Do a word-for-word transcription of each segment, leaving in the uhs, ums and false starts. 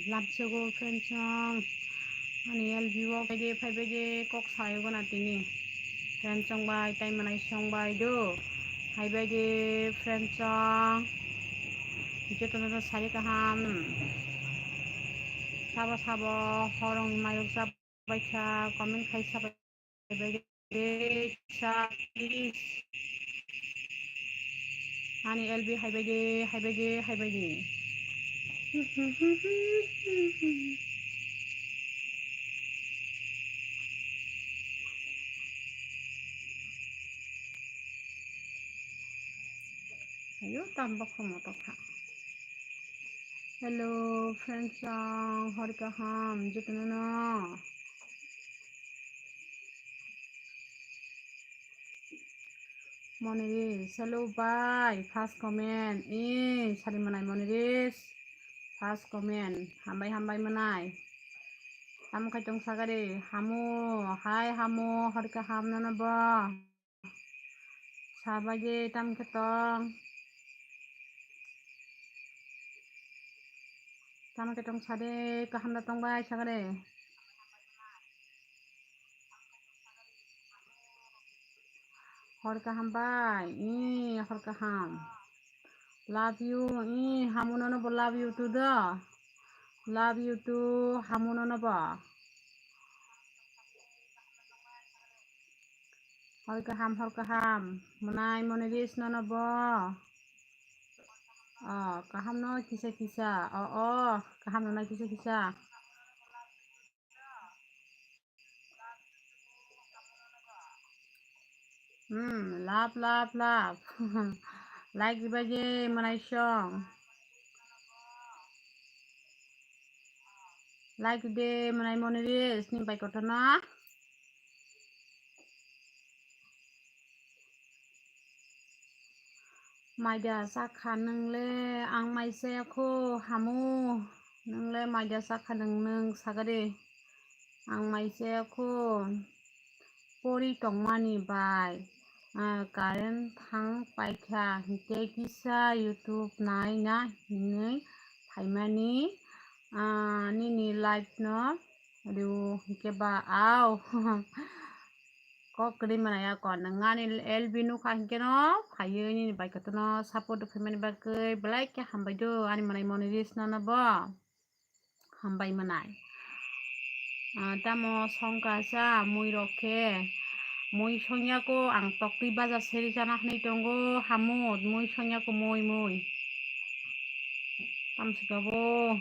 Lamsogo friends song. Ani L B o phai de, phai bai de, kok sayo gana tini. Friends song bai, tai manai song bai do. Hai bai de, friends song. Jotono no sari kaham. Sabo sabo, horong ni mayok sabo. Baikha comment khai sabai bai de sa please. Ani L B hai bai de, hai bai de, hai bai de. Ayo, tam bokho moto kha. Hello, friends song, hor kaham, jotono no. Moniris, hello, bye, first comment, ee, sari manai Moniris, first comment, hambai, hambai manai. Tamo khai tong sagari, hamu, hai hamu, hor kaham nono bo. Sabaje tam khe tong. Tam khe tong sade kaham da tong bai sagade. Hor kaham bai, ee, hor kaham. Love you, ee, hamu nono bo love you too do. Love you too, hamu nono bo. Hor kaham, hor kaham. Mwnai Moniris nono bo. Oh, kaham no kisa kisa. Oh, oh, kaham no kisa kisa. Hmm, love, love, love. Like ibaje mwnai song. Like de mwnai Moniris ni bai kotor na. Maida sakha nwngle ang mai chaya kho hamu. Nwngle maida sakha nwng nwng sagade. Ang mai chaya kho. Pori tongmani bai, ah, current thang paikha, hinkhe kisa YouTube nai na hinwi phaimani, ah, nini live no rw hinkhe ba au. Kok kwrwi manaya kon, nwng ani L B nukha hinkhe no phaiwi nini bai kotorno support khaimani bagwi belai khe hambai do ani manai Moniris nono bo. Hambai manai. Ah, tamo songkha sa mui rok khe. Mui songya ko ang toktwi baja seri chana hinwi tongo. Hamu mui songya ko mui mui. Tamsika bo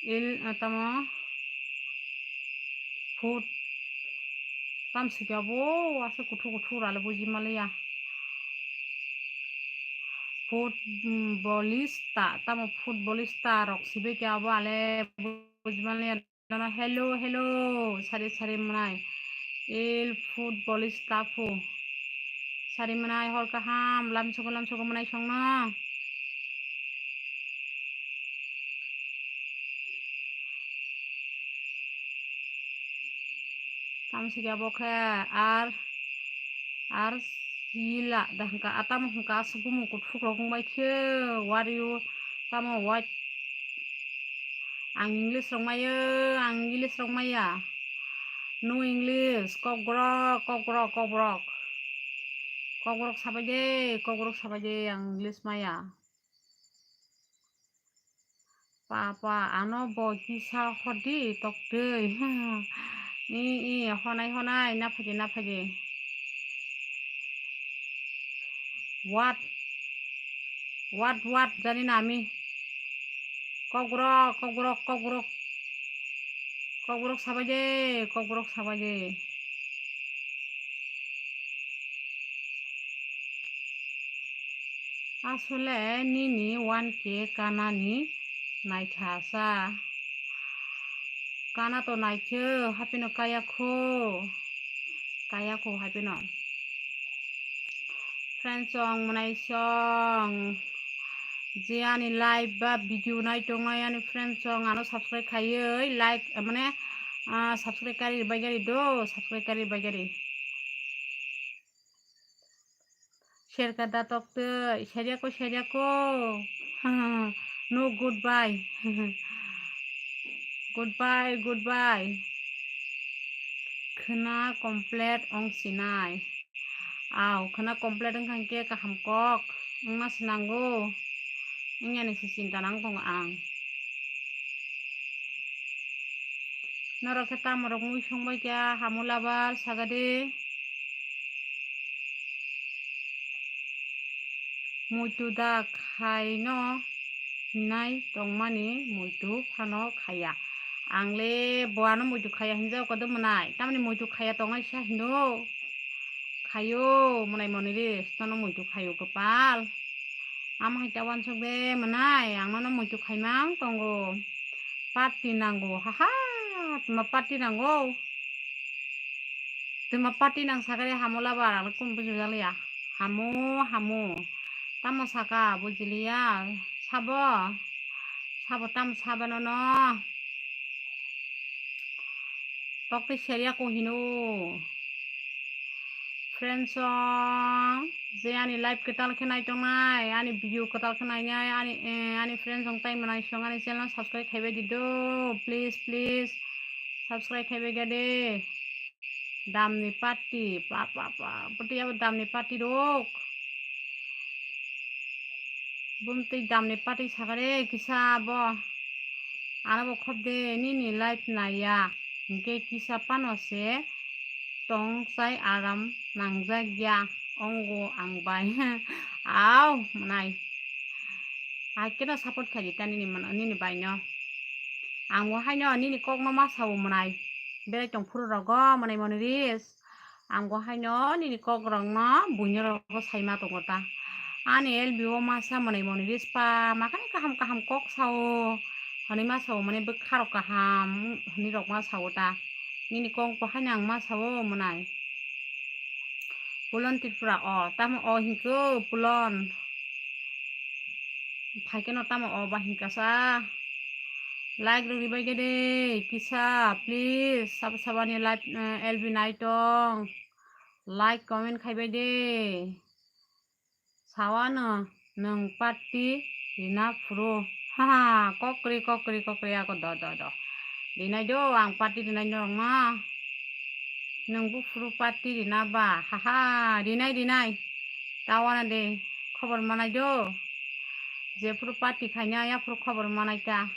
il, ah, tamo food. Tamsika bo asa kuthu kuthu rale buji maliya. Footballista, tamo footballista rok sibai khe abo ale bujimani nono hello, hello, sari, sari manai. Il footballista fu. Sari manai hor kaham, lamsogo, lamsogo manai songno. Tamsika bo khe ar, ar sila da hwnkha, atamo hwnkha aswk bumung kuthuk rok wngbai khe wario tamo wai. Ang English rok maio, ang English rok maya. No English, kokborok, kokborok, kokborok. Kokborok sabai de, kokborok sabai de, ang English maya. Papa, ano bo kisa hodi toktwi. I, i, honai, honai, na phaji, na phaji. What? What, what, jani na ami. Kokborok, kokborok, kokborok. Kokborok sabai de, kokborok sabai de. Asole nini one K kanani naithasa. Kana to naikhe, haphino kaya kho. Kaya kho haphino. Friends song, mwnai song. Je ani live ba video nai tongnai ani friends song, ano subscribe khaiwi like, mane, ah, subscribe kari bai gari do, subscribe kari bai gari. Share ka da tok twi, share ya ko, share ya ko. No goodbye. Goodbye, goodbye. Khwna complete wng sinai. Aw, khwna complete wngkha hwnkhe kaham kok wngma se nango. Wngya ni se chinta nang tongo ang. Norok khe tamo rok mui songbai kha, hamulaba sagadi. Muitu da khaino hinai tongmani muitu phano khaya. Ang le bo ano muitu khaya hinjao kodo mwnai. Tamni muitu khaya tongnai sa hino. Khayo mwnai moni ris, tono muitu khayo kwpal. Amo hai ta wansuk de mwnai, ang nono muitu khaimang tongo. Party nango, haha, tuma party nango. Tuma party nang sakhe hamulaba, ang kum buji jaliya. Hamu, hamu. Tamo saka, bujiliya. Sabo, sabo tamo sabo nono. Tokti seria ko hino. Friends song, je ani live kwtal khe naitongnai, ani video kwtal khe nainai, ani, eh, ani friends song tai mwnai song ani channel subscribe khaibai di do, please, please, subscribe khaibai ga de. Damni party, pa, pa, pa, pati abo damni party rok. Bumtwi damni party sakare kisa bo. Aro bo khop de nini life naya. Hingke kisa pano se tong chai aram nangjak ya. Ongo ang bai. Au, mwnai. Hakeno support khaidi ta nini mwnai, nini bai no. Ang bo haino nini kok no ma sao mwnai. Berai tong phuru rogo mwnai moni ris. Ang bo haino nini kok rok no buino rogo sai ma tongo ta. Ani L B o masa mwnai moni ris pa, makani kaham kaham kok sao. Hwnwi ma sao mani bwkha rok kaham hwnwi rok ma sao ta. Nini kok bo haino ang ma sao mwnai. Pulon Tripura o, tamo o hingke o Pulon. Phaikeno tamo o ba hingkasa. Like rok ribai gede kisa, please. Sabo sabani live, eh, L B naitong. Like, comment khaibai de. Sawano nwng party rina phuru. Ha, ha, kokri, kokri, kokri, ako do, do, do. Rinai do, ang party rinai norokno. Nwng buphuru party rina ba? Haha, rinai, rinai. Tawana de, khobor manai do. Jephuru party khaina, yaphuru khobor manai ta.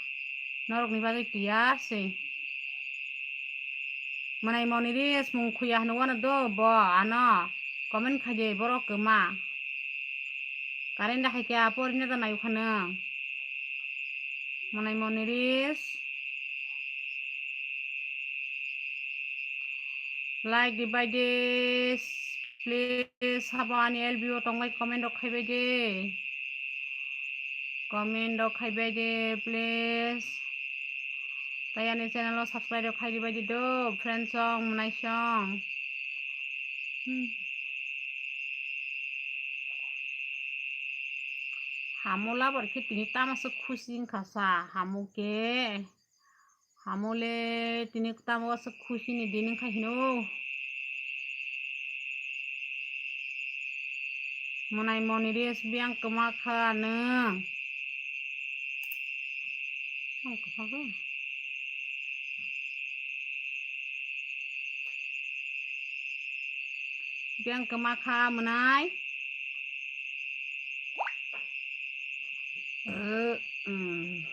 Norokni bagwi tiyar se. Mwnai moni ri smung khuya hwnwi wano do bo ano. Comment khaidi borok kwma. Current da hai khe apo rina da nayu khano. Mwnai moni ris. Like di bai de, please. Sabo ani L B o tongbai comment rok khaibai de. Comment rok khaibai de, please. Tai ani channel o subscribe rok khai di bai di do, friends song, mwnai song. Hmm. Hamo labar khe tini tama se khusi wngkha sa, hamo khe. Hamo le tini tamo se khusi ni din wngkha hino. Mwnai moni res biyang kwma kha nwng. Biyang kwma kha mwnai. Eh, mm.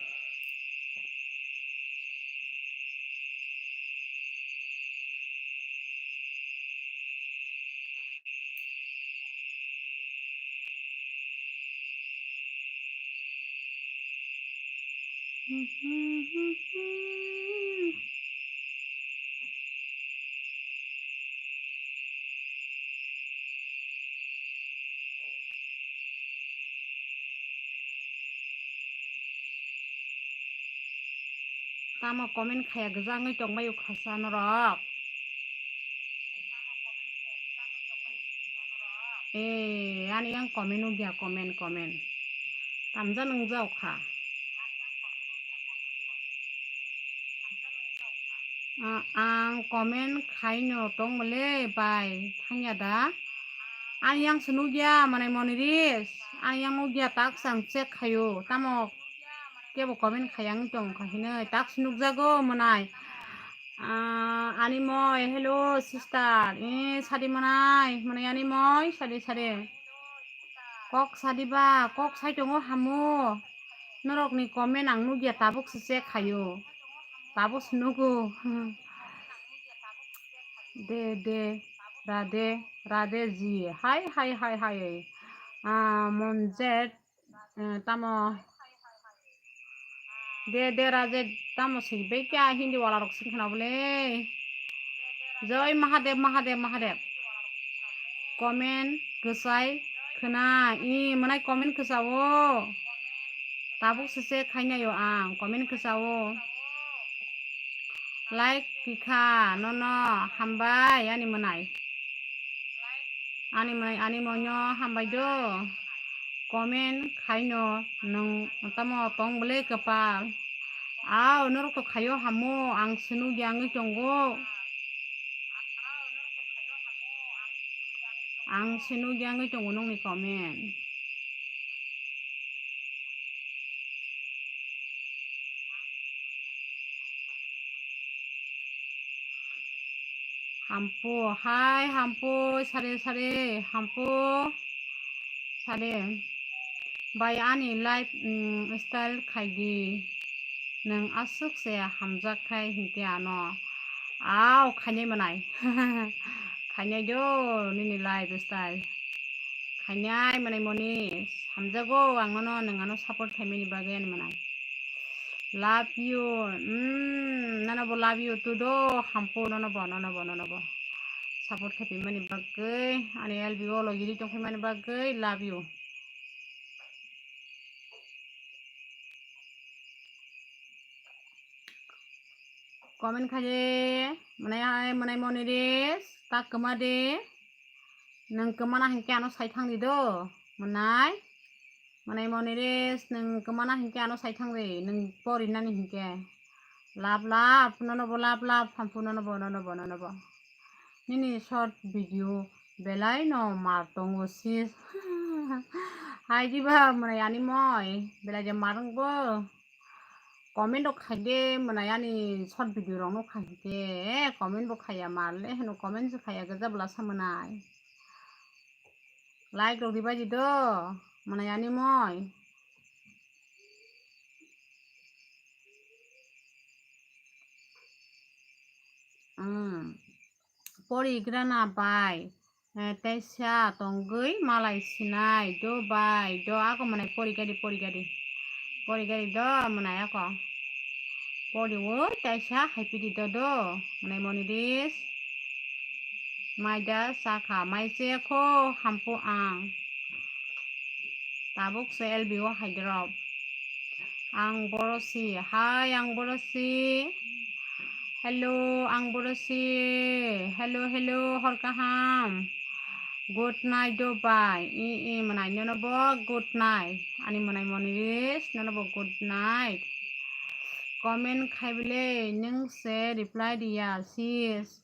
Tamo comment khaya gwjangwi tongbaio khasa norok. Eh, ani yang comment nukya, comment, comment. Tamjak nungjak kha. Ah, ang comment khaino tongmole bai thangya da. Ang yang se nukya, mane moniris. Ang yang nukya tak sang check khayo. Tamo kebo comment khaya wngwi tongkha hinwi. Task nukjago mwnai. Ah, ani moi, hello sister. Eh, sadi mwnai, mwnai ani moi, sadi sadi. Kok sadi ba, kok sai tongo hamu. Norokni comment ang nukya, tabuk se check khayo. Tabuk se nugo. De, de, rade, rade ji. Hai, hai, hai, hai. Ah, Monjet, eh, tamo. De, de, raje, tamo sing bai kya Hindi wala rok sing khna bole. Joi Mahadev, Mahadev, Mahadev. Comment kwsai khna, i mwnai comment kwchao. Tabuk se se khainayo ang comment kwchao. Like tikha nono hambai ani mwnai. Ani mwnai, ani moino hambai do. Comment khaino nwng tamo tong bwle kwpal. Ao, norok to khaio hamo, ang se nukya wngwi tongo. Ang se nukya wngwi tongo nokni comment. Hampu, hai hampu, sare sare, hampu, sare. Bai ani life, mm, style khaidi. Nwng aswk se hamjak khai hinkhe ano. Ao, khainai mwnai. Khainai do nini life style. Khainai mwnai moni. Hamjago ang nono, nwng ano support khaimani bagwi ani mwnai. Love you. Mm, nono bo love you too do. Hampu nono bo, nono bo, nono bo. Support khaimani bagwi, ani L B O logi ri tongkhaimani bagwi love you. Comment khaide, mwnai hai, mwnai moni res, tak kwma de. Nwng kwmana hinkhe ano sai thang di do, mwnai. Mwnai moni res, nwng kwmana hinkhe ano sai thang di, nwng porinani hinkhe. Love, love, nono bo love, love, hampu nono bo, nono bo, nono bo. Nini short video belai no mar tongo sis. Hai diba mwnai ani moi, belai je mar wngbo. Comment rok khaide mwnai ani short video rok no khaide, comment bo khaya mar le heno comment se khaya gaja bwla sa mwnai. Like rok dibai di do, mwnai ani moi. Hmm. Porigrana bai, eh, teisa tongwi malai sinai do bai do, ako mwnai porigadi, porigadi, porigadi do mwnai ako. Poriwo teisa haipidi do do, mwnai moni res. Maida sakha, mai se kho hampu ang. Tabuk se L B O Hyderabad. Ang Borosi. Hai, ang Borosi. Hello, ang Borosi. Hello, hello, hor kaham. Good night do bai. I, i, mwnai nono bo good night. Ani mwnai moni res, nono bo good night. Comment khai bile, nwng se reply diya, sis.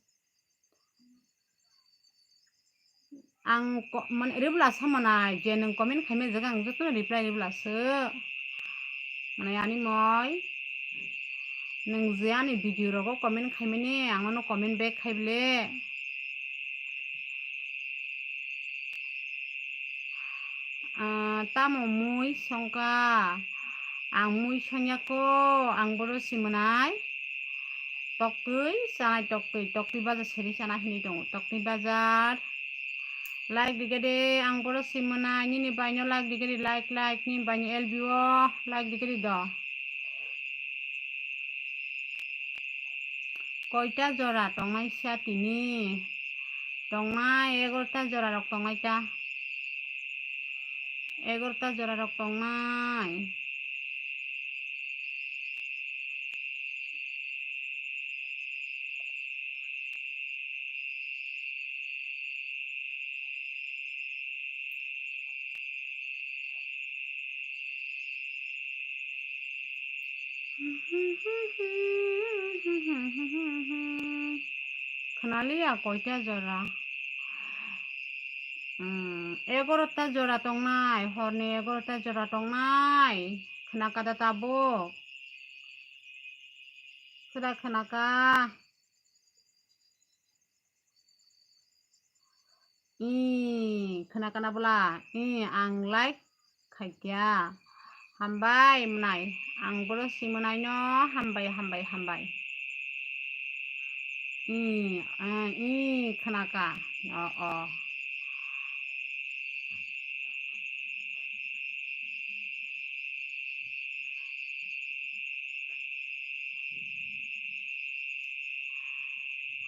Ang ko-, mane, reply sa mwnai, je nwng comment khaimani jaga ang jotono reply reply se. Mane ani moi, nwng je ani video rogo comment khaimani, ang nono comment back khai bile. Ah, tamo mui songka? Ang mui songya ko, ang Borosi mwnai. Toktwi chanai, toktwi, toktwi bajar seri chana hinwi tongo. Toktwi bajar. Like digede, ang Borosi mwnai, nini baino like digede, like, like, nini baino L B O, like digede do. Koita jora tongnai sa tini? Tongnai, egarota jora rok tongnai ta. Egarota jora rok tongnai. Khwnaliya koita jora? Hmm, egarota jora tongnai, horni egarota jora tongnai. Khwnaka da tabuk? Khwda khwnaka? Ih, khwnaka na bwla? Ih, ang like khaikya. Hambai mwnai. Ang boro si mwnaino hambai, hambai, hambai. Ih, ah, ih, khwnaka. Oh, oh.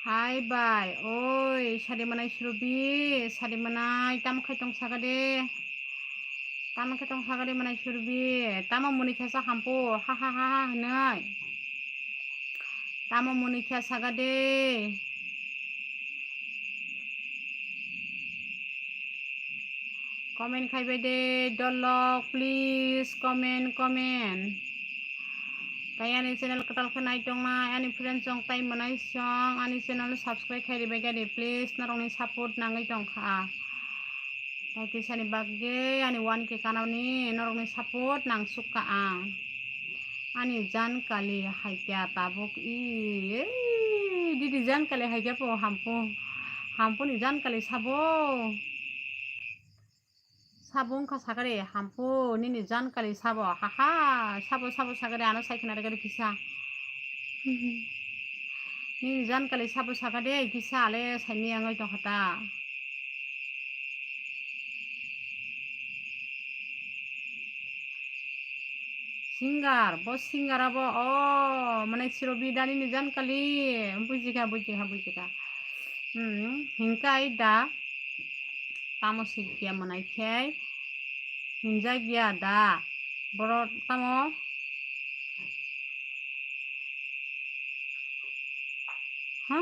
Hai bai, oi, sadi mwnai Surobi, sadi mwnai, tamo khai tong saka de? Tamo khai tong saka de mwnai Surobi? Tamo muni khe sa hampu, ha, ha, ha, ha, hwnwi. Tamo muni khe saka de? Comment khai bai de, dolok, please, comment, comment. Tai ani channel kwtal khe nai tongnai, ani friend chong tai mwnai song, ani channel subscribe khai ribai kha di, please, norokni support nangwi tongkha. Tai tisani bagwi ani one K kanani norokni support nangsukha ang. Ani jankali haikya tabuk i, ei, didi jankali haikya po hampu, hampu ni jankali sabo. Sabo wngkha sakari, hampu nini jankali sabo, haha, sabo, sabo sakari, ano sai khna rwgari kisa. Nini jankali sabo sakade, kisa ale saimaya wngwi tongkha ta. Singer, bo singer abo, o, mane Surobi da nini jankali, bujikha, bujikha, bujikha. Hmm, hinkai da. Tamo sikya mwnai khe hinjakya da? Borok tamo? Ha,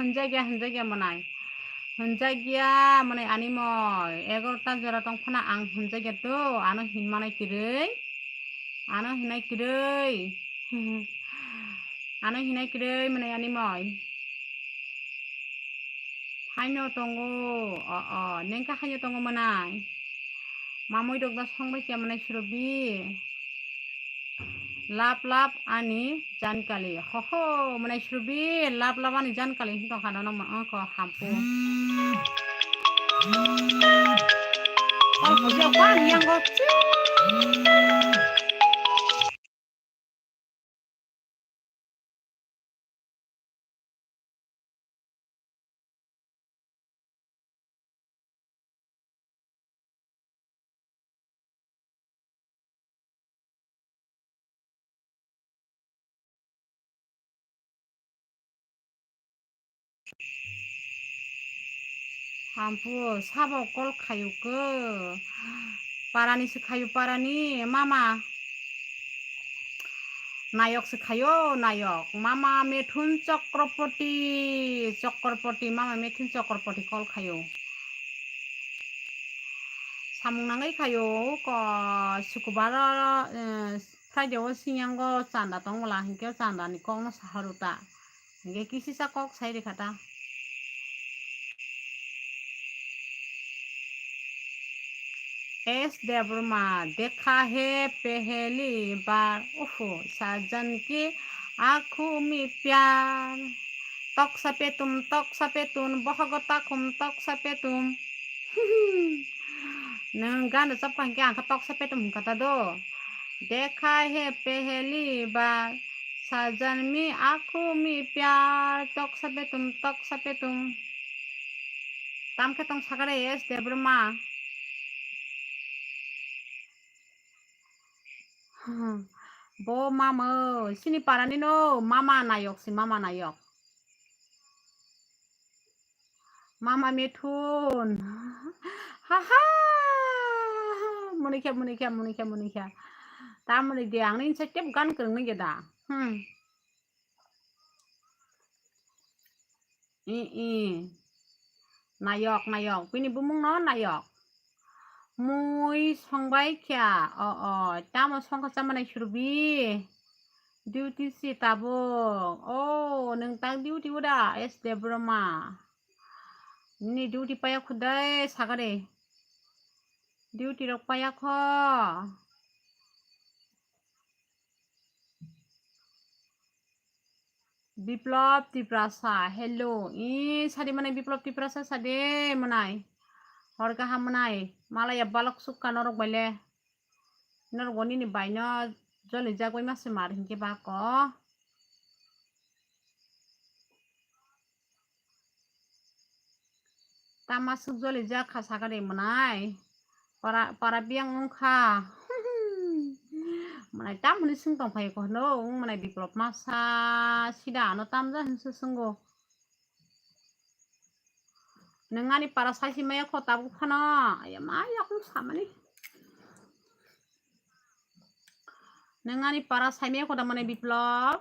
hinjakya, hinjakya mwnai. Hinjakya mwnai ani moi. Egarota jora tong phano ang hinjakya to. Ano hinmanai kwrwi. Ano hinai kwrwi. Ano hinai kwrwi mwnai ani moi. Haino tongo, o, o, nengkha haino tongo mwnai. Mamui rok da songbai khe mwnai Surobi. Lap lap ani jankali. Ho ho, mwnai Surobi, lap lap ani jankali hin tongkha nono mo, ongkho hampu. Ongkho je bang yango. Hampu sabo call khayu khe. Parani se khayu parani mama. Nayok se khayo, nayok. Mama Methun Chakraborty, Chakraborty, mama Methun Chakraborty call khayo. Samung nangwi khayo, ko sukubar, eh, Friday o sinyango chanda tongmala, hinkhe o chandani kokno saharu ta. Hinkhe kisisa kok sai rikha ta. S Debbarma, dekha hai pehli bar, uhu, sajan ki aankhon mein pyar. Tok sapetum, tok sapetum, bohogo takhum, tok sapetum. Nwng gan rwchapkha hinkhe ang khe tok sapetum hwnkha ta do. Dekha hai pehli bar, sajan ki aankhon mein pyar, tok sapetum, tok sapetum. Tamkhe tong sakare S Debbarma. Bo mama, sini parani no, mama nayok si, mama nayok. Mama Methun. Haha. Munikha, munikha, munikha, munikha. Tamoni de, ang ni insa tep gan kwrwng nai da. Hmm. I, i. Nayok, nayok. Bini bumung no nayok. Mui songbai kha. O, o. Tamo songkha chamani Surobi? Duty si tabuk. O, nwng tak duty o da, S Debbarma? Nini duty paya khudai sagare. Duty rok paya kho. Biplop Tiprasa, hello. I sadi manai Biplop Tiprasa sadi manai. Hor kaham manai. Malaya balok sukka norok baile. Norok bo nini baino joli jagoi mase mar hinkhe bako. Tama suk joli jak kha sakha de manai. Para, para biyang wng kha. Manai tamoni swng tong phai ko hwno, wng manai Biplop masa sida ano tamja hinse swngo. Nwng ani para saisi maya kho tabuk phano. Aya ma yakung samani. Nwng ani para saimaya kho da manai Biplop.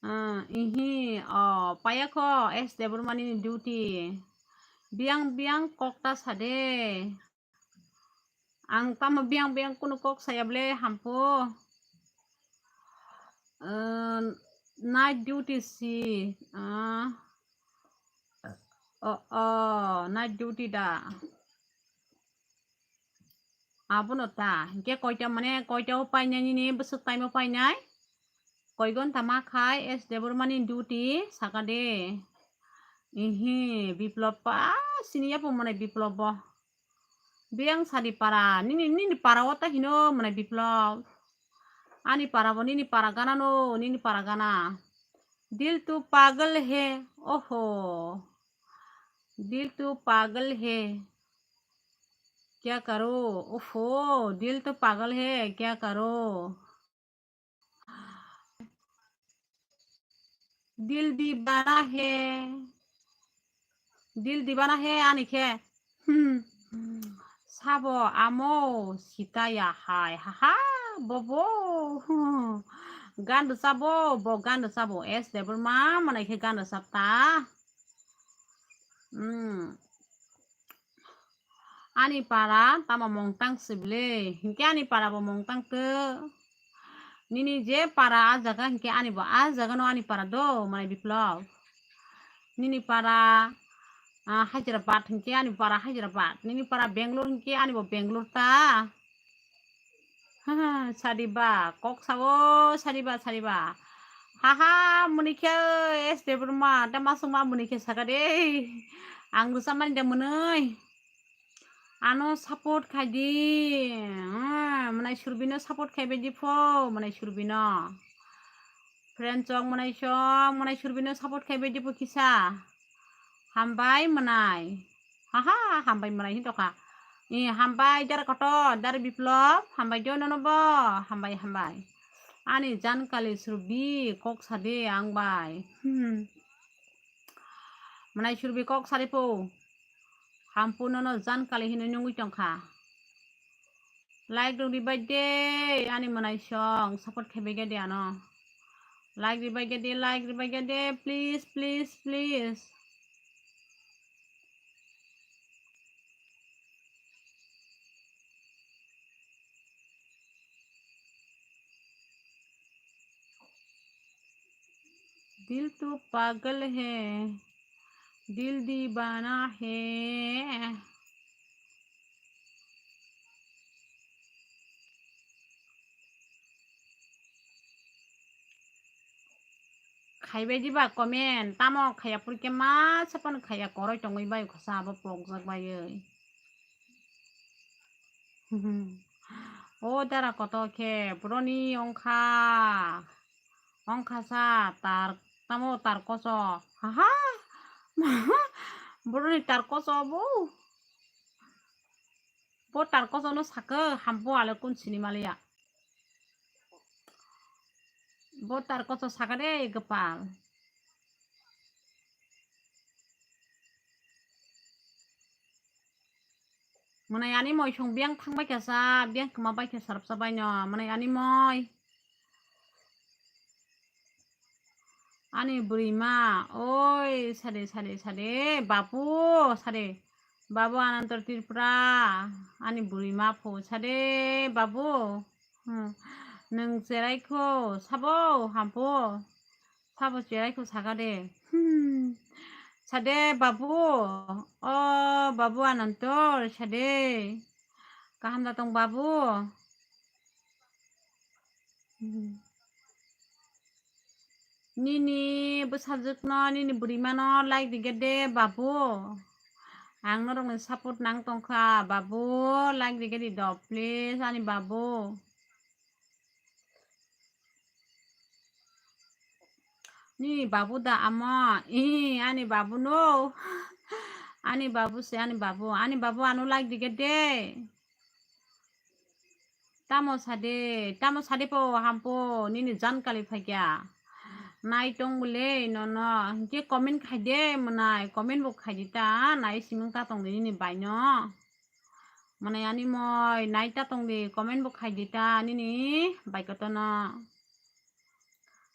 Ah, ihi, oh, paya kho S Debbarma nini duty. Biyang biyang kok ta sade. Ang tamo biyang biyang kunu kok saya ble hampu. Eh, night duty si. Ah. Oh, oh, night duty da. Abono ta. Hinkhe koita mane koita o painai nini bwswk time o painai? Koi gonta ma khai S Debbarma ni duty saka de. Ihi, Biplop pa sini yapo mane Biplop bo. Biyang sadi para, nini, nini para o ta hino mane Biplop. Ani para bo nini para gana no, nini para gana. Dil tu pagal hai, oho. Dil tu pagal hai. Kya karo? Oho, dil tu pagal hai, kya karo? Dil divana hai. Dil divana hai ani khe. Hmm. Sabo amo sitaya hai. Ha ha, bobo. Gan rwchabo, bo gan rwchabo. S Debbarma manai khe gan rwchap ta. Hmm. Ani para tamo mungtang sible, hinkhe ani para bo mungtang to. Nini je para a jaga hinkhe ani bo a jaga no ani para do, manai Biplop. Nini para, ah, Hyderabad hinkhe ani para Hyderabad. Nini para Bangalore hinkhe ani bo Bangalore ta. Haha, sadi ba, kok sao, sadi ba, sadi ba. Haha, muni khe, S Debbarma, ta masuk ma muni khe saka de. Ang rwchapmani de mwnwi. Ano support khai di. Hmm, mwnai Surbino support khai bai di pho, mwnai Surbino. Friend chong mwnai chong, mwnai Surbino support khai bai di pho kisa. Hambai mwnai. Haha, hambai mwnai hin tokha. I hambai dar koto, dar Biplop, hambai jo nono bo, hambai, hambai. Ani jankali Surbi kok sadi ang bai. Hmm. Mwnai Surbi kok sadi po. Hampu nono jankali hinwi nungwi tongkha. Like rok ribai de, ani mwnai song support khai bai de ano. Like ribai de, like ribai de, please, please, please. दिल तो पागल है, दिल दीवाना है। Khaibai diba comment, tamo khaiya purikhe ma sapan khaiya koroi tongwi bai khosa abo pokjak baiwi. O dara koto khe boroni ongkha, ongkha sa tar, tamo tar koso, haha, boroni tar koso bo, bo tar koso no sakhe hambo ale kun sini maliya. Bo tar koso saka de gopal. Mwnai ani moi song biyang thang bai kha sa, biyang kwma bai kha sarap sa bai no. Mwnai ani moi. Ani bwrwi ma, oi, sade, sade, sade, babu, sade, babu Ananto Tripura, ani bwrwi ma phu, sade, babu, hmm, nwng cherai kho, sabo, hampu, sabo cherai kho, saka de, hmm, sade, babu, o, babu Ananto, sade, kaham da tong, babu? Hmm. Nini bwsajwkno, nini bwrwimano like rwgede babu. Ang norokni support nang tongkha babu, like rwgedi do please ani babu. Nini babu da amo? Ih, ani babu no. Ani babu se, ani babu. Ani babu ano like rwgede. Tamo sade, tamo sade po hampo, nini jankali phaikya. Nai tong bole nono, hinkhe comment khaide mwnai, comment bo khaidi ta, nai simung ta tongdi nini baino. Mwnai ani moi, nai ta tongdi, comment bo khaidi ta, nini baikotono.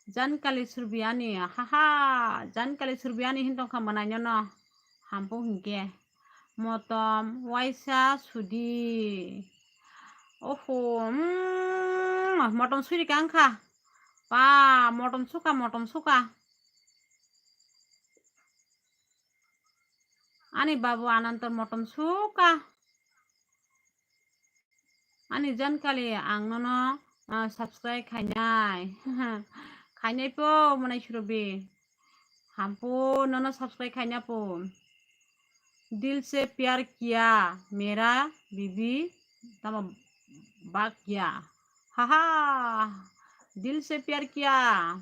Jankali surbi ani, haha, jankali surbi ani hin tongkha mwnai nono. Hampo hinkhe. Motom, waisa, sudi. Oho, mm, motom suri ka wngkha. Pa, motom suka, motom suka. Ani babu Anantor motom suka. Ani jankali ang nono, ah, subscribe khainai. Khainai po mwnai surbi. Hampo nono subscribe khaina po. Dil se pyar kiya, mera bibi tamo bhag gaya. Haha, dil se pyar kiya.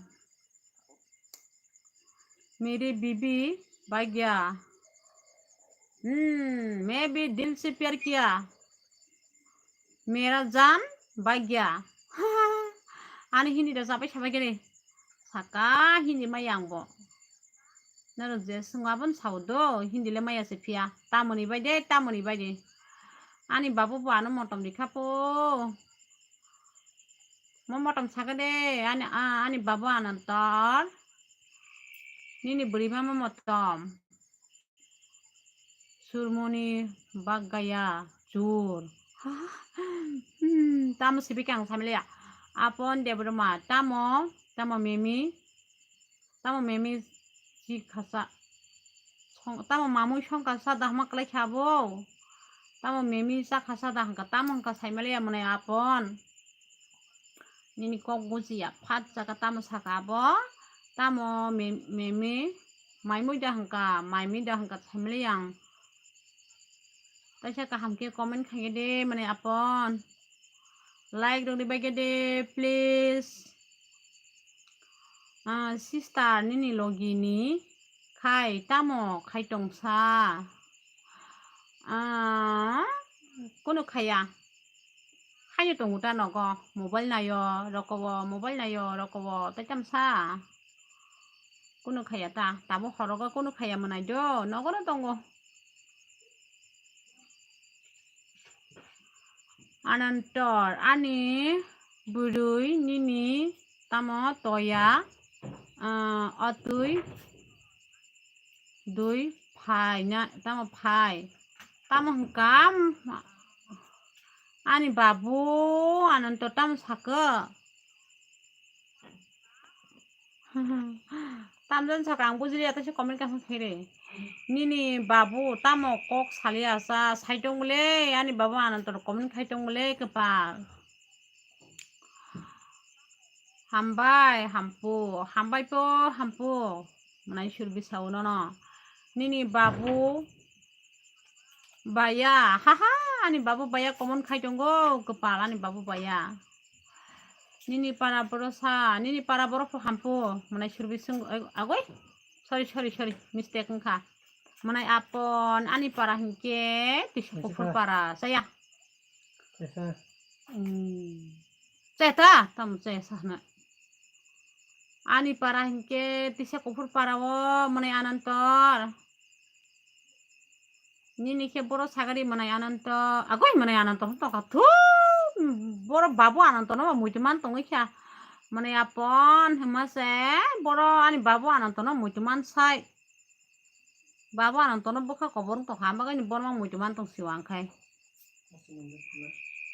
Meri bibi bhag gaya. Hmm, main bhi dil se pyar kiya. Mera jaan bhag gaya. Ani Hindi da sabai sabai kene. Saka Hindi maya ang bo. Naro je swngo abon sao do, Hindi le maya se phiya. Tamoni bai de, tamoni bai de. Ani babu bo ano motom rikha po. Mo motom saka de, ani, a-, ani babu Anantor. Nini bwrwi ma mo motom. Surmoni bhag gaya chur. Hmm, tamo sibi kang samiliya. Apon Debbarma, tamo, tamo memi, tamo memi si khasa. Song-, tamo mamui songka sa dahma klai khabo. Tamo memi sa khasa dahangka, tamo hangka saimaliya mwnai apon. Nini kok bujiya, phat saka tamo saka abo, tamo me-, memi, mai mui da hangka, mai mui da hangka, family yang. Taisa kaham khe comment khaye de, mane apon. Like rok ribai khe de, please. Ah, sister, nini logi ni khai tamo khai tongsa? Ah, kunu khaya. Haino tongo ta nogo, mobile naio rokobo, mobile naio rokobo, tei tamsa. Kunu khaya ta, tabo horogo kunu khaya mwnai do, nogono tongo. Anantor, ani bwrwi nini tamo toya, ah, otwi dui phai na, tamo phai. Tamo hwnkha, ani babu, Ananto tamo sakha. Tamjani sakha ang bujiliya, taisa comment kaisa khaire. Nini babu tamo kok saliya sa, sai tongmole, ani babu Ananto comment khai tongmole, kwpal. Hambai, hampu, hambai po, hampu. Mwnai surbi sao nono. Nini babu baya, haha, ani babu baya comment khai tongo, kwpal ani babu baya. Nini para boro sa, nini para boro po hampu, mwnai surbi sung, oi, agoi. Sorry, sorry, sorry, mistake wngkha. Mwnai apon, ani para hinkhe, tisa kuphur para, saya. Tisa. Hmm. Cheta, tamo chesa na. Ani para hinkhe, tisa kuphur para o, mwnai Anantor. Nini khe boro sagari mwnai Ananto, agoi mwnai Ananto hwn tongkha thu, boro babu Ananto no muitu man tongwi kha. Mwnai apon hwnma se boro ani babu Ananto no muitu man sai. Babu Ananto no bwkha kobor wng tongkha, amo bagwi ni borma muitu man tong siwa ang khai.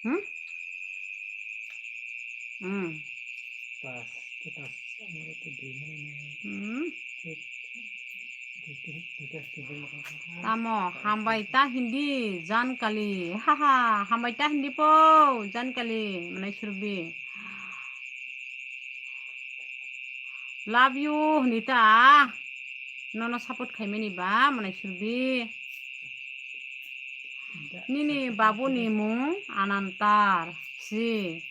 Hmm? Hmm. Hmm. Tamo, hambai ta hindi, jankali. Haha, hambai ta hindi po, jankali, mwnai surbi. Love you, Nita. Nono support khaimani ba, mwnai surbi. Nini babu ni mung Anantar si.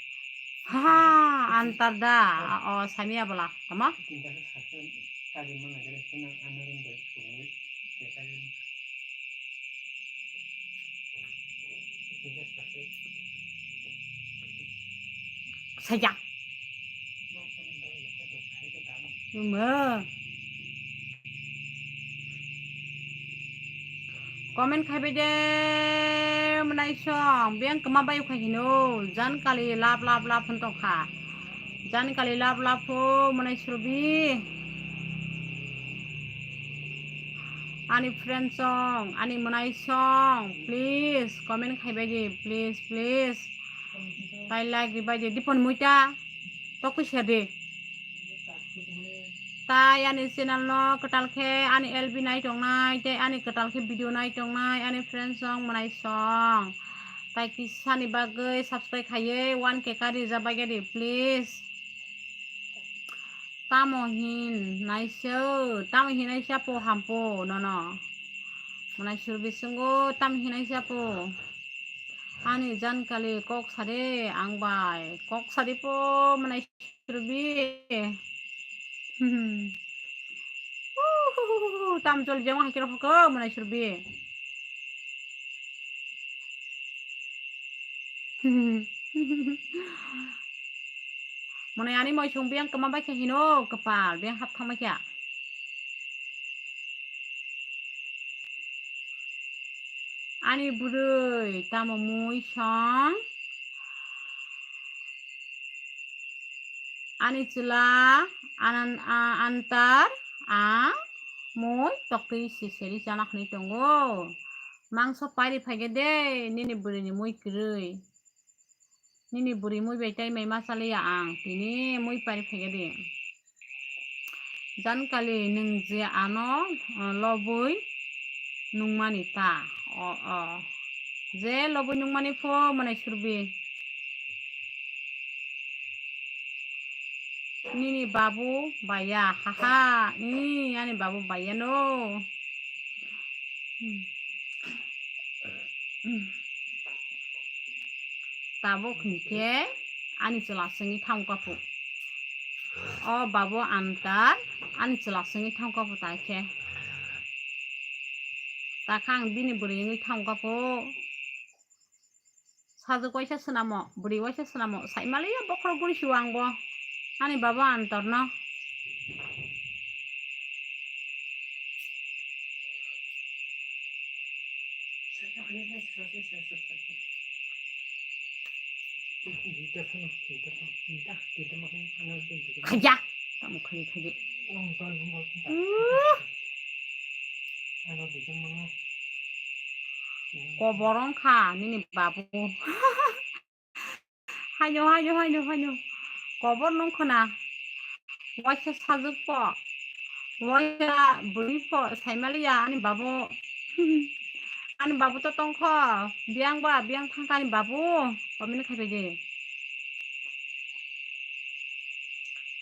Ha, Antar da. O, Samia bola. Tama? Saja. Comment khaibai de, mwnai song, beng kwma bai kha hino, jan kali lap lap lap hwn tong kha. Jan kali lap lap pho, mwnai surbi. Ani friend song, ani mwnai song, please comment khaibai di, please, please. Tai like ribai di, Dipon muita, tokwi sa di. Tai ani channel no kwtal khe ani L B nai tongnai, tei ani kwtal khe video nai tongnai, ani friend song, mwnai song. Tai kisani bagwi subscribe khaiwi one K kari jabai di, please. Tamo hin naisao, tamo hin naisao po hampo nono. Mwnai surbi swngo, tamo hin naisao po. Ani jan kali kok sade ang bai. Kok sade po mwnai surbi. Hmm. Uhuhuhu, tam jol jeng hai kiro hoko mwnai surbi. Mwnai ani moisong beng kwma bai kha hino kwpal beng hap thangma kha. Ani bwrwi tamo mui song. Ani chwla anan-, a-, antar a mui toktwi siseri chana hwnwi tongo. Mangso pairi phaikhe de nini bwrwini mui kwrwi. Nini bwrwi mui bai tai mai ma chaliya ang, tini mui pari phaikhe di. Jan kali nwng je ano, uh, lobwi nungmani ta. O, o. Je lobwi nungmani pho mwnai surbi. Nini babu baiya, haha, i, ani babu baiya no. Hmm. Hmm. Tabuk hinkhe ani chwla sengwi thangkha phu. O babu antar ani chwla sengwi thangkha phu ta khe. Ta khe ang bini bwrwi wngwi thangkha phu. Sajwk waisa swnamo, bwrwi waisa swnamo, saimaliya bokhorok guri siwo ang bo. Ani baba antorno. Khaya. Tamo khari khari. Uh. Kobor wngkha nini babu. Haino, haino, haino, haino. Kobor nung khna. Waisa sajwk po. Waisa bwrwi po. Saimaliya ani babu. Ani babu to tongkho. Biyang ba, biyang thangkha ani babu. Komini khaibai de.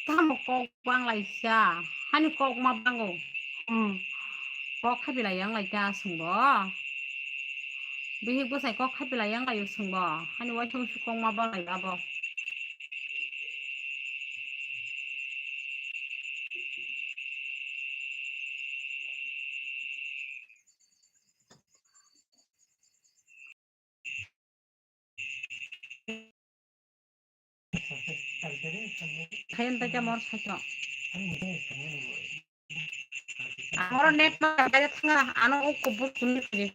Tamo kok bang laisa. Hani kok ma bango. Hmm. Kok khabilai yang lai ta sungbo. Bihik bwsai kok khabilai yang lai sungbo. Hani waithang sukong ma bang lai abo. Khayan ta kya mor sakyo. Amoro net ma kaya thanga ano o kubur kuni kuni.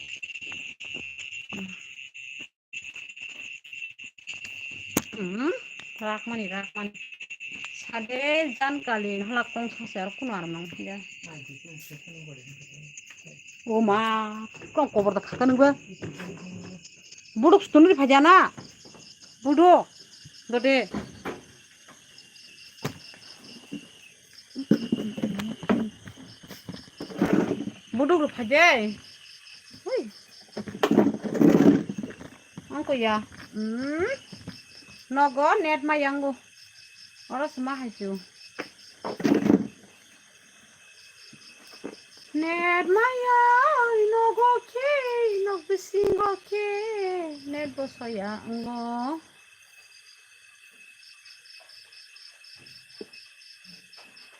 Hmm, rakmani, rakmani. Sade jan kali hala kong sase aro kuno aro mang ya. O ma, kong kobor da khaka nungba. Buduk stunri phajana. Buduk. Dode. Buduk rok phaijai. Hui. Angko ya. Hmm. Nogo net ma yango. Oro sima haisu. Net maya nogo khe, nok bisingo khe, net bo soya wngo.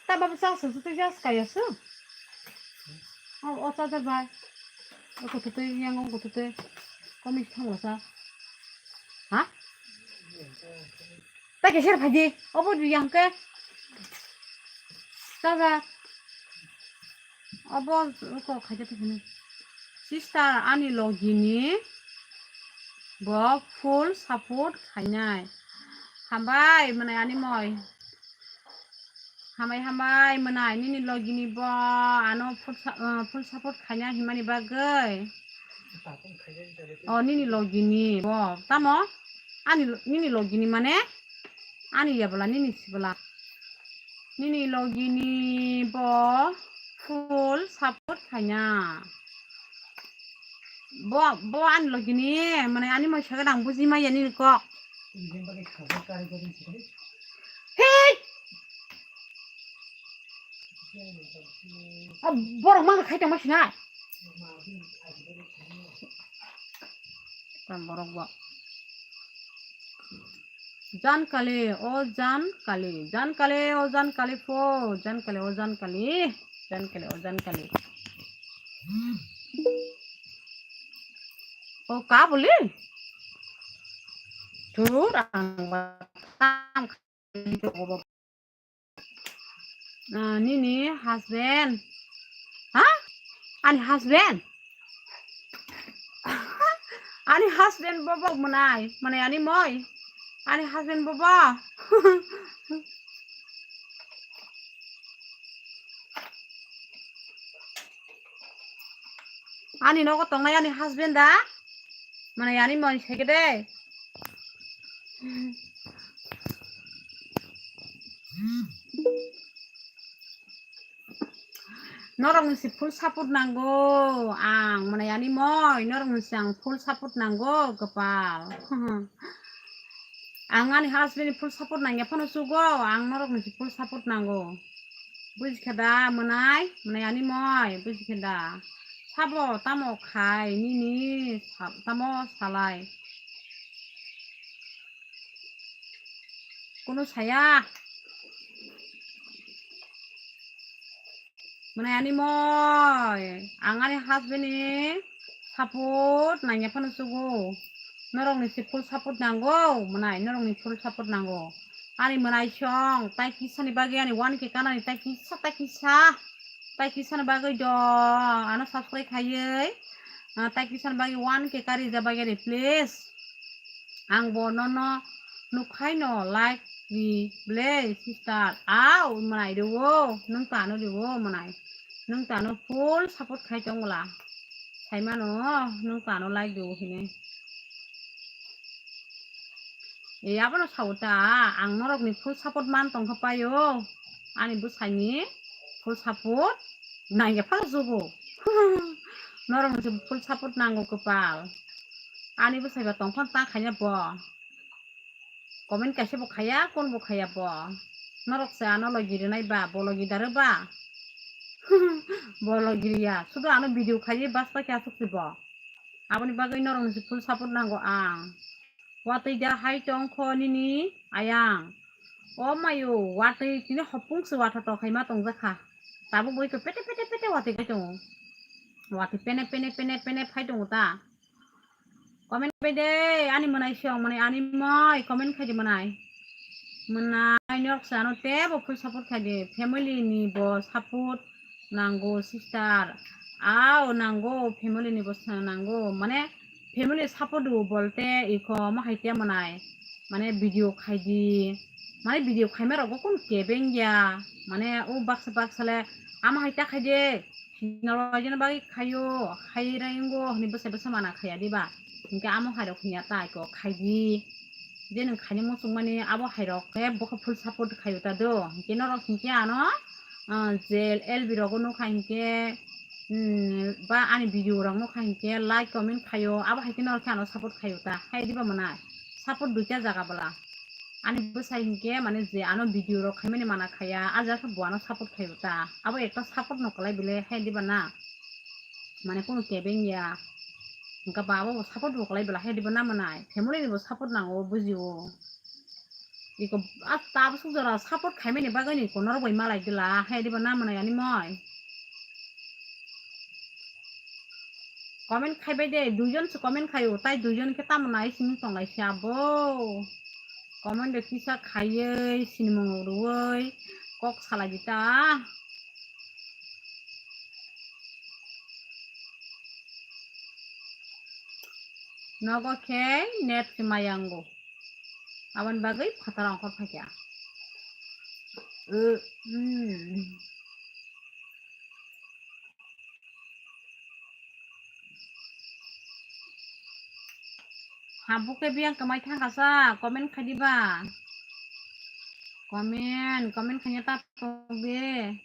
Ta baba sa sa tei jas kaya su. O, o ta ta bai. O ko tei yang o ko tei. Komi thang sa. Ha? Ta ke ser phaji. Obo yang ke. Ta ga. Obo ko khaja ta sini. Sister ani logini bo full support khainai. Hambai mwnai ani moi. Hambai hambai mwnai nini logini bo ano full sa-, uh, full support khaina himani bagwi. O nini logini bo tamo ani lo-, nini logini mane ani yabla nini sibla nini logini bo full support khaina. Bo, bo ani logini, mane ani moi saga dang buji maya nini kok. Hey! A, borok mang khai tongma sinai. Tam borok bo. Jankali, o jankali, jankali, o jankali pho, jankali, o jankali, jankali, o jankali. O ka boli? Thur ang ba tam khali to bo. Ah, nini husband. Ha? Ani husband? Ani husband bobo mwnai, mwnai ani moi. Ani husband bobo. Ani nogo tongnai ani husband da? Mwnai ani moi sege de. Norokni se full support nango ang, mane ani moi, norokni se ang full support nango, kwpal. Ang ani husband ni full support nangya phano chugo, ang norokni se full support nango. Bujikha da, mwnai, mwnai ani moi, bujikha da. Sabo tamo khai, nini sa-, tamo salai. Kunu saya. Mane ani moi, ang ani husband ni support nangya phano chugo. Norok ni se full support nango, mwnai norok ni full support nango. Ani mwnai song, tai kisa ni bagwi ani one K kanani tai kisa, tai kisa, tai kisa ni bagwi do, ano subscribe khaiwi, ah, tai kisa ni bagwi one K kari ja bagwi ani, please. Ang bo nono nukhaino like ri ble sister. Au, mwnai rwo, nwng tano rwo mwnai. Nwng tano full support khai tongla. Saimano, nwng tano like rwo hine. E, abono sao ta, ang norokni full support man tongkha paio. Ani bwsaini full support nangya phano jugo. Norokni full support nango kwpal. Ani bwsai ba tongphano ta khaiya bo. Comment kaisa bo khaiya, kon bo khaiya bo. Norok se ano logi rinai ba, bo logi daro ba. Bo logi riya. Sudu ano video khaiwi bas pai khe asuk si bo. Aboni bagwi norok ni se full support nango ang. Watwi da hai tong kho nini ayang. O mayo, watwi tini hopung se watha to khaima tongjakha. Tabuk boi ko pete pete pete watwi kai tongo. Watwi pene pene pene pene phai tongo ta. Comment bai de, ani mwnai song, mwnai ani moi, comment khai de mwnai. Mwnai norok se ano tebo full support khai de, family ni bo support nango sister. Ao nango, family ni bo sa nango. Mane family support do bolte iko ma hai te mwnai. Mane video khai di. Mane video khaima rogo kun kebeng ya. Mane o baksa baksa le ama hai ta khai de. Sinalo jeno bagwi khaio, khai raingo hwnwi bwsai bwsa mana khaiya diba? Hinkhe amo hairok hinya ta iko khai di. Je nwng khaini muchungmani abo hairok khe bokhe full support khaio ta do. Hinkhe norok hinkhe ano, ah, jail L B rogo nukha hinkhe, hmm, ba ani video rok nukha hinkhe like comment khaio, abo haikhe norok khe ano support khaio ta. Khai diba mwnai? Support duita jaga bwla. Ani bwsai hinkhe mane je ano video rok khaimani mana khaya, a jaga bo ano support khaio ta. Abo ekta support no kwlai bile hai diba na? Mane kunu kebeng ya. Hinkhe ba abo bo support bo kwlai bela hai diba na manai? Family ni bo support nango, bujio. Iko a tabuk jora support khaimani bagwi ni kono rok bai malai dila hai diba na manai ani moi? Comment khaibai de, duijon se comment khaio, tai duijon khe tamo nai simi tonglai se abo. Comment de kisa khaioi, sinimung rwoi, kok salai di ta. Nogo khe net se mayango. Aboni bagwi phataro ongkhor phaikha. Uh, mm. Hampu khe biyang kwmai thangkha sa, comment khai diba? Comment, comment khaina ta tong de.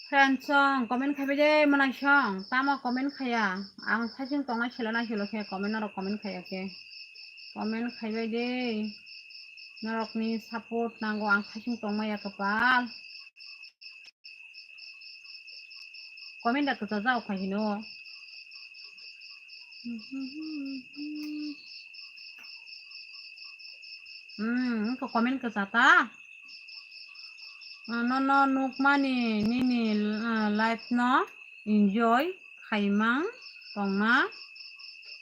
Friend song, comment khaibai de, manai song, tamo comment khaya? Ang saichung tongnai selo nai selo khe comment norok comment khaya khe. Comment khaibai de, norokni support nango, ang saichung tongmaya kwpal. Comment da kwchajak khai hino. Hmm, wngkha comment kwchata. Ah, nono nukmani nini, ah, life no enjoy khaimang tongna,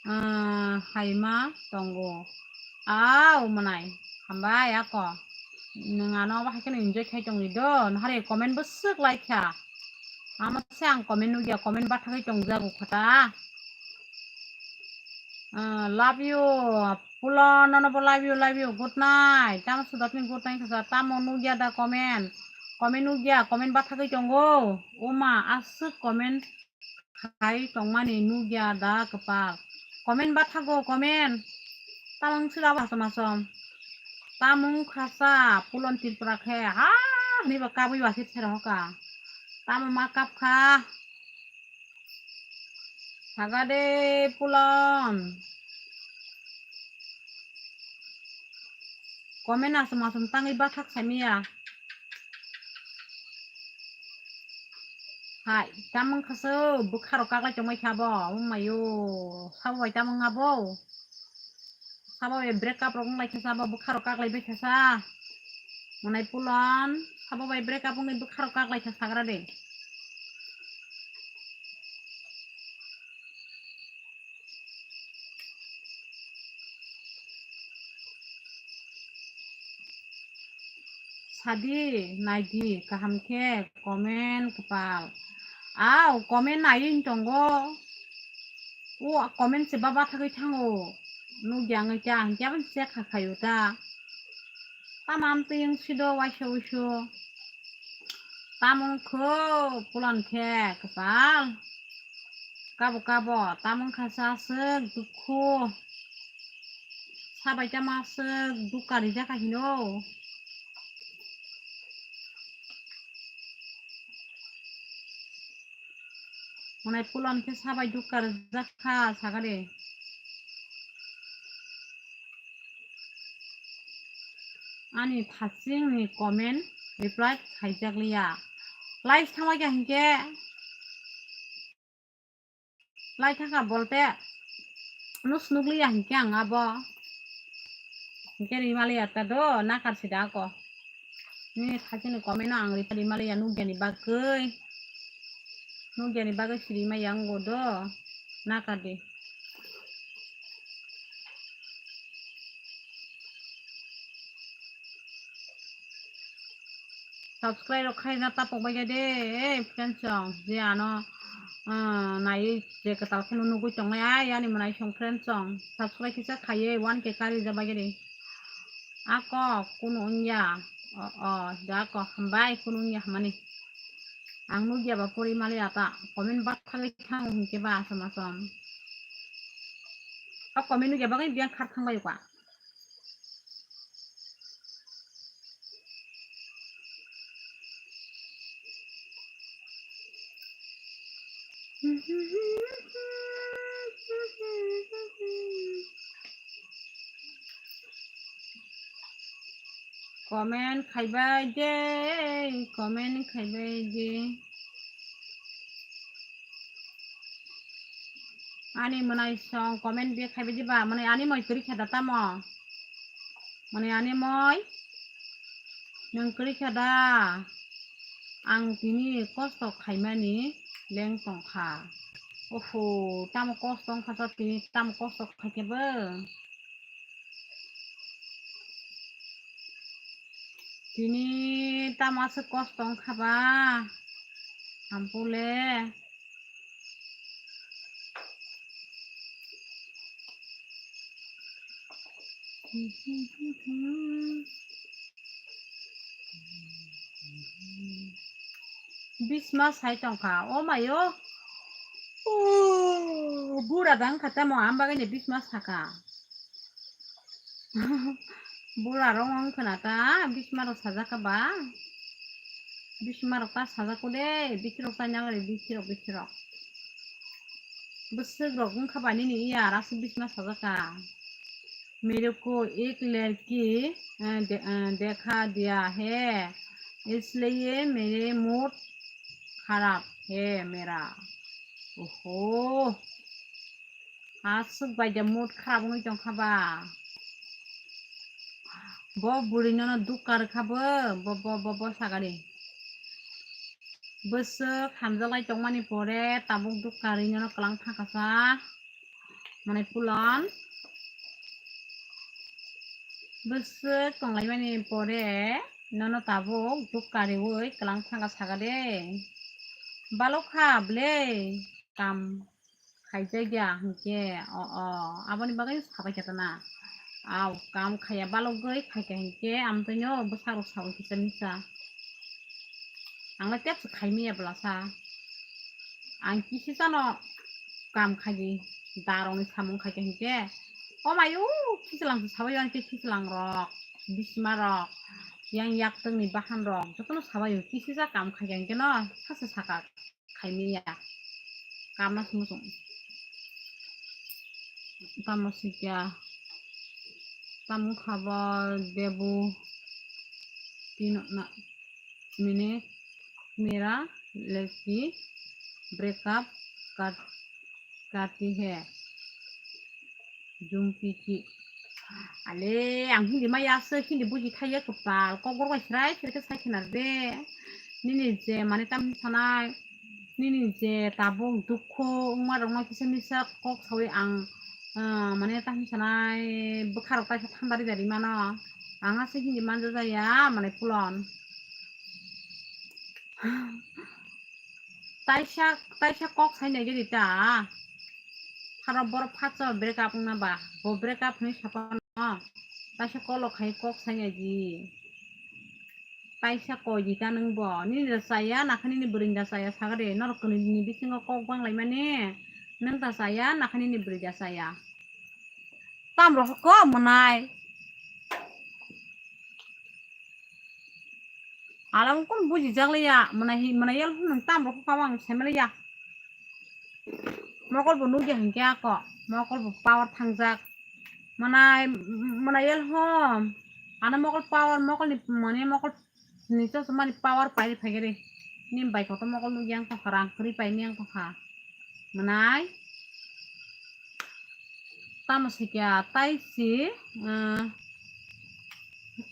ah, haima tongo. Au manai, hambai ako. Nwng ano bahai kheno enjoy khai tongwi do, nahari comment bwswk laikha. Amo se ang comment nukya, comment bathagwi tongjago khata. Ah, love you, pulo nono bo love you, love you, good night. Tamo sudapni good night khasa, tamo nukya da comment. Comment nukya, comment bathagwi tongo. Oma, aswk comment khai tongmani nukya da kwpal. Comment bathago, comment. Tamung sila ba sama som. Tamung khasa pulon Tripura khe ha hini ba kabui ba sit sera hoka. Tamo ma kap kha. Sagade pulon. Comment asum asum tangwi bathak saimaya. Hai, tamung khasu bwkha rok kaklai tongmai kha bo, wngmaio, sabo bai tamung abo. Sabo bai break up rok wng lai kha sa, bo bwkha rok kaklai bai kha sa. Monai pulon, sabo bai break up wngwi bwkha rok kaklai kha sagra de. Sadi, naidi, kaham khe comment kwpal. Au, comment naiwi tongo. O comment se baba thagwi thango. Nukya wngwi ta, hinkhe aboni se kha khaio ta. Tamo amtwi wng sido waisa wuisu. Tamo wngkho pulan khe kwpal. Kabo kabo, tamo wngkha sa aswk dukhu. Sabai tamo aswk dukha rijak kha hino. Monai pulan khe sabai dukha rijak kha sagade. Ani thaching ni comment reply khaijak liya. Live thangbai kha hinkhe. Live thangkha bolte. Nus nukliya hinkhe ang abo. Hinkhe rimaliya ta do nakar sida ako. Ni thaching ni comment no ang reply rimaliya nukya ni bagwi. Nukya ni bagwi siri ma yang go do. Nakar di. Subscribe rok khaina tapok bai de, eh, friends song. Je ano, ah, nai je kwtal kheno nugui tongnai, ai, ani mwnai song friends song. Subscribe kisa khaiye one K kari ja bai de. Ako, kunu wngya. O, o, da ako, hambai, kunu wngya hamani. Ang nugya ba pori mali ata. Comment bak thagwi thango hinkhe ba asam asam. Comment nugya bagwi biyang khar thangbai kwa. Comment khaibai de, comment khaibai de. Ani mwnai song comment de khaibai de ba, mwnai ani moi kwrwi khe da tamo? Mwnai ani moi nwng kwrwi khe da? Ang tini kosto khaimani leng tongkha. Oho, tamo kosto wngkha sa tini, tamo kosto khaikhe bo? Tini tamo aswk kosto wngkha ba? Ampule. Bisma sai tongkha, o mayo. O, bura dang kha tamo, am bagwi ni bisma saka. Bura rong wng khna ta, bisma rok sajak kha ba? Bisma rok ta sajak kho de, bithi rok ta nyang re, bithi rok, bithi rok. Bwswk rok wng kha ba nini iya, aro aswk bisma sajak kha. मेरे को एक लड़की, अ, दे-, अ, देखा दिया है, इसलिए मेरे मूड खराब है मेरा। Oho. Aswk bai da mood kharap wngwi tongkha ba. Bo bwrwi nono dukha rwkha bo, bo, bo, bo, bo sagani. Bwswk hamjaklai tongmani pore tabuk dukha rwi nono kwlang thangkha sa. Mwnai pulon. Bwswk tonglaimani pore nono tabuk dukha rwi kwlang thangkha saga de. Balokha ble kam khaijakya hinkhe, o, o, aboni bagwi sabai khe tana. Au, kam khaiya balogwi khaikha hinkhe, amtwino bwsarok saui kisa misa. Ang le tepsa khaimaya bwlasa. Ang kisisano kam khaidi, darokni samung khaikha hinkhe, o mayu, khichwlangsa sabai o, hinkhe khichwlangrok, bisimarok, yang yaktwngni bahanrok, jotono sabai o, kisisa kam khaikha hinkhe no, sasa saka. Khaimaya. Kama sung sung. Tamo sikya. Tamo khabo debu. Tino na. Mine mera leki breakup kar, karti hai. Jumpi ki. Ale, ang hindi maya se, hindi buji thaiya kwpal. Kok borok bai srai srai khe sai khena de. Nini je mane tam sanai. Nini je tabuk dukhu wngma rokno kisa misa kok sawi ang, ah, mane tam sanai bwkha rok kaisa thanda ri dari mano. Ang ase hindi manja jaya mane pulon. Taisa, taisa kok sai nai giri ta. Pharo borok phatsa break up wngna ba. Bo break up hinwi sapano. Taisa kolo khai kok sai nai di. Taisa koi di ta nwng bo. Nini da chaya, nakha nini bwrwini da chaya sagade. Norok kwnwi ni bisingo kok bang lai mani. Nwng da chaya, nakha nini bwrwi da chaya. Tam rok ko mwnai. Alam kun buji jak liya, mwnai hi, mwnai yal hun tam rok kawang semel ya. Mokol bo nugya hinkhe ako, mokol bo power thangjak. Mwnai, mwnai yal hom. Ano mokol power, mokol ni, mane mokol ni chosma ni power pai phai gere. Nim bai koto mokol nugya ang tongkha, rang kwrwi pai ni ang tongkha. Mwnai. Tamo sikya tai si, eh,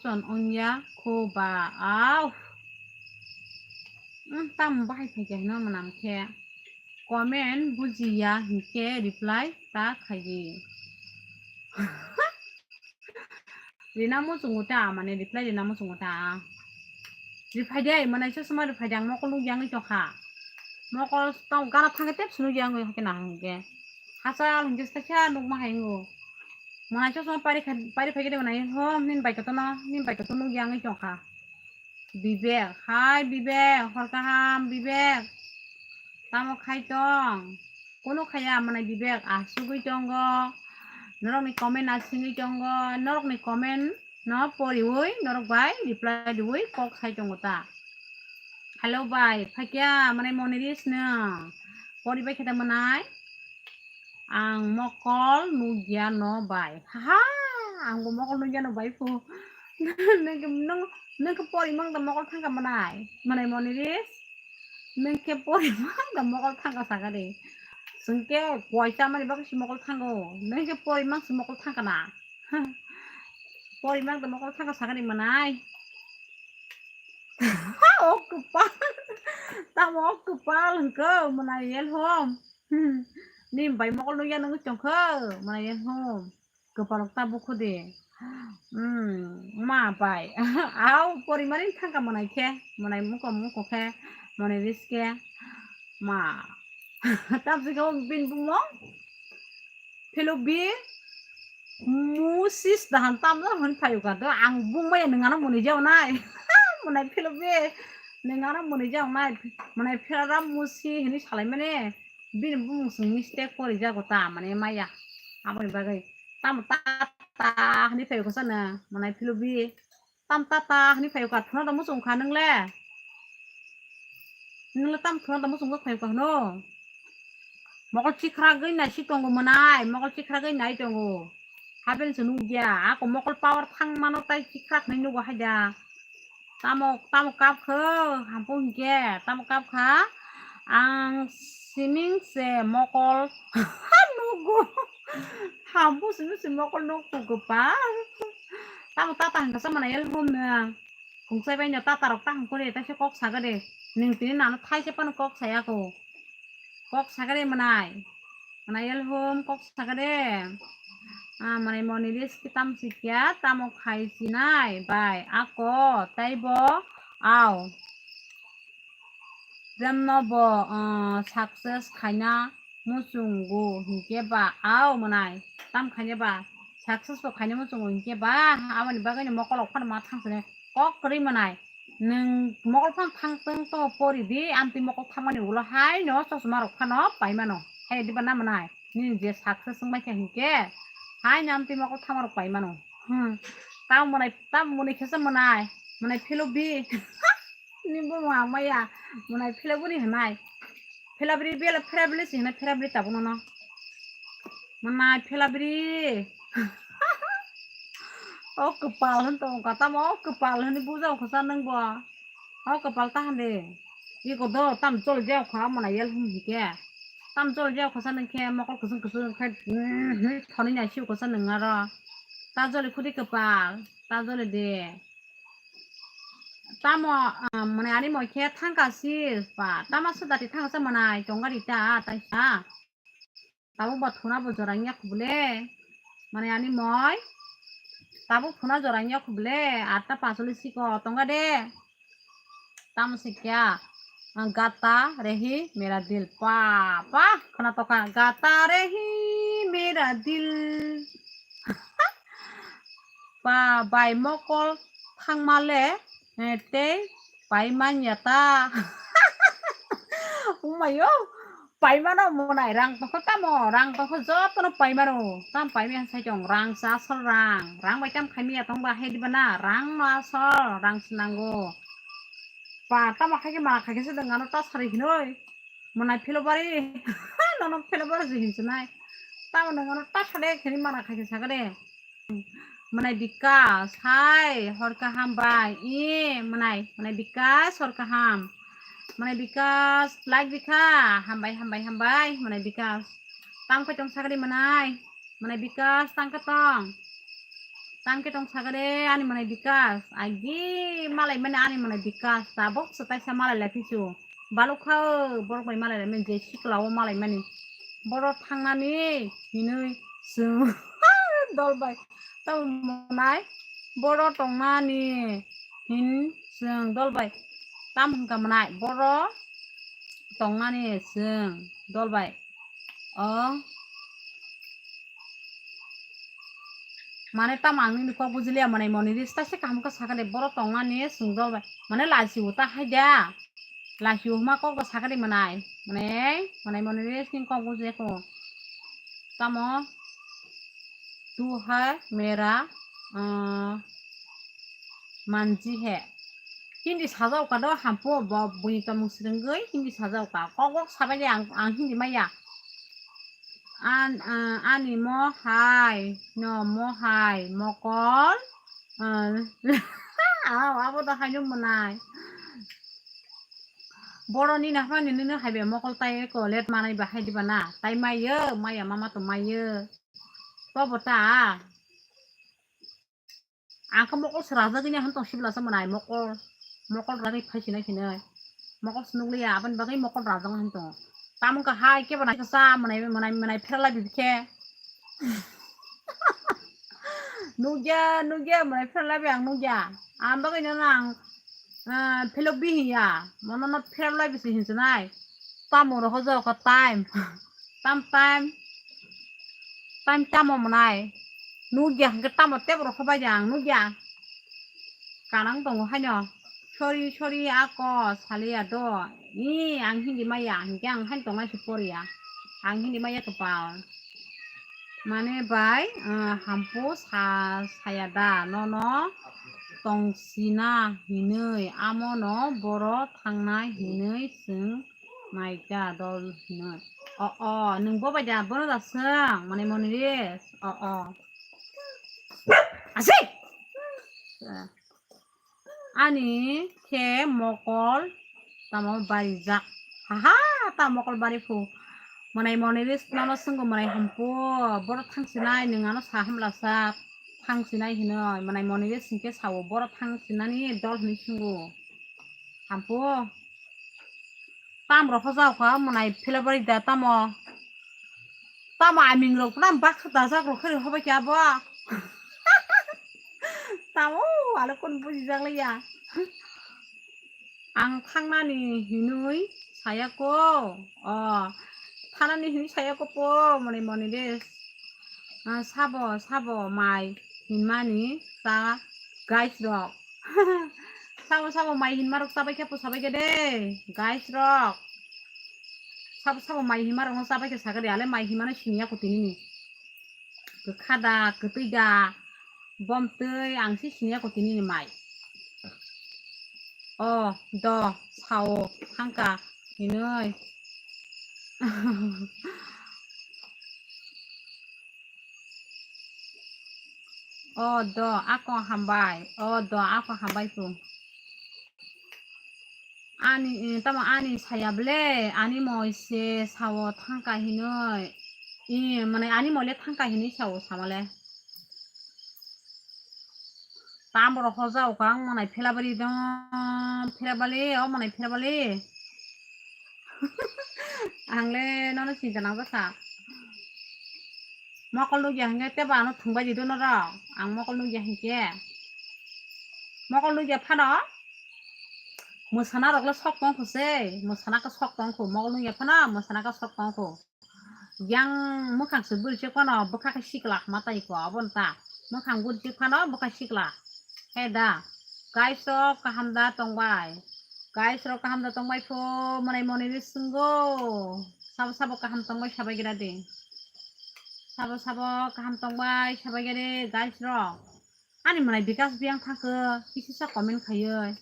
chon ongya kho ba au. Hmm, tamo bahai khaikya hino mwnam khe. Comment bujiya hinkhe reply ta khaidi. Rina muchungo ta, mane reply rina muchungo ta. Reply de, mane se suma reply de, ang mokol nugya wngwi tongkha. Mokol tong gana thangkhe tep sunu nugya wngwi hokhe na hangkhe. Hachal hinkhe se kha nukma hai wngo. Mane se suma pari kha, pari phai khe de mane ho, nin bai kotono, nin bai kotono nugya wngwi tongkha. Bibek, hai Bibek, hor kaham Bibek. Tamo khai tong? Kono khaya mwnai Bibek, asugwi tongo. Norokni comment asingwi tongo, norokni comment no poriwi, norok bai reply riwi kok sai tongo ta. Hello bai, phaikya, mwnai Moniris no. Poribai khe ta mwnai. Ang mokol nukya no bai. Ha, ang bo mokol nukya no bai phu. Nung, nung, nung khe pori mang da mokol thangka mwnai. Mwnai Moniris. Nung khe pori mang da mokol thangka saka de. Sung khe koita mani bagwi si mokol thango. Nung khe pori mang si mokol thangka na. Pori mang da mokol thangka saka de mwnai. O kwpal. Tamo o kwpal hwnkhe mwnai yel hom. Ni bai mokol nukya nung chongkho mwnai yel hom. Kwpal ta bukhu de. Hmm, ma bai. Au, porimani thangka mwnai khe, mwnai muko muko khe, mwnai riske. Ma. Tabjika bin bumung. Philo bi. Musis dahan tamno hwn phayu ka do. Ang bung maya nung ano muni jao nai. Mwnai philo bi. Nung ano muni jao nai. Mwnai philo ram musi hini salai mani. Bini bumung sung mistake pori jago ta mane maya. Aboni bagwi tamo ta ta hwnwi phaio kosano mwnai philo bi. Tam ta ta hwnwi phaio ka thuna da muchung kha nwngle. Nwngle tam thuna da muchung kha phaio ka hwno. Mokol chikhra gwi nai si tongo mwnai, mokol chikhra gwi nai tongo. Haben se nukya, ako mokol power thang mano tai chikhra khnai nugo haida. Tamo, tamo kap kho, hampu hinkhe, tamo kap kha. Ang siming se mokol nugo. Hampu siming se mokol nuk tu gopal. Tamo tata hangka sa mana yel hom na. Kungsai bai no tata rok ta hangkore, ta se kok saga de. Ning tini nano thai se pano kok saya ko. Kok saga de mwnai. Mwnai yel hom kok saga de. Ah, mwnai moni ris kitam sikya, tamo khai sinai bai. Ako, taibo, au. Jamno bo, ah, success khaina muchungo hinkhe ba, au mwnai. Tam khaina ba, success bo khaina muchungo hinkhe ba, aboni bagwi no mokol rok phano ma thang sene. Kok kwrwi mwnai. Nwng mokol phano thang tong to pori di, amtwi mokol thangmani ulo hai no chosma rok phano pai mano. Hai diba na mwnai? Nini je success wngmai kha hinkhe, hai no amtwi mokol thangma rok pai mano. Hmm. Tamo mwnai, tamo mwnai khe se mwnai. Mwnai philo bi. Ni bo ma maya. Mwnai philo buni hwnai. Philabri bela philabri si hwnai philabri tabuk no no. Mwnai philabri. O kwpal hwn tong ka tamo o kwpal hwnwi bujao kho sa nwng bo. O kwpal ta hwn de. Iko do tam chol jao kha mwnai yel hum hike. Tam chol jao kho sa nwng khe mokol kusung kusung khe, mm, thoni nai si kho sa nwng aro. Ta joli khudi kwpal. Ta joli de. Tamo, ah, mwnai ani moi khe thangka si pa. Tamo se dati thangka se mwnai tongari ta, taisa. Tabuk ba thuna bo jora wngya khubule. Mwnai ani moi. Tabuk thuna jora wngya khubule. Atta pasolis siko tongka de. Tamo sikya. Ah, gata rehi mera dil. Pa, pa, khna toka. Gata rehi mera dil. Pa bai mokol thangma le, eh, tei pai manya ta. Umayo, pai mano mwnai rang tongkho tamo, rang tongkho jotono pai mano. Tam pai maya sai tong rang sa asol rang. Rang bai tam khai maya tong ba hai diba na, rang no asol rang se nango. Pa tamo khai khe ma khai khe se dong ano ta sari hinoi. Mwnai philobari, nono philobari se hinse nai. Tamo nang ano ta sade kheni mana khai khe sakade. Mwnai Bikas, hai, hor kaham bai. I, mwnai, mwnai Bikas, hor kaham. Mwnai Bikas, like bikha. Hambai, hambai, hambai, mwnai Bikas. Tam khe tong sakade mwnai. Mwnai Bikas, tang khe tong. Tang khe tong sakade, ani mwnai Bikas. Agi, malai mani ani mwnai Bikas. Tabok se taisa malai lai phisu. Balukha o, borok bai malai laimani je sikla o malai mani. Borok thangnani hinui chwng dol bai. Tamo mwnai borok tongnani hin chwng dol bai. Tam hwnkha mwnai borok tongnani chwng dol bai. O. Mane tamo ang nini kok bujiliya mwnai moni ris taisa kaham khe sakha de borok tongnani chwng dol bai. Mane lachi o ta hai da. Lachi o huma kok bo sakha de mwnai. Mane, mwnai moni ris nini kok bujiya kho. Tamo? Tu hai mera manji he. Hindi sajao ka do hampu bo bui tomung srengwi hindi sajao ka. Kok kok sabai le ang, ang hindi maya. An, ani mo hai, no mo hai, mokol. Abo to haino mwnai. Boro ni na hwnwi nini haibe mokol tai ko let manai ba hai diba na. Tai mayo, maya mama to mayo. Tobo ta. Ang khe mokol se rajagwi ni hwn tong sibla se mwnai mokol. Mokol rajagwi phai sinai sinai. Mokol se nukliya aboni bagwi mokol rajak hwn tongo. Tamo wngkha hai kebo nai kasa mwnai mwnai mwnai pheralai bi khe. Nukya nukya mwnai pheralai bi ang nukya. Ang bagwi no ang philok bi hinya. Mono no pheralai bi se hinsinai. Tamo roho jao kha time. Tam time. Time tamo mwnai. Nukya hwnkhe tamo tebo rokho bai de ang nukya. Kanang tongo haino. Sorry, sorry, ako saliya do. Ni ang hindi maya hwnkhe ang haino tongnai se poriya. Ang hindi maya kwpal. Mane bai, hampu sa, saya da nono tongsina hinwi amono boro thangnai hinwi chwng Naikha dol hino. O, o, nwng bo bai da, bono da swng, mane moni res. O, o. Asi! Ani khe mokol tamo barijak. Haha, ta mokol bari phu. Mwnai moni res nono swngbo mwnai hampu. Boro thang sinai, nwng ano sa hamla sa. Thang sinai hino, mwnai moni res hinkhe sao, boro thang sinani dol hinwi swngbo. Hampu. Tam rok hoja kha mwnai philabari da tamo. Tamo aming rok pura baksa dajak rok khari hobai khe abo. Tamo ale kun bujijak liya. Ang thangnani hinui saya ko. O, thanani hinui saya ko po mwnai moni de. Ah, sabo, sabo mai hinmani ta guys rok. Sabo sabo mai hinma rok chabai khe posabai khe de guys rok. Sabo sabo mai hinma rok no chabai khe sakhe de ale mai hinmano siniya ko tinini. Kwkha da, kwtwi da, bom twi ang se siniya ko tinini mai. O do sao thangka hinui. O do ako hambai, o do ako hambai pu. Ani, eh, tamo ani saya ble, ani moi se sao thangka hinui. I, mane ani moi le thangka hinui sao samale. Tam borok hoja o kang mwnai philabari dong, philabali, o mwnai philabali. Ang le nono sinta nang bwkha. Mokol nukya hinkhe tebo ano thwngbai di dono rok. Ang mokol nukya hinkhe. Mokol nukya phano. Mwsana rok le sok tong kho se. Mwsana khe sok tong kho. Mokol nukya phano mwsana khe sok tong kho. Yang mwkhang se bwrwi se phano bwkha khe sikla hama tai kho abo nta. Mwkhang bwrwi se phano bwkha sikla. He da. Guys rok kaham da tongbai. Guys rok kaham da tongbai pho mwnai moni ni swnggo. Sabo sabo kaham tongbai sabai gira de. Sabo sabo kaham tongbai sabai gira de guys rok. Ani mwnai bikas biyang thangkhe kisi sa comment khaioi.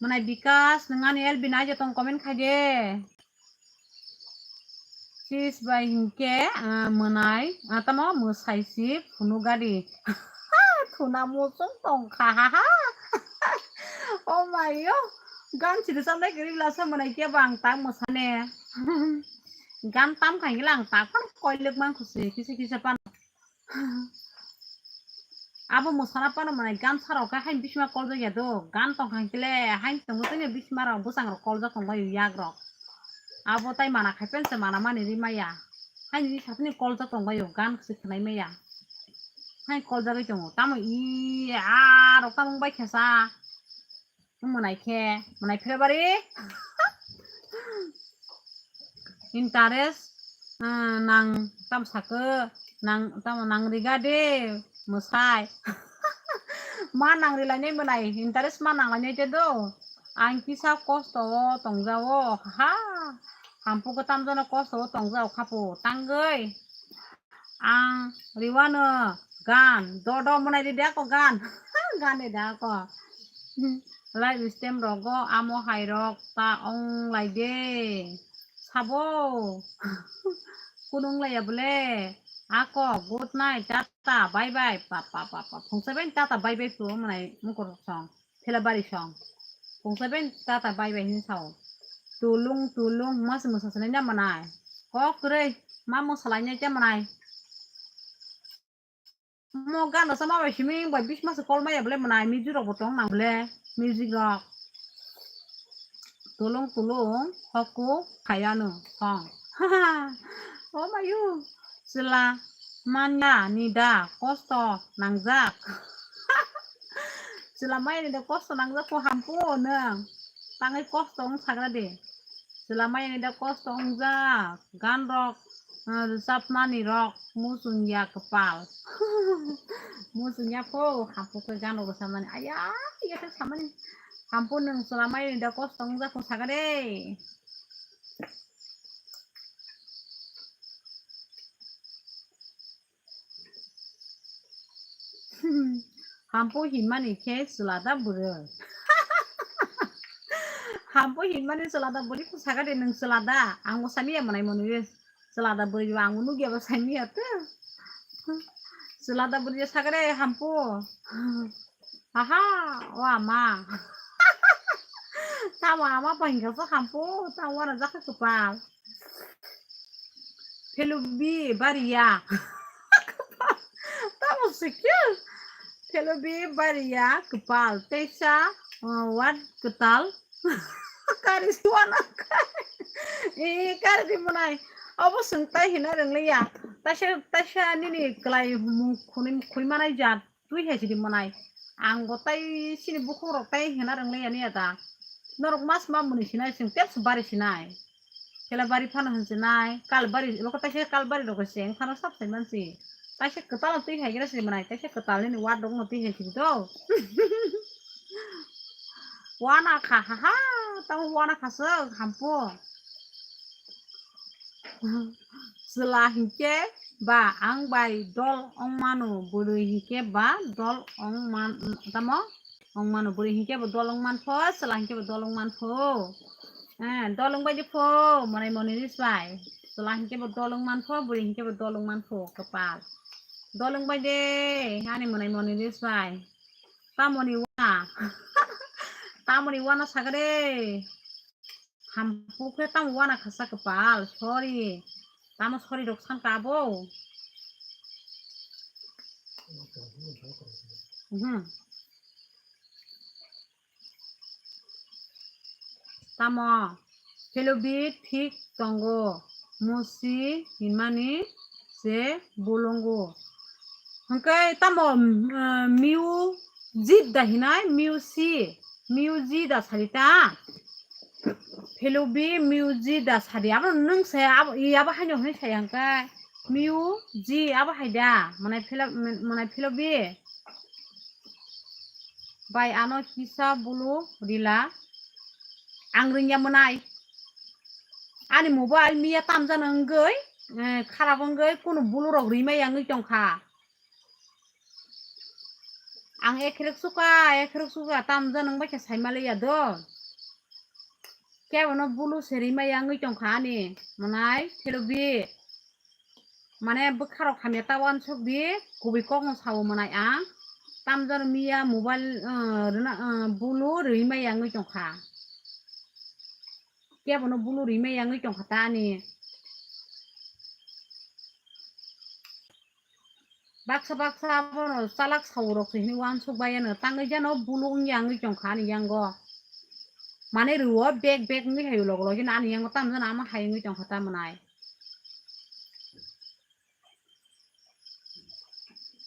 Mwnai bikas nwng ani L B nai je tong comment khai de. Sis bai hinkhe, ah, mwnai, ah, tamo mwsai si phunuk gari. Thuna muchung tong kha ha ha. Oh my yo. Gan siri samnai kiri blasa mwnai khe bang tang mwsane. Gan tam khai lang tak pan koilek mang khusi kisi kisa pan. Abo mwsana phano mwnai gan sarok khe haini bisima koljak ya do. Gan tong kha hwnkhe le haini tongo tini bisima rok bwsang rok koljak tong bai yak rok. Abo tai mana khai pense mana mani ri maya. Haini ri sathini koljak tong bai gan se khwnai maya. Haini koljagwi tongo. Tamo i a rok tamo bai khe sa. Mwnai khe, mwnai philabari. Interest, ah, nang tam sakhe, nang, tamo nang riga de, mwsai. Ma nang rilainai mwnai, interest ma nanglainai te do. Ang kisa kosto o tongjao, ha. Hampu khe tamjano kosto o tongjao khapo, tangwi. Ang riwano gan, dodo mwnai rida ko gan. Gan rida ko. Live stream rogo amo hai rok ta ong lai de. Sabo. Kunung lai ya bole. Ako, good night, tata, bye bye. Pa, pa, pa, pa. Phung seven tata bye bye pu mwnai mukor song. Phela bari song. Phung seven tata bye bye hin sao. Tulung, tulung, mas musa sanai na mwnai. Kok rei, ma musa lai nai te mwnai. Mo gano sama bai simi bai bis mas kol maya bole mwnai, music rok bo tong nang bole, music rok. Tulung tulung hoku khayanu song. Oh mayu, chwla manya ni da kosto nangjak. Chwla manya ni da kosto nangjak ko hampu nang. Tangai kosto wng sagra de. Chwla manya ni da kosto wngjak. Gan rok, ah, rwchapmani rok muchung ya kwpal. Muchung ya pho, hampu khe gan rok rwchapmani. Aya, iya khe samani. Hampu nwng chwla manya ni da kosto wngjak ko sagra de. Hampu hinmani khe chwla da bwrwi. Hampu hinmani chwla da bwrwi khe saka de nwng chwla da. Ang bo sani ya mwnai mwnwi chwla da bwrwi ba ang bo nugya ba sani ya te. Chwla da bwrwi saka de hampu. Aha, o ama. Tamo ama bai hingka so hampu, tamo wana jakha kwpal. Phelubi bariya. Tamo sikya. Phelubi bariya kwpal. Teisa, uh, what kwtal? Kari suana kai. Eh, kari di mwnai. Obo swng tai hina rwngliya. Taisa, taisa nini kwlai mung khunui khui manai jat. Twi hai sidi mwnai. Ang bo tai sini bukhuk rok tai hena rwngliya niya da. Norok mas ma mwnwi sinai, chwng tebs bari sinai. Kela bari phano hwn sinai, kal bari, loko taisa kal bari rok se wng phano sab sai mansi. Taisa kwtal twi hai gira sidi mwnai, taisa kwtal nini ward rok no twi hai sidi do. Wana kha, ha ha, tamo wana kha swk hampu. Chwla hinkhe ba ang bai dol wng mano, bwrwi hinkhe ba dol wng man, tamo wng mano, bwrwi hinkhe bo dol wng man pho, chwla hinkhe bo dol wng man pho. Eh, dol wng bai de pho, mwnai mwnwi ris bai. Chwla hinkhe bo dol wng man pho, bwrwi hinkhe bo dol wng man pho, kwpal. Dol wng bai de, ani mwnai mwnwi ris bai. Tamoni wana. Tamoni wana sagade. Hampu khe tamo wana khasa kwpal, sorry. Tamo sorry rok san ka abo? Mhm. Tamo, Phelubi thik tongo, musi hinmani se bulungo. Hwnkhe tamo, mm, miu jit da hinai, miu si, miu ji da sari ta? Phelubi miu ji da sari, abo nwng se, abo, i abo haino hwnwi sai hwnkhe, miu ji abo hai da, mwnai philo-, mwnai Phelubi. Bai ano kisa bulu rila. Ang ringya mwnai. Ani mobile miya tamjana wngwi, eh, kharap wngwi kunu bulu rok rimai ya wngwi tongkha. Ang ekhrek suka, ekhrek suka tamjana wngbai khe saimaliya do. Kebono bulu se rimai ya wngwi tongkha ani mwnai Phelubi. Mane bwkha rok hamya ta uansuk di, kubui kok no sao mwnai ang. Tamjani miya mobile, uh, rwna, uh, bulu rwi maya wngwi tongkha. Kebono bulu rwi maya wngwi tongkha ta ani. Baksa baksa abono chalak sao rok se hinwi uansuk bai ano tangwi jano bulu wngya wngwi tongkha ani yango. Mane rwo bek bek wngwi hai ulo ulo jeno ani yango tamjani ama hai wngwi tongkha ta mwnai.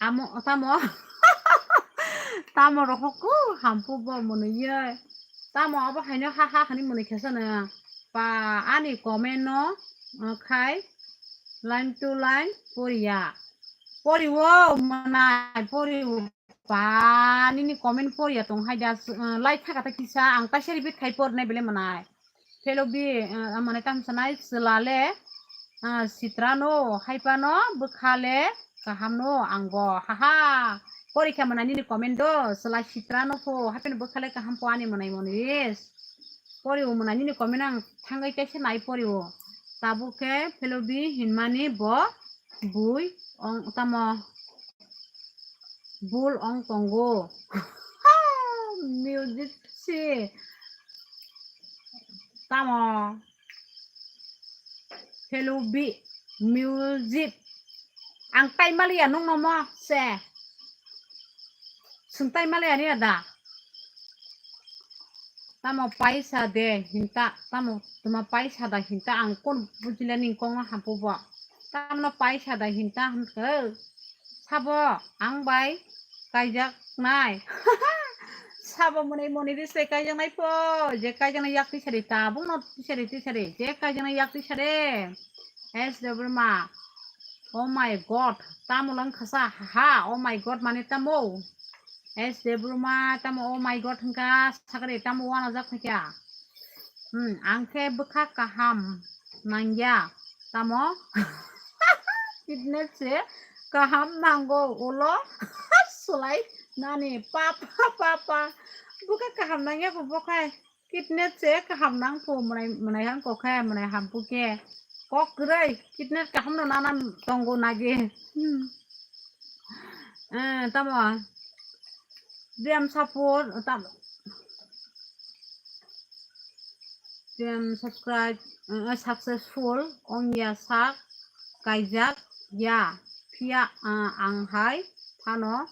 Amo, tamo, tamo rohok ko hampu bo mwnwi ye. Tamo abo haino ha ha hani mwnwi khesa na. Pa ani comment no, uh, khai line to line poriya. Poriwo mwnai poriwo. Pa nini comment poriya tong hai da, uh, lai thaka ta kisa ang taisa repeat khai pornai bele mwnai. Phelubi, uh, mane tam sanai chwla le Ah, sitrano, haipano, bwkhale, kahamno, angbo, haha. Porikha mwnai nini comment do, chwla sitrano pho, haipano bwkhale kaham pho ani mwnai moniris. Poriwo mwnai nini comment ang thangwi kaisa nai poriwo. Tabuk khe Phelobi hinmani bo bui ong tamo bul ong tongo. Music si tamo Phelobi music. Ang tai maliya nung nomo se. Sung tai maliya ni ada. Tamo paisa de hinta, tamo tuma paisa da hinta ang kon bujila ning kong hampu bo. Tamno paisa da hinta hamke. Sabo ang bai kaijak nai. Sabo mwnai moniris le kaijak nai po. Je kaijak nai yak tisari tabuk no tisari tisari. Je kaijak nai yak tisari. Es de Burma. Oh my God. Tamo lang khasa. Ha. Oh my God mane tamo. Es de Burma tamo. Oh my God hingka sakari tamo wana jak khaikya. Hmm. Ang khe bwkha kaham nangya. Tamo. Fitness se kaham nango ulo sulai nani pa pa pa pa. Bwkha kaham nangya bo bokhai. Fitness se kaham nang phu mwnai mwnai hang kokhe mwnai ham phu khe. Kok kwrwi fitness kaham no nana tongo nagi. Hmm. Eh, tamo. Dem support tam. Dem subscribe, eh, successful ongya sak kaijak ya. Phiya, eh, ang hai phano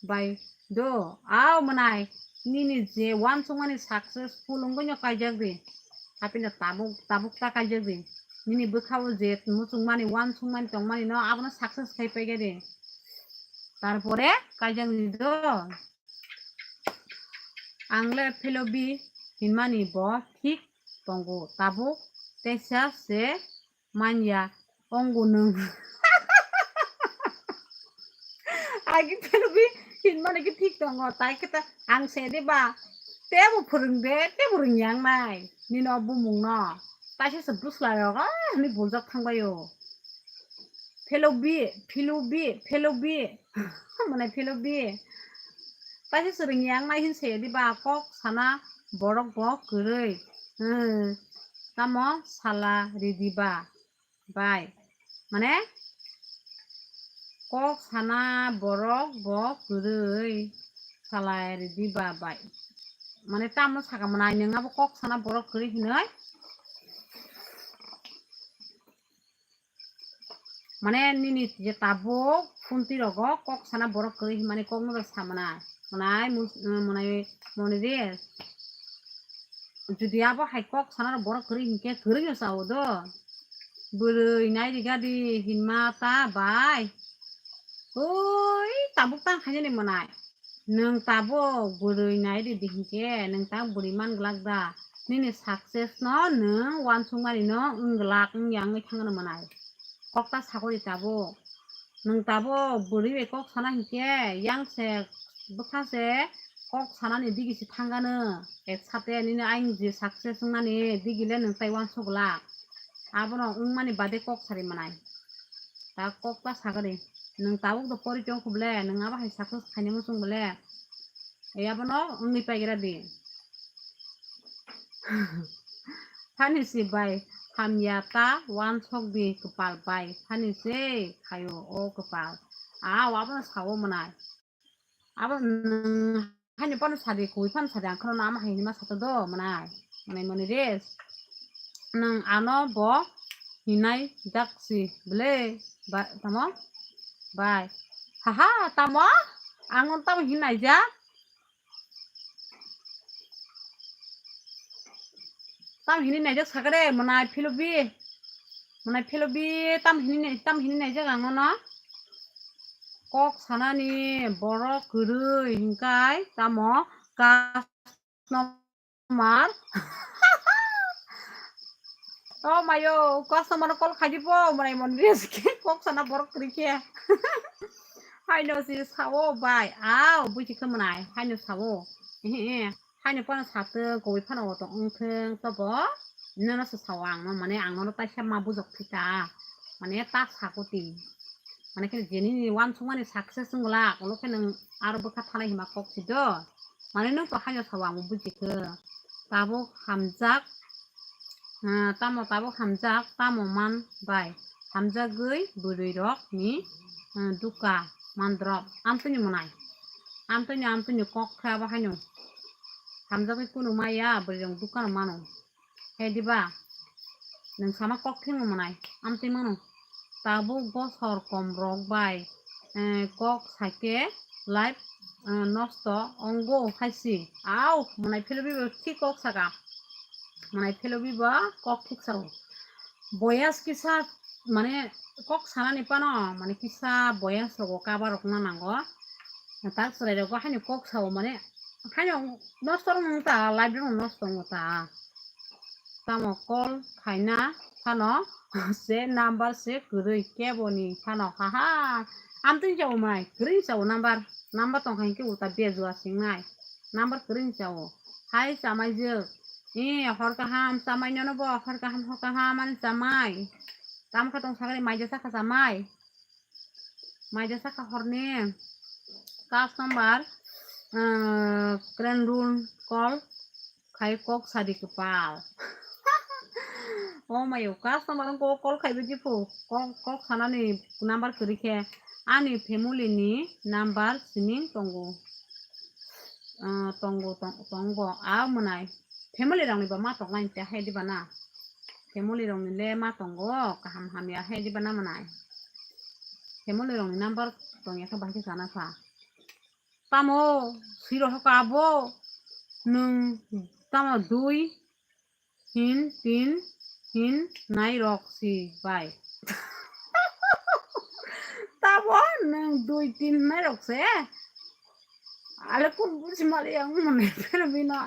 bai do. Au mwnai nini je wansukmani successful wngwi no kaijak di. Hapino tabuk tabuk ta kaijak di. Nini bwkhao je muchungmani wansukmani tongmani no abono success khai paikha di. Tarpore kaijak di do. Ang le Phelobi hinmani bo thik tongo, tabuk teisa se manya ongo nwng. Agi Phelobi hinmani khe thik tongo, tai khe ta ang se de ba tebo phwrwng de, tebo rwngya wngnai nini o bumung no. Taisa se bwsla rok, ah, hinwi buljak thangbai o. Phelobi, Phelobi, Phelobi. Mane Phelobi. Taisa se rwngya wngnai hin se diba kok sana borok bo kwrwi. Hmm. Tamo sala ridiba bai. Mane kok sana borok bo kwrwi sala ridiba bai. Mane tamo saka mwnai nwng abo kok sana borok kwrwi hinwi. Mane nini je tabuk phunti rogo kok sana borok kwrwi hinmani kokno da samana. Mwnai mus-, mwnai moni de. Judi abo hai kok sana rok borok kwrwi hinkhe kwrwi no sao do. Bwrwi nai riga di hinma ta bai. Oi, tabuk tang khainani mwnai. Nwng tabuk bwrwi nai di di hinkhe nwng tabuk bwrwi man glak da? Nini success no nwng wansukmani no wng glak wngya wngwi thangno mwnai. Kok ta sakori tabuk. Nwng tabuk bwrwi bai kok sana hinkhe yang se bwkha se kok sanani digi se thangano. Ek sate nini ayang je success wngnani digi le nwng tai wansuk glak. Abono wngmani bade kok sari mwnai. Ta kok ta sagari. Nwng tabuk do pori tong khuble, nwng abo hai success khaina muchung bole. E abono wngwi paigra di. Phani si bai hamya ta wansok di kwpal bai. Phani se khaio o kwpal. A, abono sao mwnai. Abo nwng haino phano sadi, koi phano sadi, ang kheno ama haini ma sato do, mwnai. Mwnai moni res. Nwng ano bo hinai jaksi, bwle, ba, tamo? Bai. Haha, tamo? Ang tamo hinai jak? Tam hini naijak sakare, mwnai Philobi. Mwnai Philobi, tam hini nai-, tam hini naijak ang nono. Kok sanani borok kwrwi hinkai tamo customer. Oh mayo, customer call khaidi po, mwnai moni res khe kok sana borok kwrwi khe. Haino si sao bai, ao, buji khe mwnai, haino sao. Ehe, ehe. Haino phano satwng, koi phano oto wngthwng, tobo nono se sao ang no, mane ang nono taisa ma bujok thika. Mane ta sakuti. Mane khe jenini wansukmani success wngla, ulo khe nwng aro bwkha thanai hima kok si do. Mane nwng to haino sao ang bujikhe. Tabuk hamjak, ah, tamo tabuk hamjak, tamo man bai. Hamjagwi bwrwi rok ni, ah, duka mandrop. Amtwini mwnai. Amtwini, amtwini kok khe abo haino. Hamjagwi kunu maya, bwrwi rok duka no mano. He diba? Nwng sama kok thwngwi mwnai, amtwi mano. Tabuk bosor kom rok bai, eh, kok sakhe life, eh, nosto wngo hai si. Au, mwnai philwi bo thik kok saka. Mwnai philwi bo kok thik sao. Boyas kisa, mane, kok sanani pano, mane, kisa boyas rogo cover rokna nango. Tak chwrai rogo haino kok sao, mane, haino nosto wng ta, life rok nosto wng ta. Tamo call khaina phano se number se kwrwi keboni phano, haha. Amtwini chao mai, kwrwi chao number. Number tongkha hinkhe ulta bejua singnai. Number kwrwi chao. Hai chamai jwk. E, hor kaham chamai nono bo, hor kaham, hor kaham ani chamai. Tamo khe tong sagri maija sakha chamai. Maija sakha horni. Customer, eh, kren run call khai kok sadi kwpal. O mayo, customer wng kok call khai biji phu. Kok, kok sanani number kwrwi khe ani family ni number sining tongo. Ah, tongo, tong-, tongo. Ah, mwnai. Family rokni bo ma tongnai te hai diba na? Family rokni le ma tongo, kaham hamya hai diba na mwnai? Family rokni number tongya khe bahai khe sana kha. Tamo, siro hoka abo, nwng tamo dui, hin, tin, hin, nai rok si bai. Tabo nwng dui, tin, nai rok se? Ale kun buji mali ang mane philwi bino.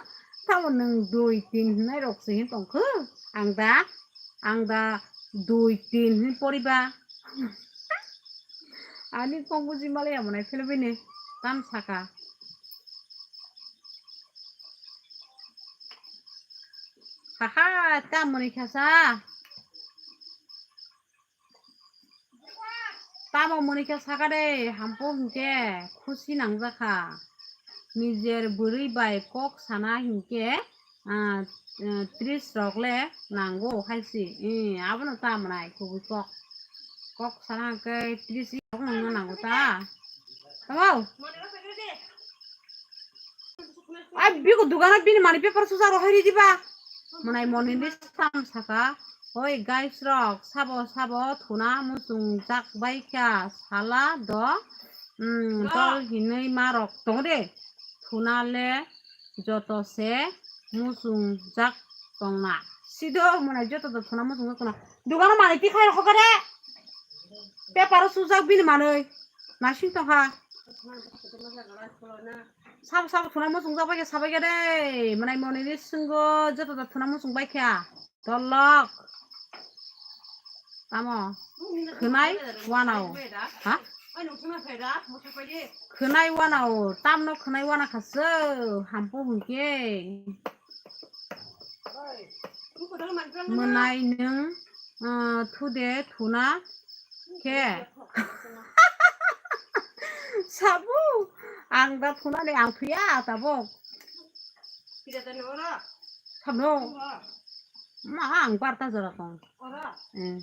Tamo nwng dui, tin, nai rok se hin tongkhu? Ang da, ang da dui, tin, hin poriba. Ani kok buji mali ang mane philwi bini. Tam saka. Haha, ta muni khasa. Tamo muni khe saka de, hampo hinkhe khusi nangjakha. Nijer bwrwi bai kok sana hinkhe, ah, ah, tris rok le nango hai si. Eh, abono ta mwnai kubui kok. Kok sana hinkhe tris rok nangna nango ta. Tamo? Ai, biko dugano bini mani paper susa rohai ri diba. Mwnai moni ni sam saka. Oi, guys rok, sabo, sabo, thuna muchung jak bai kha sala do, mm, dol hinui ma rok tong de. Thuna le joto se muchung jak tong na. Sido mwnai joto do thuna muchung jak tong na. Dugano mani tikhai rokha de. Paper o sujak bini manui. Nasing tongkha. Sabo sabo thuna muchung jak bai kha sabai kha de. Mwnai moni ni singo joto joto thuna muchung bai kha. Tolok. Tamo. Khwnai wanao. Ha? Khwnai wanao. Tamno khwnai wana khasu. Hampu hwnkhe. Mwnai nwng, ah, thude thuna khe. Sabu, ang da thunani ang thuya tabuk. Sabno. Ma ang barta jora tong. Eh.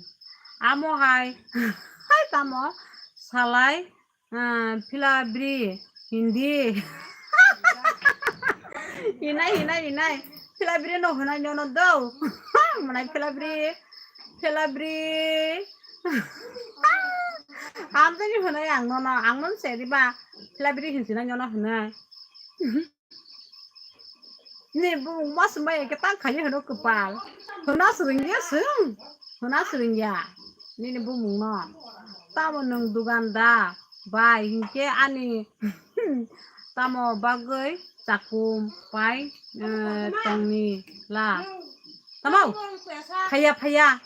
Amo hai. Hai tamo. Salai. Ah, philabri, hindi. Hinai, hinai, hinai. Philabri no hinai nono do. Mwnai philabri, philabri. Amtani hinai ang nono, ang non se diba. Philabri hinsinai nono hinai. Ni bumung ma swmai khe ta khaye hwno kwpal. Hwna swrwngya swng. Hwna swrwngya. Nini bumung no. Tamo nwng dugan da. Bai hinkhe ani tamo bagwi chakum pai, eh, tongni la. Tamo? Phaiya, phaiya.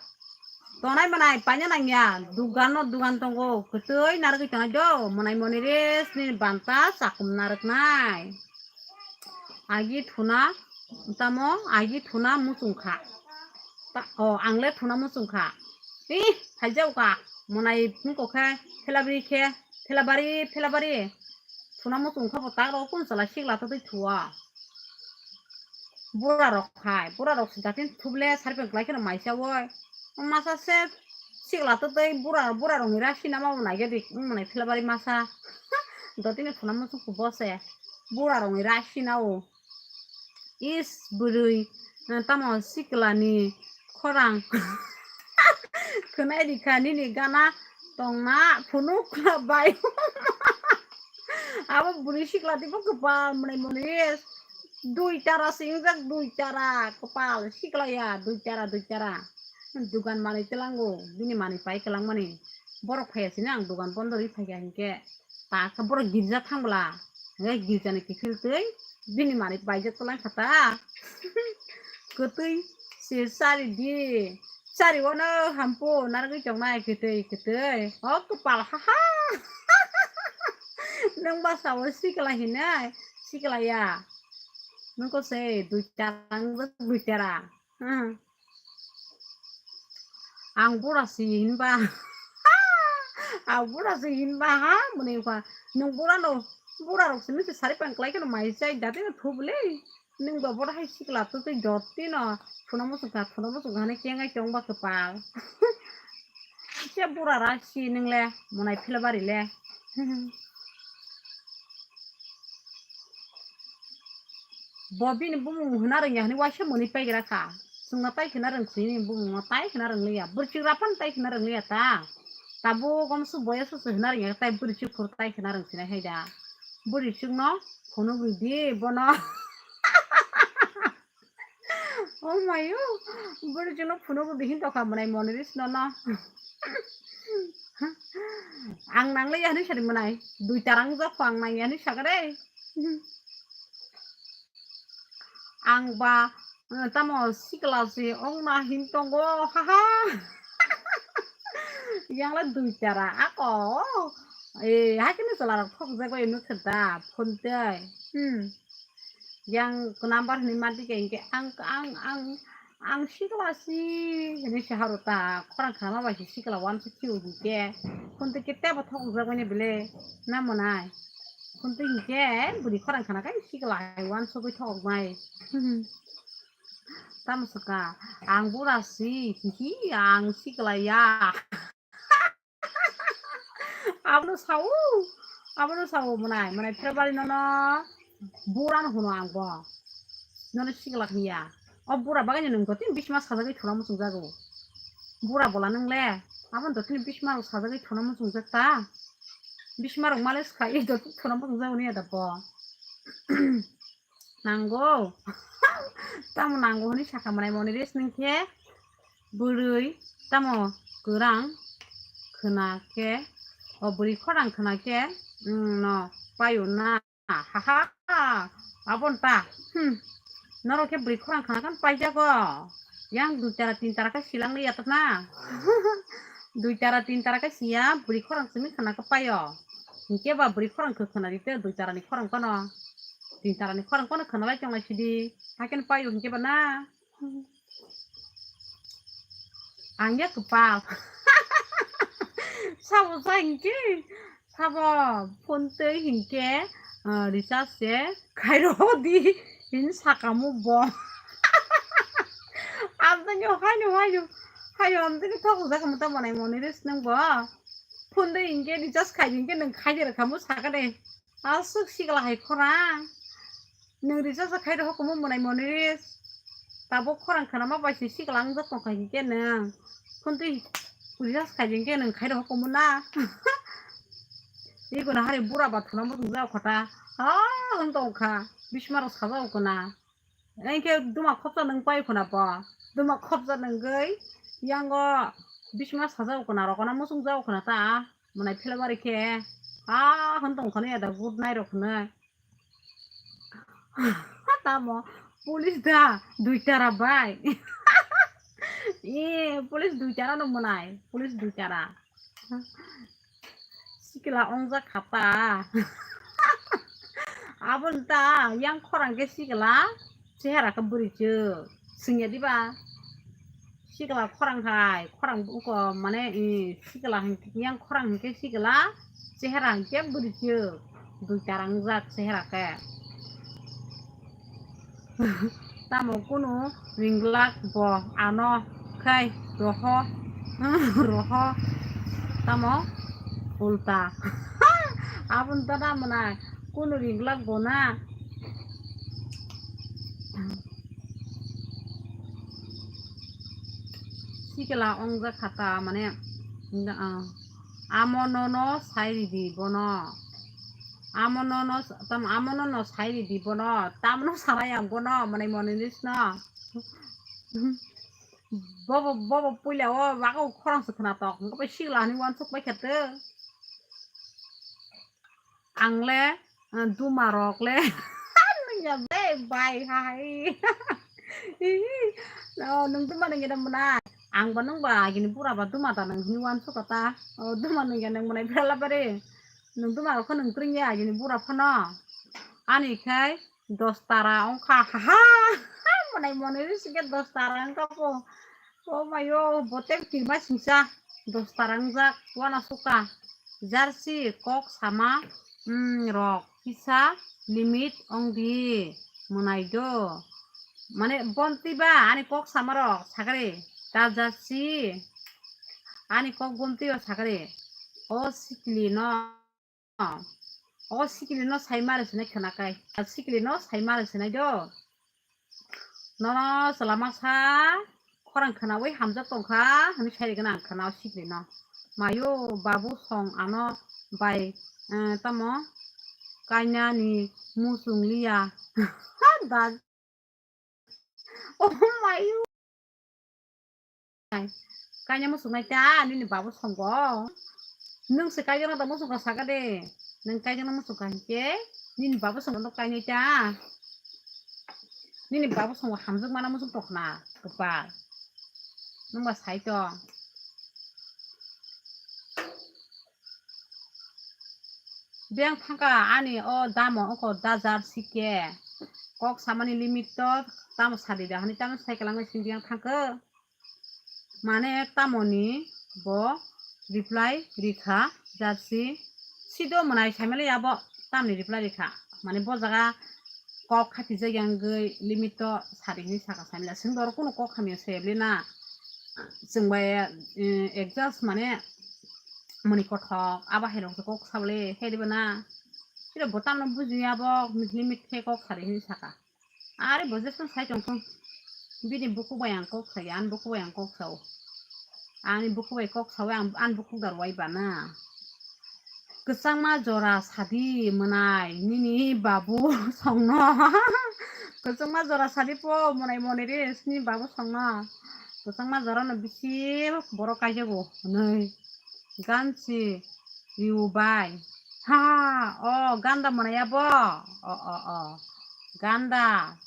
Tonai mwnai paina nangya, dugan no dugan tongo, kwtwi narwgwi tonai do, mwnai moni res nini banta chakum narwknai. Agi thuna, tamo agi thuna muchung kha. Ta-, o, ang le thuna muchung kha. Ih, phaijao ka. Monai phunukgo khe, phelabari khe, phelabari, phelabari. Thuna muchung khe bo tak rw kun chala sikla twtwi thua. Bura rok khai, bura rok sida khe thuble sari pen klai kheno maisa oi. Masa se sikla twtwi bura, bura rokni ra sinama bo naigadi, wng monai phelabari masa. Dotini thuna muchung khe bo se. Bura rokni ra sina o. Is bwrwi, eh, tamo sikla ni khorang. Khwnai rikha nini gana tongna phunuk bai. Abo bwrwi sikla dibo kwpal mwnai mwnwi. Dui tara se wngjak, dui tara kwpal sikla ya, dui tara, dui tara. Dugan manwi twlango, bini manwi pai kwlangmani. Borok phaiya sini ang dugan bondo rwi phaikha hinkhe. Ta khe borok girja thang bwla, hwnkhe girjani kiphil twi bini manwi paijak kwlai kha ta. Kwtwi se chari di, chari wano hampu narwgwi tongnai kwtwi kwtwi. O kwpal, ha ha. Nwng bwsa o sikla hinai, sikla ya. Nwng ko se dui tara, nwng dui tara. Hmm. Ang bura si hinba. Ang bura si hinba ha, mwnwi kha. Nwng bura no, bura rok simi se sari pang klai kheno mai chai dati no thubli. Nwng ba bura hai sikla twtwi doti no. Thuna muchung kha, thuna muchung kha hinwi kengai tong ba kwpal. Kisa bura ra si nwng le, monai philabari le. Bo bini bumung hwna rwngya hwnwi waisa mwnwi paigra kha. Chwngno tai khwna rwngsini bumungno tai khwna rwngliya. Bwrwichwk raphano tai khwna rwngliya ta. Tabuk omsu boya susu hwna rwngya tai bwrwichwk phuru tai khwna rwngsinai hai da. Bwrwichwkno phunuk rwdi bono. Oh mayo, bwrwichwkno phunuk rwdi hin tokha mwnai monirishno no. Ang nangliya hwnwi sadi mwnai. Dui tarang jokho ang nangya hwnwi sakha de. Ang ba, eh, tamo sikla se ongna hin tongo, haha. Yang le dui tara ako. Eh, hakhe ni chwla rok thok jagwi nuk khe da, phone tei. Hmm. Yang number hwnwi ma dikhe hinkhe ang, ang, ang, ang sikla si hwnwi se haro ta. Khorang khana bai se sikla uansuk phio hinkhe. Phone tei khe tebo thok jagwi ni bele, na mwnai. Phone tei hinkhe bwrwi khorang khana kai sikla hai uansugwi thok nai. Tamo swkha, ang bura si, hihi, ang sikla ya. Abono sao, abono sao mwnai, mwnai phirobari nono bura no hwno ang bo. Nono sikla hiya. O bura bagwi nwng to tin bisma sajagwi thuna muchung jago. Bura bola nwng le, abono to tin bisma rok sajagwi thuna muchung jak ta. Bisma rok male swkha, i to thuna muchung jago ni ada bo. Nango. Tamo nango hwnwi sakha mwnai moni rest nung khe bwrwi tamo kwrang khwna khe, o bwrwi khorang khwna khe, mm, no paio na. Ha ha ha. Abon ta. Hmm. Norok khe bwrwi khorang khwna khe paijago. Yang dui tara tin tara khe silang liya ta na. Dui tara tin tara khe siya bwrwi khorang simi khwna khe paio. Hinkhe ba bwrwi khorang khe khwna di te dui tara ni khorang kono. Tin tara ni khorang kono khwna lai tong lai sidi. Haikhe paio hinkhe ba na. Ang ya kwpal. Sabo sa hinkhe. Sabo phone tei hinkhe, ah, recharge se khairo di hin sakamu bo. Amtani haino haino haino amtani thok jak mata manai moni res nang bo. Phone tei hinkhe recharge khai hinkhe nang khai de rakhamu saka de. Aswk sikla hai khorang. Nwng recharge khai rw hukumu mwnai moni res. Tabuk khorang khwnama bai se sikla wngjak tongkha hinkhe nwng. Phone twi recharge khai hinkhe nwng khai rw hukumu na. Ikono hari bura ba thuna muchung jak khota. Ha, hwn tongkha. Bisma rok sajak khona. Hinkhe duma khopsa nwng pai khona bo. Duma khopsa nwngwi yango bisma sajak khona rokona muchung jak khona ta. Mwnai philabari khe. Ha, hwn tongkha ni ada good night rok hwnwi. Tamo police da dui tara bai. E, police dui tara no mwnai, police dui tara. Sikla ongjak kha ta. Abon ta yang khorang khe sikla chehara khe bwrwi chwk. Swngya diba? Sikla khorang hai, khorang buko mane, i, sikla hing-, yang khorang hingke sikla, chehera hingke bwrwi khe, dui tarang jak chehera khe. Tamo kunu ringlak bo ano khai roho, roho, tamo ulta. Aboni tana mwnai kunu ringlak bo na. Sikla ongja khata mane, ah, amo nono sai ridi bono. Amo nono, tam, amo nono sai ridi bono. Tamno sanai ang bono, mane mone nis no. Bobo, bobo puila o, wago khorang se khna tok. Engko bai sikla ni wan suk bai khate. Ang le, eh, duma rok le. Nungya be bai hai. Oh, nung duma nungya da mwnai. Ang ba nung ba agini bura ba duma da nung hini wan suk ta. Oh, duma nungya nung mwnai bela bari. Nung duma rok nung tring ya agini bura phano. Ani khai dos tara ongkha. Ha ha. Mwnai mone ri sike dos tara ongkha po. Oh mayo, botem tirma singsa. Dos tara wngjak, wana suka. Jersey, kok sama, mm, rok, kisa, limit, ongdi, mwnai do. Mane, bonti ba, ani kok sama rok, sakari, ta jersey, ani kok bonti o sakari. O sikli no. O sikili no sai mare sene khna kai. A sikili no sai mare sene do. Nono salama sa khorang khna wi hamjak tongkha, hwnwi sai gana ang khna o sikili no. Mayo babu song ano bai, eh, tamo kainani musung liya. Da Oh my. Kaina muchungnai ta, nini babu songbo. Nung se kaijana da muchungkha saka de. Nung kaijana muchungkha hinkhe, nini babu songbo no kainai ta. Nini babu songbo hamjak mana muchung tongkhna, kwpal. Nungba sai to. Biyang thangka ani o damo oko dajar sike. Kok samani limit to tamo sadi da hani tamo sai kwlangwi sing biyang thangkhe. Mane tamoni bo reply rikha jarsi sido mwnai saimali abo tamni reply rikha. Mane bo jaga kok khati jagya wngwi limit to sadi hinwi saka saimali. Sing doro kunu kok hamya se bli na. Chwng bai, eh, adjust mane mani kothok abo hai rok kok sabole he dibo na. Sira bo tamno bujiya bo limit khe kok sadi hinwi saka. Are bo jeswng sai tongthung. Bini bukhuk bai ang kok saya, ani bukhuk bai ang kok sao. Ani bukhuk bai kok sao, ang, ani bukhuk da rwai bana. Kwchangma jora sadi mwnai nini babu songno. Kwchangma jora sadi po mwnai mwnai re sini babu songno. Kwchangma jora no bisi borok kaijago hwnwi. Gansi riu bai. Ha, o ganda mwnai abo. O, o, o. Ganda.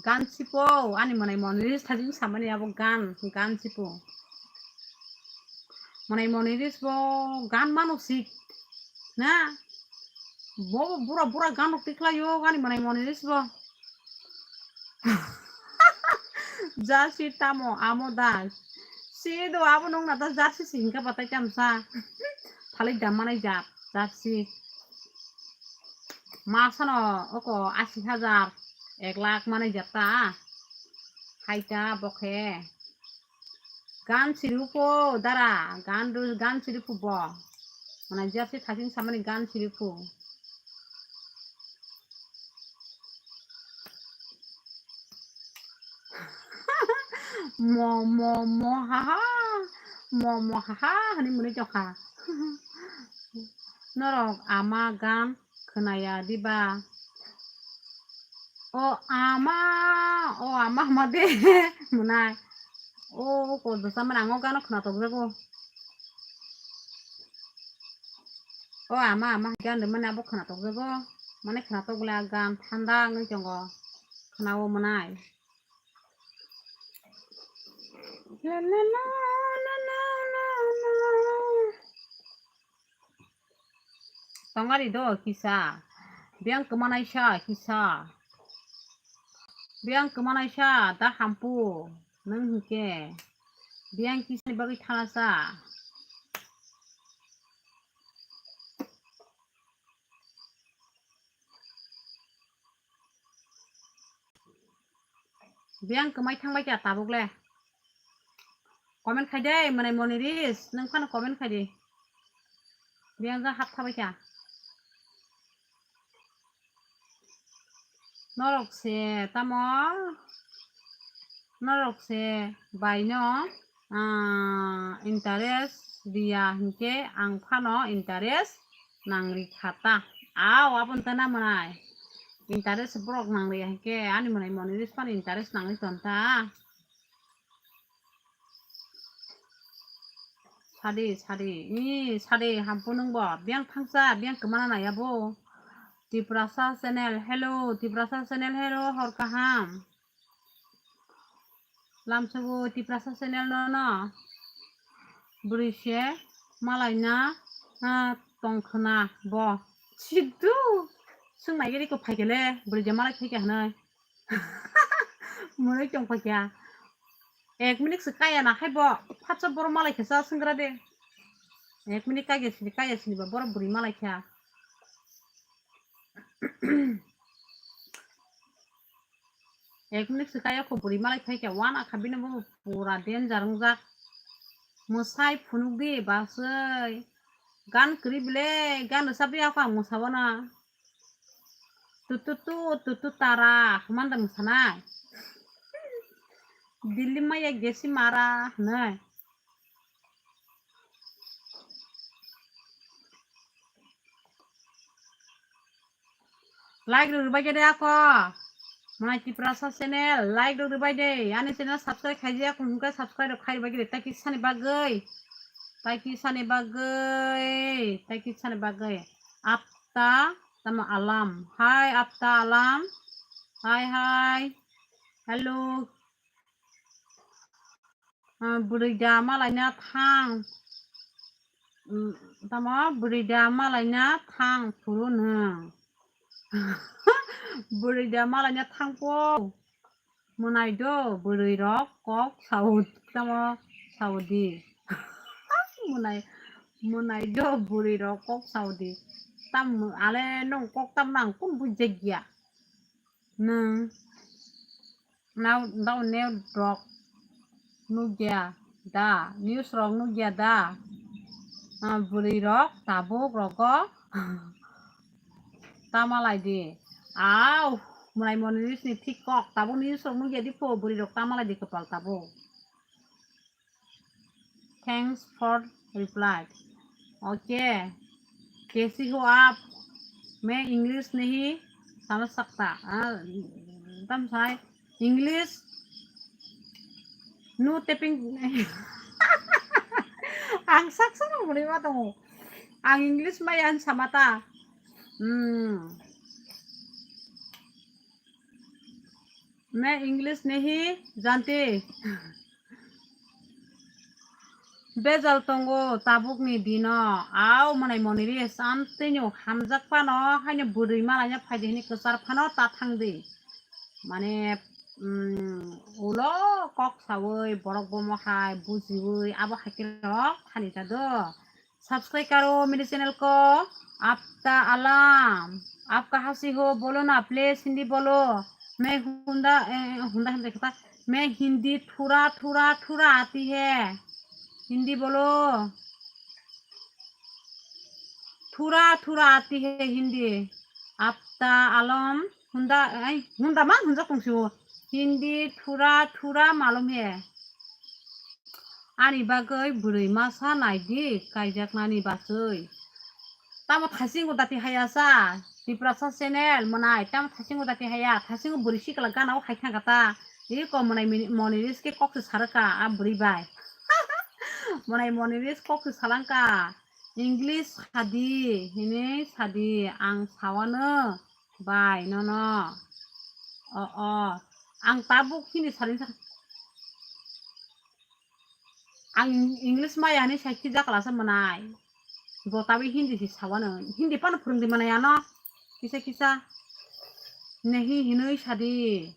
Gan sipo, ani mwnai mwnai ris thajin samani abo gan, gan sipo. Mwnai mwnai ris bo gan mano sik. Na? Bo bura bura gan rok tikhlaio, ani mwnai mwnai ris bo. Jersey tamo amo da. Si do abo nung na da jersey si hinka batai tamsa. Thalik dam manai jak jersey. Masano oko asi hajar, ek lakh manai jak ta. Haita bokhe. Gan siriu po dara, gan ru-, gan siriu po bo. Mana jersey thasing samani gan siriu po. Mo, mo, mo, ha, ha. Mo, mo, ha, ha, hani muni jokha. Norok ama gan khwnaya diba? O ama, o ama, ama de mwnai. O ko dosa mane ang o gano khwnatok jago. O ama, ama gan de mane abo khwnatok jago. Mane khwnatok le a gan thanda wngwi tongo. Khwnao mwnai. La la la, la la la la. Tongari do kisa. Biyang kwmanaisa kisa. Biyang kwmanaisa da hampu nwng hinkhe. Biyang kisani bagwi thanasa. Biyang kwmai thangbai kha tabuk le. Comment khai de, mwnai Moniris, nwng phano comment khai di. Biyang ja hap thabai kha. Norok se tamo, norok se bai no, ah, interest riya hinkhe ang phano interest nangri kha ta. Aw, aboni tana mwnai. Interest borok nangri hinkhe ani mwnai Moniris phano interest nangri ton ta. Sadi, sadi, i, sadi, hampu nwng bo, biyang thangsa, biyang kwmana nai abo. Tiprasa channel, hello, Tiprasa channel, hello, hor kaham. Lamsogo Tiprasa channel no no. Bwrwi se malai na, ah, tongkhwna bo. Sidu, swng nai giri ko phaikele, bwrwi je malai phaikya hwnwi. Mwnwi tong phaikya. Ek minute se kaya na hai bo, phatsa boro malai khe sa swngra de. Ek minute kaya sini, kaya sini ba boro bwrwi malai kha. Ek minute se kaya ko bwrwi malai phaikya, wana kha bini bo pura danger wngjak. Mwsai phunuk di baswi. Gan kwrwi bile, gan rwchapya kho ang mwsabana. Tututu, tutu tara, hwnmanda mwsanai. Dilli maya gesi mara, hwnwi. Like rwrwbai khe de ako. Mwnai Tiprasa channel, like rwrwbai de. Ani channel subscribe khaijak, hwnka subscribe rok khairwbai khe de. Tai kisani bagwi. Tai kisani bagwi. Tai kisani bagwi. Apta tamo alam. Hi, Apta alam. Hi, hi. Hello. Ah, bwrwi da malaina thang. Mm, tamo bwrwi da malaina thang phuru nwng. Bwrwi da malaina thang po. Mwnai do bwrwi rok kok sao tamo sao di. Mwnai, mwnai do bwrwi rok kok sao di. Tam ale nwng kok tam nang kun bujagya. Nwng nau, nau news rok nukya da, news rok nukya da? Ah, bwrwi rok tabuk rogo tama lai di. Au, mwnai Moniris ni thik kok, tabuk news rok nukya di pho, bwrwi rok tama lai di kwpal tabuk. Thanks for reply. Okay. कैसी हो आप? मैं English नहीं समझ सकता. Ah, tam sai English no typing. Ang saksa no muni ma tongo. Ang English maya ang samata. Hmm. मैं English नहीं जानती. Bejal tongo tabukni dino. Au mwnai Moniris, amtwino hamjak phano, haino bwrwi malaina phaidi hwnwi kwchar phano ta thangdi. Mane, mm, ulo kok saui, borok bomo hai bujiui, abo hai khe rok thani ta do. Subscribe करो मेरे चैनल को। आपका आलम, आप कहाँ से हो, बोलो ना प्लीज, हिंदी बोलो। मैं हुंदा, ए, हुंदा, हुंदा कहता, मैं हिंदी थोड़ा, थोड़ा, थोड़ा आती है, हिंदी बोलो। थोड़ा, थोड़ा आती है Hindi. Apta Alam, hunda, ai, hunda mang hunja tongsi o. Hindi thura thura malum he. Ani bagwi bwrwi masa naidi kaijaknani bachwi. Tamo thasingo dati haya sa, Tiprasa channel mwnai, tamo thasingo dati haya, thasingo bwrwi sikla gana o hai thangkha ta. Iko mwnai mini-, Moniris ke kok se sarwkha a bwrwi bai. Mwnai Moniris kok se salangkha. English sadi, hini sadi, ang sawano bai nono. O, o, ang tabuk hini sadi sa-, ang English maya hini sakhi jakla sa mwnai. Bo tabuk Hindi si sawano, Hindi pano phwrwngdi mwnai ano. Kisa kisa. Nehi hinui sadi.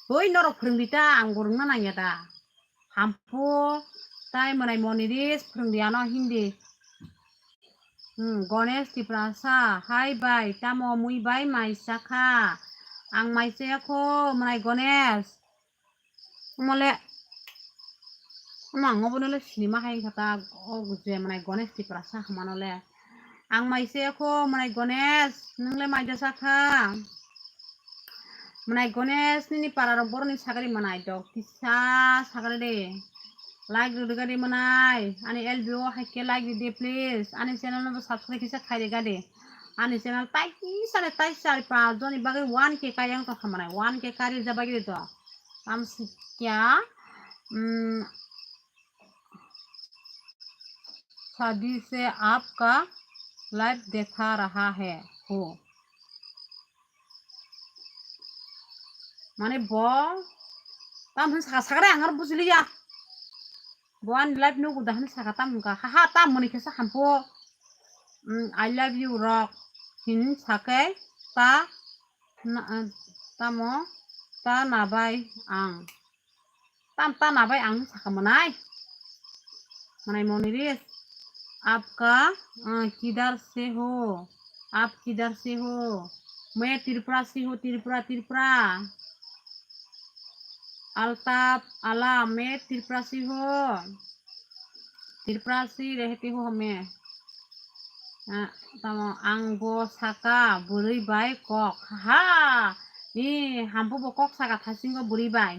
Twi norok phwrwngdi ta, ang bo rwngna nangya da. Hampu tai mwnai Moniris phwrwngdi ano Hindi. Hmm, Ganesh Tiprasa, hai bai, tamo mui bai mai chakha? Ang mai chaya kho mwnai Ganesh. Mole, ama ang obo nole sinima hai wngkha ta, o je mwnai Ganesh Tiprasa hwnma nole. Ang mai chaya kho mwnai Ganesh, nwng le mai da chakha? Mwnai Ganesh, nini para rok borok ni sagari mwnai dok kisa sagari de. Like rwdi gadi mwnai. Ani L B O hai khe like rwdi please. Ani channel no bo subscribe kisa khai rwdi gadi. Ani channel tai kisa le tai chari pa joni bagwi one K kai yang tong kha mwnai. One K kari ja bagwi to. Tam sikya. Mm, शादी से आपका लाइव देखा रहा है हो। Mane bo tam hin saka sakre ang ar bujiliya. Bo ani live nugu da hin saka tam ka ha ha tam mani kesa hampo. Mm, I love you rok hin sakai ta na, tamo ta nabai ang. Tam ta nabai ang saka mwnai. Mwnai Moniris. आपका, अ, किधर से हो? आप किधर से हो? मैं त्रिपुरा से हूँ, त्रिपुरा, त्रिपुरा। अल्ताफ आला, मैं त्रिपुरा से हूँ। त्रिपुरा से रहती हूँ मैं। Ah, tamo ang bo saka bwrwi bai kok. Ha! Ni hampu bo kok saka thasingo bwrwi bai.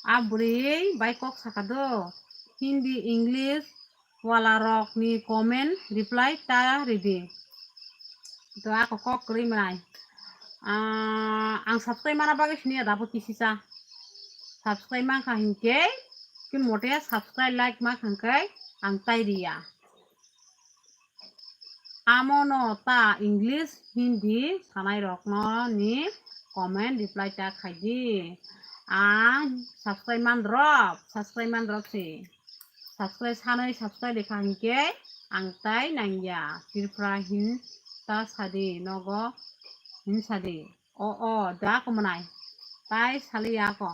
A bwrwi bai kok saka do. Hindi, English wala rok ni comment reply ta ridi. To ako kok kwrwi mwnai. Ah, ang subscribe mana bagwi sini ada bo kisisa. Subscribe mankha hinkhe, kin mote subscribe like mankha hinkhe ang tai riya. Amo no ta English, Hindi sanai rok no ni comment reply ta khai di. Ang subscribe man drop, subscribe man drop si. Subscribe sanai subscribe lekha hinkhe ang tai nangya. Tripura hin ta sadi nogo hin sadi. O, o, da ko mwnai. Tai sali ya ko.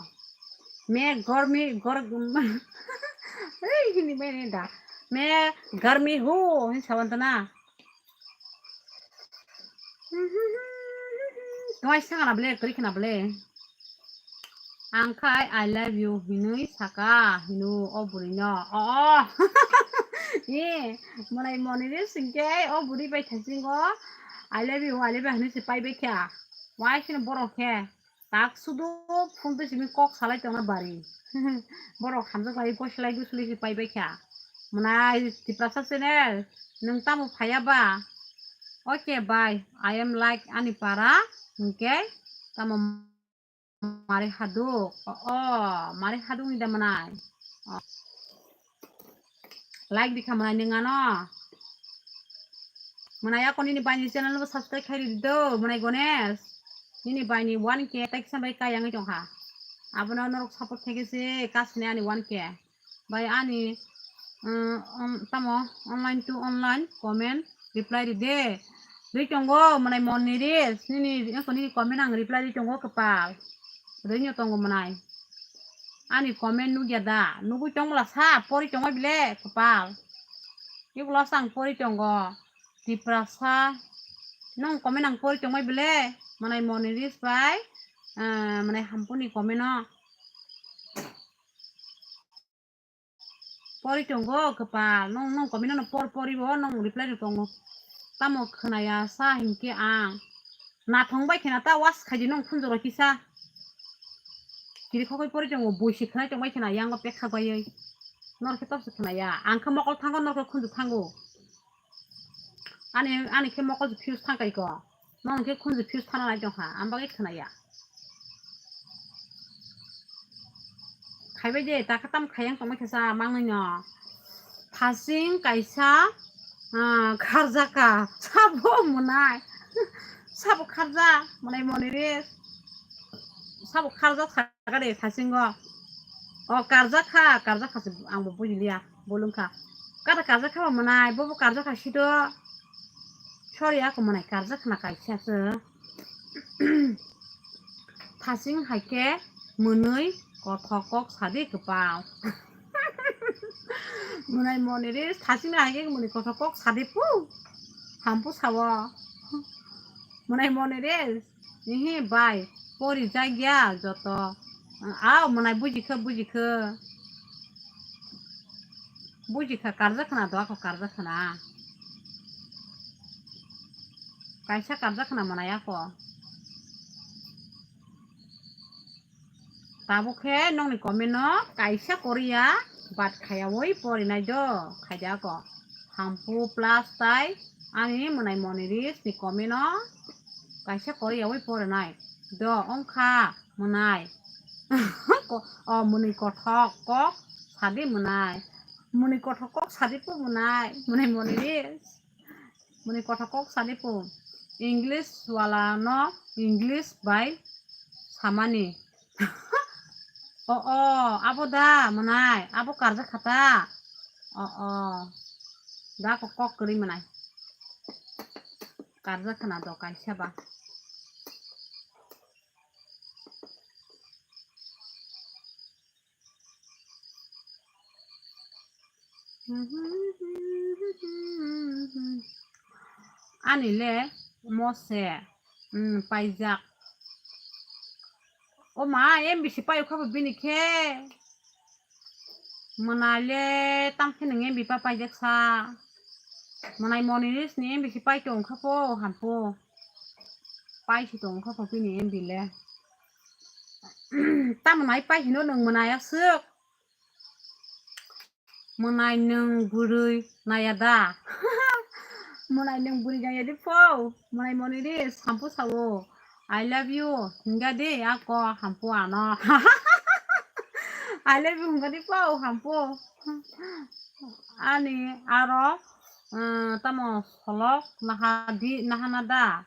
Me garmi, gar-, ei, hindi bai ne da. Me garmi hu, hin sawan ta na. Kawai saka na ble, kri khna ble. Ang khai I love you hinui saka, hinu o buri no. O, o. Ye, mwnai Moniris hinkhe o buri bai thasingo I love you, I love you hinui se pai bai kha. Wai sino borok khe tak sudu phone twi simi kok salai tongna bari. Borok hamjak lai goslai goslai se pai bai kha. Mwnai Tiprasa channel, nwng tamo phaiya ba? Okay, bye. I am like ani para, hinkhe tamo mari haduk. O, o, mari haduk ni da mwnai. O. Like di kha mwnai nwng ano. Mwnai ako nini bai ni channel no subscribe khai ridi do, mwnai Ganesh. Nini bai ni one K tai kisa bai kai yang tong kha. Abono norok support khai se kasne ani one K. Bai ani, um, um, tamo online to online comment reply ride. Rwi tongo mwnai Moniris, nini, nini comment ang reply rwi tongo kwpal. Rwi no tongo mwnai. Ani comment nugya da? Nugwi tongmla sa, pori tongma bile kwpal. Ikulo sa ang pori tongo. Tiprasa. Nong comment ang pori tongma bile. Mwnai Moniris bai, ah, mwnai Hampuni comment no. Pori tongo kwpal, nong, nong comment no por pori bo, nong reply no tongo. Tamo khwnaya sa hinkhe ang. Nathong bai khena ta was khaidi nong khunjoro kisa. Kiri khokoi pori tongo, buisi khwnai tongbai khena yango pekha baioi. Nor khe topse khwnaya, ang khe mokol thango, nor khe khunju thango. Ani, ani khe mokol fuse thangkai ko. Nong khe khunju fuse thana nai tongkha, ang bagwi khwnaya. Khaibai de, ta khe tam khayang tongma khe sa mangnai no. Thasing kaisa, ah, kharjaka, sabo mwnai. Sabo kharja, mwnai Moniris. Sabo kharjak sakha de thasingo. O karjak kha, karjak kha se ang bo bujiliya, bolong kha. Kada karjak kha ba mwnai, bobo karjak kha sido. Sorry, ako mwnai karjak khna kaisa se. Thasing hai khe Mwnwi kothok kok sadi kwpal. Mwnai moni ri thasingna hai khe mwnwi kothok kok sadi pu. Hampu sawo. Mwnai moni ri. Ihi bai. Pori jagya joto. Ao mwnai bujikha bujikha. Bujikha karja khna do ako karja khna. Kaisa karja khna mwnai ako. Tabuk khe nokni comment no kaisa koriya bat khayawi porinai do khaida ko. Hampu plus tai ani mwnai moni ri sni comment no kaisa koriyawi porinai do ongkha mwnai. Ko-, o mwnwi kothok kok sadi mwnai. Mwnwi kothok kok sadi pu mwnai. Mwnai moni ri. Mwnwi kothok kok sadi pu. English wala no English bai samani. O, o, abo da mwnai, abo karja khata. O, o. Da kok kok kwrwi mwnai. Karja khna do kaisa ba. Ani le mose, mm, paijak. O ma, M B C paiyok kha bo bini khe. Mwnai le tang khe nwng M B pa paijak sa. Mwnai moni ri sni M B C pai tong kha po, hampo. Pai si tong kha po bini M B le. Tamo nai pai hino nwng mwnai aswk. Mwnai nwng bwrwi naya da? Mwnai nwng bwrwi naya di pho. Mwnai moni ri sampu sawo. I love you. Hingga de ako hampu ano. I love you hingga di pho hampu. Ani aro, eh, tamo solok naha di, naha na da?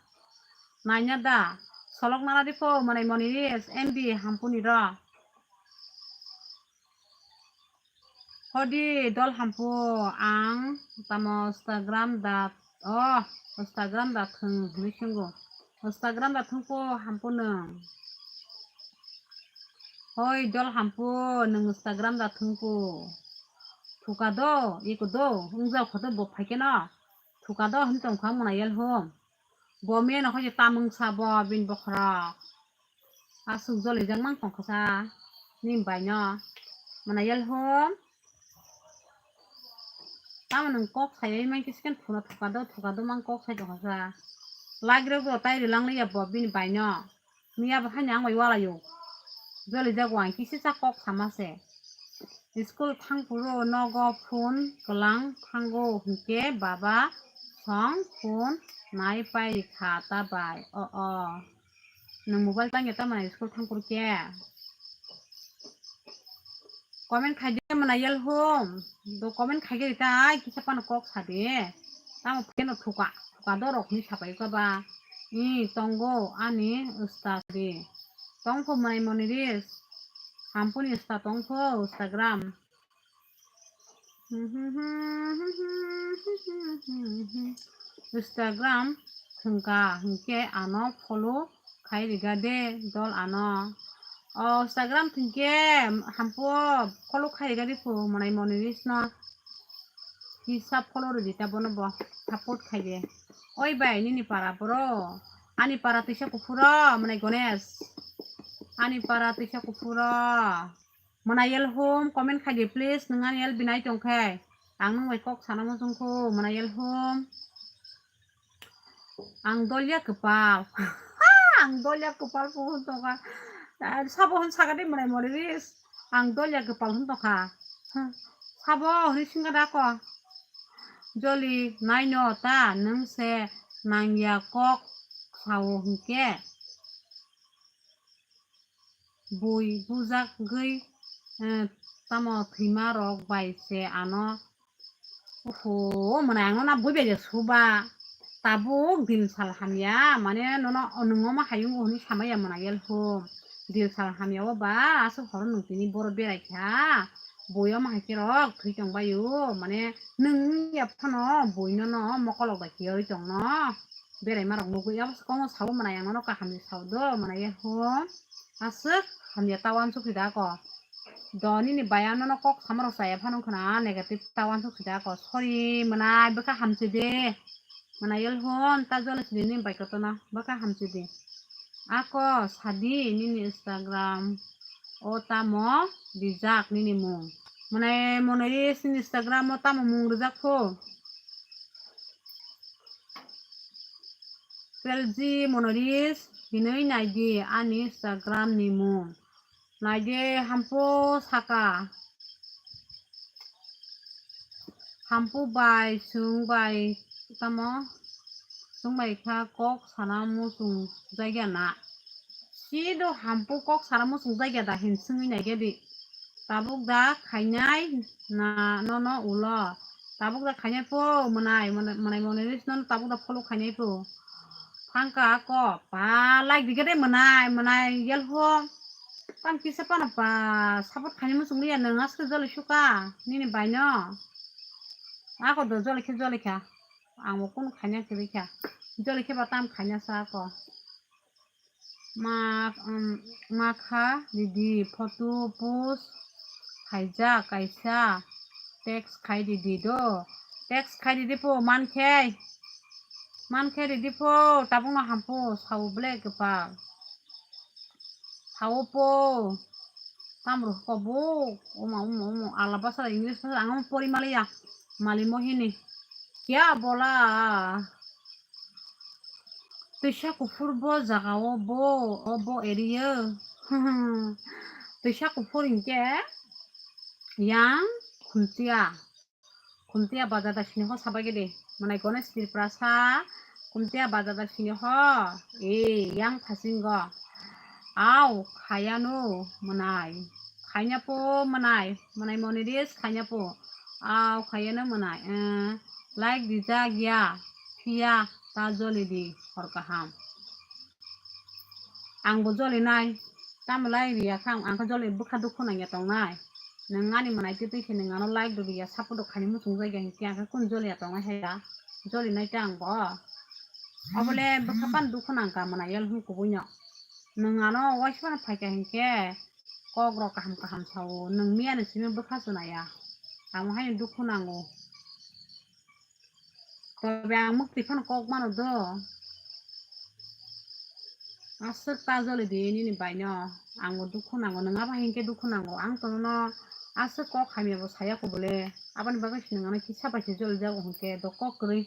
Naina da? Solok nana di pho mwnai moni ri M B hampu ni ro. Hodi dol hampu ang tamo Instagram da, oh, Instagram da thwng hinwi swngo. Instagram da thwngpo hampu nwng. Hoi dol hampu nwng Instagram da thwngpo. Thuka do, iko do, wngja kho do bo phaikhe no. Thuka do hwn tongkha mwnai yel hum. Bo meno kho je tamung sa bo bini bokhorok. Aswk jolijak mang tongkha sa ni bai no. Mwnai yel hum. Tamo nwng kok sai mankhe second phone thuka do thuka do mang kok sai tongkha sa. Like rok bo tai rilang liya bo bini bai no. Miya bo haino ang bai walaio. Jolijak wang kisi sa kok sama se. School thang phuru nogo phone kwlang thango hinkhe baba song phone nai pai kha ta bai. O, o. Nwng mobile tangya ta mwnai school thang phuru khe. Comment khai de mwnai yel hum. Do comment khai de ta ai kisa pano kok sa de. Tamo pheno thuka, thuka do rok ni sapai ka ba. I tongo ani usta de. Tong pho mwnai moni ris. Hampuni usta tong pho Instagram. Instagram thwngka hinkhe ano follow khai riga de dol ano. O Instagram thwngkhe hampo follow khai riga de phu mwnai moni ris no. Kisa follow ridi ta bono bo support khai de. Oi bai nini para bro. Ani para tisa kuphuro mwnai Ganesh. Ani para tisa kuphuro. Mwnai yel hum, comment khai di please, nwng ani yel binai tong khe. Ang nwng bai kok sana muchung khu, mwnai yel hum. Ang dolya kwpal. Ang dolya kwpal phu hwn tong kha. Ah, sabo hwn saka de mwnai mori ris. Ang dolya kwpal hwn tong kha. Sabo hwnwi singka da ko. Joli naino ta nwng se nangya kok sao hwnkhe. Bui bujak gwi, eh, tamo thwima rok bai se ano. Oho, mwnai ang no na bui bai je suba. Tabuk dil sal hamya, mane nono nwng omo hayung o hwnwi samaya mwnai yel hum. Dil sal hamya o ba, aswk horo nwng tini boro berai kha. Bui omo hai khe rok thwi tong bai o, mane nwng ya phano bui nono mokolok bai kiyoi tong no. Berai marok nugwi abo kono sao mwnai ang nono kaham ni sao do mwnai ye ho. Aswk hamya ta uansuk si da ko. Do nini bai ano no kok sama rok chaya phano khna negative ta uansuk si da ko. Sorry mwnai bwkha hamchi de. Mwnai yel hon ta jole si de nini bai koto na bwkha hamchi de. Ako sadi nini Instagram o tamo rijak nini mung. Mwnai monori sini Instagram o tamo mung rijak pho. Twelve G Monoris hinwi naidi ani Instagram ni mung. Naidi hampu saka. Hampu bai sung bai tamo sung bai kha kok sana musung jagya na. Sido hampu kok sana musung jagya da hin sungwi naigya di. Tabuk da khainai na nono ulo. Tabuk da khainai pho mwnai, mwnai, mwnai monwi nono tabuk da follow khainai pho. Thangka ako pa like digede mwnai, mwnai yel ho. Tam kisa pana pa support khainai muchung liya nang aske joli suka nini baino. Ako do joli khe joli kha. Ang bo kunu khaina kwrwi kha. Joli khe ba tam khaina sa ako. Ma, um, ma kha didi photo post khaijak kaisa text khai didi do. Text khai didi pho man khe. Man khe didi pho tabuk no ham pho sao ble kwpal. Sao pho. Tam rw ko bo. Oma, oma, oma. Ala basa English basa ang pori maliya. Mali mohini. Kya bola? Twisa kuphur bo jaga o bo, o bo area. Twisa kuphur hinkhe yang Khumtia. Khumtia bazar da sini ho sabai gede. Mwnai Ganesh Tripura sa Khumtia bazar da sini ho. E yang phasingo. Au khayano mwnai. Khanya po mwnai. Mwnai monidis khanya po. Au khayano mwnai. Eh, like dijak ya. Phiya ta joli di hor kaham. Ang bo joli nai. Tamo lai riya kha ang, ang khe joli bwkha dukhu nangya tongnai. Nwng ani mwnai twi twi khe nwng ano like rw riya, support rw khaini muchung jagya hinkhe ang khe kunu joliya tongnai hai da. Joli nai ta ang bo. Obole bwkha pan dukhu nang kha mwnai yal hwn kubui no. Nwng ano waisa phano phai kha hinkhe kok rok kaham kaham sao. Nwng miya ni simi bwkha chwnaya. Amo haino dukhu nango. Tobe ang mwktwi phano kok mano do. Aswk ta joli di nini baino. Ang bo dukhu nango, nwng abo hinkhe dukhu nango. Ang tono no aswk kok hamya bo saya kho bole. Aboni bagwi se nwng ano kisa bai se joli jago hinkhe do kok kwrwi.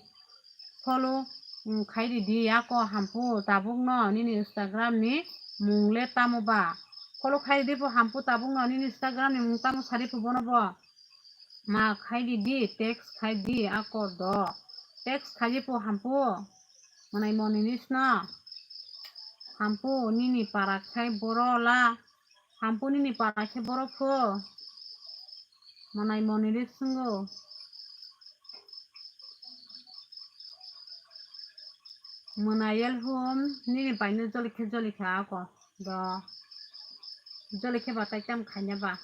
Follow, mm, khai di di ako hampu tabuk no nini Instagram ni mung le tamo ba. Follow khai di pho hampu tabuk no nini Instagram ni mung tamo sari pho bono bo. Ma khai di di, text khai di, ako do. Text khai di pho hampu. Mwnai moniris no. Hampu nini para khai boro la. Hampu nini para khai boro pho. Mwnai moniris sungo. Mwnai yel hum nini baino joli khe joli kha ako. Do. Joli khe ba tai tam khaina ba.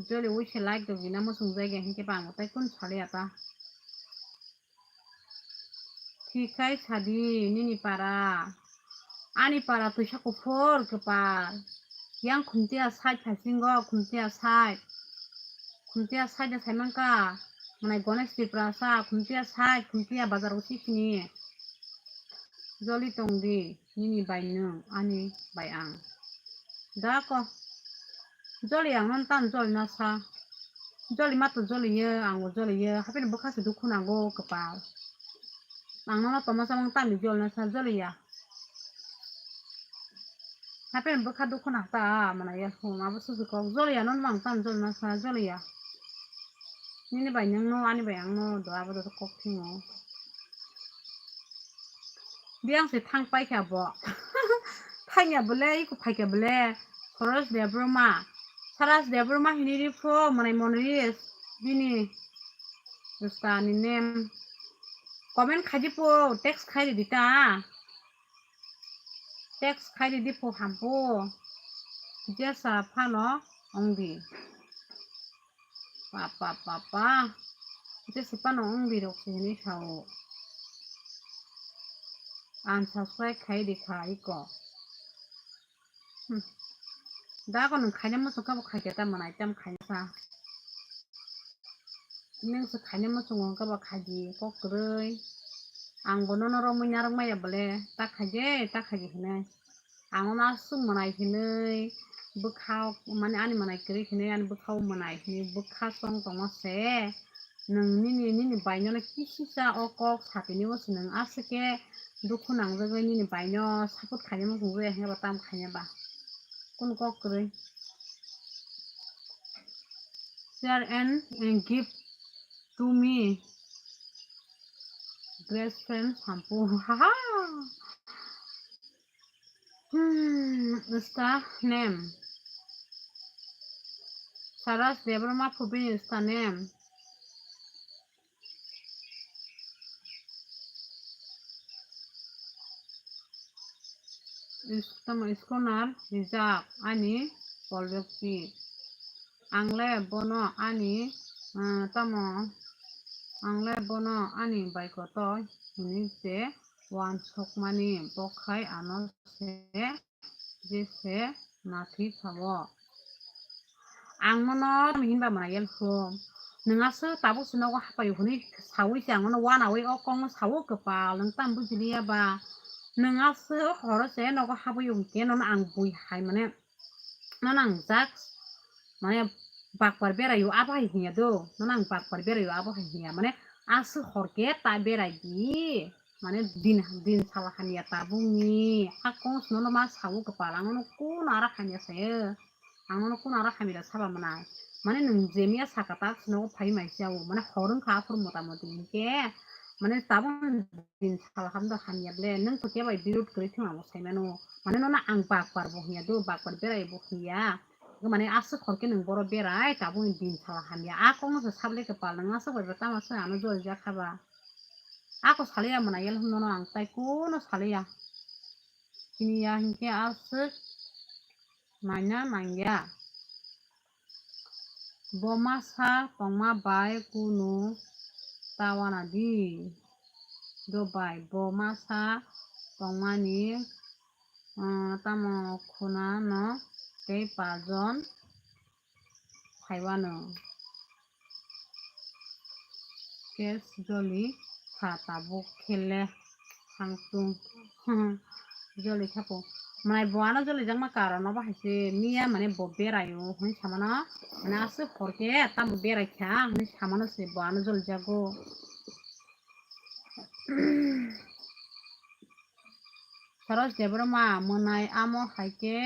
Joli wise like do bina muchung jagya hinkhe ba ang tai kun saliya ta. Thikhai sadi nini para. Ani para twisa kuphur kwpal. Yang Khumtia side phasingo Khumtia side. Khumtia side de saimanka. Mwnai Ganesh Tripura sa Khumtia side Khumtia bazar usi sini. Joli tong di. Nini bai nwng, ani bai ang. Da ko. Joli ang non tan joli na sa. Joli ma to joli ye, ang bo joli ye. Hape ni bwkha se dukhu nango kwpal. Ang nono toma samung tan joli na sa joli ya. Hape ni bwkha dukhu nang ta mana ya hum abo susu kok joli ya non mang tan joli na sa joli ya. Nini bai nwng no ani bai ang no do abo do kok thingo. Biyang se thang paikha bo. Thangya bole, iko phaikha bole. Saras Debbarma. Saras Debbarma hini ri pho, mwnai moniris. Bini. Dosta ni nem. Comment khai di pho, text khai di ta. Text khai di pho hampo. Jesa phano ong di. Papa, papa. Jesa phano ong di rok se hini sao. Unsubscribe khai di kha iko. Hmm. Da ko nung khaina muchung kabo khai khe ta manai tam khaina sa. Nung se khaina muchung kabo khai di kok kwrwi. Ang bo nono romwi narwk maya bole ta khai di ta khai di hinai. Ang ono aswk mwnai hinwi bwkha, mane ani mwnai kwrwi hinwi ani bwkhao mwnai hinwi bwkha chong tongma se nwng nini, nini baino no kisisa o kok satini o se nwng aswk khe dukhu nangjagwi nini baino support khaina muchung ya hinwi ba tam khaina ba kunu kok kwrwi. Share and, and give to me. Best friend shampoo. Haha. Hmm, Insta name. Saroj Debbarma Phubini Insta name. Is-, tamo scholar rijak ani polbekti. Ang le bono ani, ah, tamo, ang le bono ani baikoto hwnwi se uansukmani, bo khai ano se jese nathi sao. Ang nono tamo hinba mwnai ya kho. Nwng aswk tabuk se nogo hapai hwnwi saui se ang nono uanaui o kok no sao kwpal, nwng tamo bujiliya ba? Nwng aswk horo se nogo habwi hwnkhe nono ang bui hai mane nono ang jak mane bakbar beraio abo hai hinya do, nono ang bakbar beraio abo hai hinya mane aswk hor khe ta berai di. Mane din, din sala hamya tabukni. A kong sino no ma sawo kwpal, ang no kun ara hamya sayo. Ang no kun ara hamya saba mana. Mane nwng jemiya saka tak sino phai mai siya o. Mane horung kha aphur mota moti hinkhe. Mane tabuk din sala hamda hamya ble. Nwng to kebai birut kwrwi thung amo sai mano. Mane no na ang bakbar bo hinya do, bakbar berai bo hinya. Mane aswk hor khe nwng boro berai, tabukni din sala hamya. A kok no se sable kwpal, nwng aswk bai tamo se ano jori jak haba. Ako saliya mwnai yel hwnno ang tai kuno saliya. Chini ya hinkhe aswk naina nangya. Bo masa tongma bai kunu tawana di. Do bai bo masa tongmani, ah, tamo khuna no tei pajon phaiwano. Kes joli kha tabuk khele hangtung. Joli khapo. Mwnai bo ano joli jakma karon obo hai se miya mane bo beraio hwnwi samano. Mane aswk hor khe tamo berai kha hwnwi samano se bo ano joli jago. Saroj Debbarma mwnai amo hai khe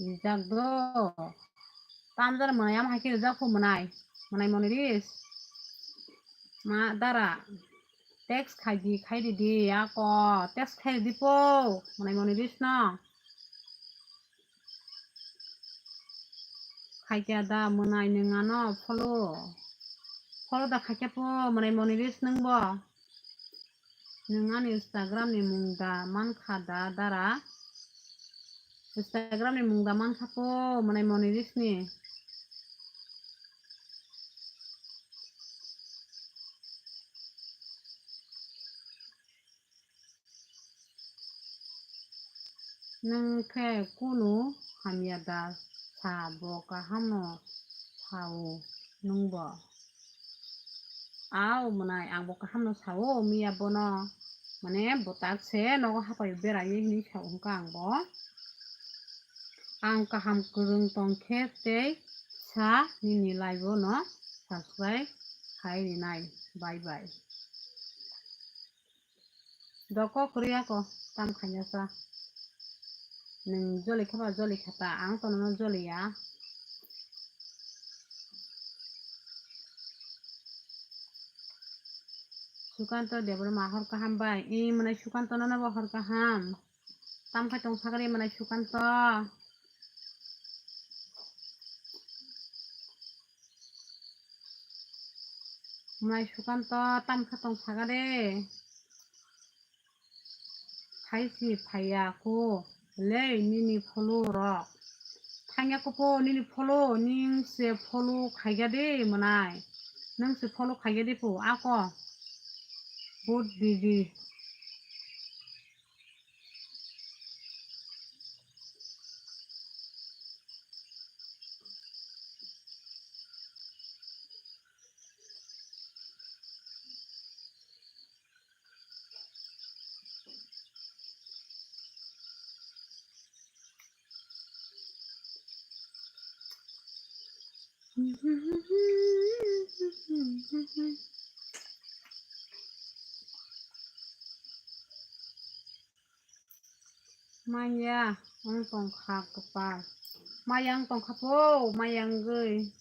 rijak do. Tamjar mwnai amo hai khe rijak phu mwnai. Mwnai moniris. Ma dara. Text khai di, khai di di, ako. Text khai di po. Mwnai moniris no. Khaikya da mwnai nwng ano follow. Follow da khaikya po mwnai moniris nwng bo. Nwng ani Instagram ni mung da mankha da dara? Instagram ni mung da mankha po mwnai moniris ni. Nwng khe kunu hamya da sa, bo kaham no sao nwng bo. Ao mwnai, ang bo kaham no sao, miya bono mane bo tak se nogo hapai berai hinwi sao hwnkha ang bo. Ang kaham kwrwng tong khe tei sa nini live o no subscribe khai rinai. Bye bye. Doko kwrwi ako tam khaina sa. Nwng joli khaba joli khata, ang to nono joli ya. Sukanto Debbarma hor kaham bai. I mwnai Sukanto nono bo hor kaham. Tam khai tong sakari mwnai Sukanto. Mwnai Sukanto tam kha tong saga de. Phai si phaiya ko le nini follow rok. Thangya ko po nini follow, ning se follow khaiga de mwnai. Nang se follow khaiga de po ako. Bot didi. Maya wng tongkha kwpal. Maya wng tongkha po, maya wngwi.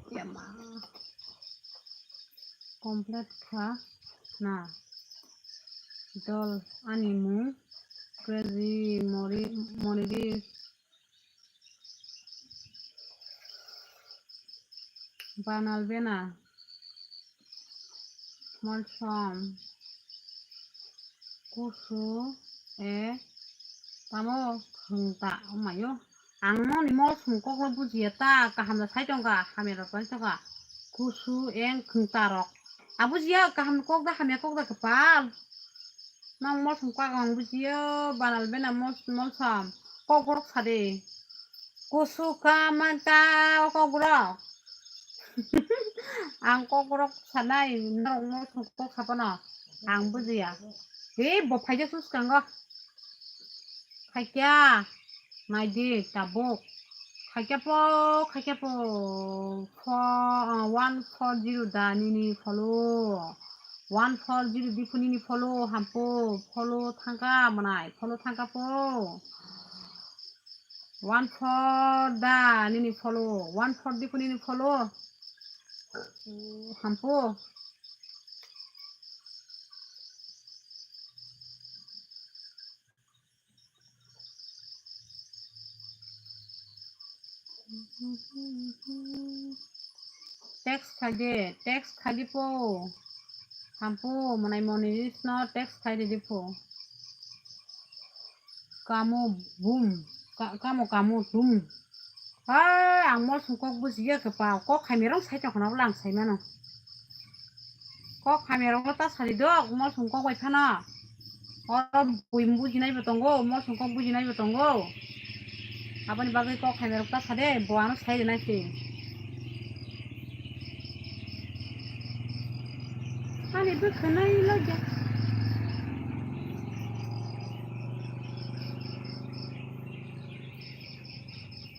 Yama. Complete kha na. Dol ani mung Crazy Mori-, Moniris. Banal Bena. Molsom. Kusu. E. Tamo khungta. Omayo. Ang noni molsom koklo bujiya ta. Kaham da sai tongka. Hamya rok pai tongka. Kusu eng khungta rok. A bujiya kaham kok da hamya kok da kwpal. Nang molsom kok ang bujiya. Banal Bena mol-, molsom. Kok borok sade. Kusu ka manta kok borok. Ang kok borok sanai, norok no kok sapono. Ang bujiya. He, bo phaijak sus kango. Khaikya. Naidi, tabuk. Khaikya po, khaikya po. Four, uh, one four zero da nini follow. One four zero di phone nini follow, hampo. Follow thangka manai, follow thangka po. One four da nini follow, one four di phone nini follow. Hampo. Text khaide, text khaide po. Hampo, manai moni list no text khaide di po. Kamo bum, ka-, kamo kamo tum. Hai, ang molsom kok bujiya kwpal, kok hamya rok sai tongkha na ulang sai mano. Kok hamya rok ta sari dok, molsom kok bai phano. Oro bui bujinai bo tongo, molsom kok bujinai bo tongo. Aboni bagwi kok hamya rok ta sade, bo ano sai rinai se. Ani bwkhanai logya.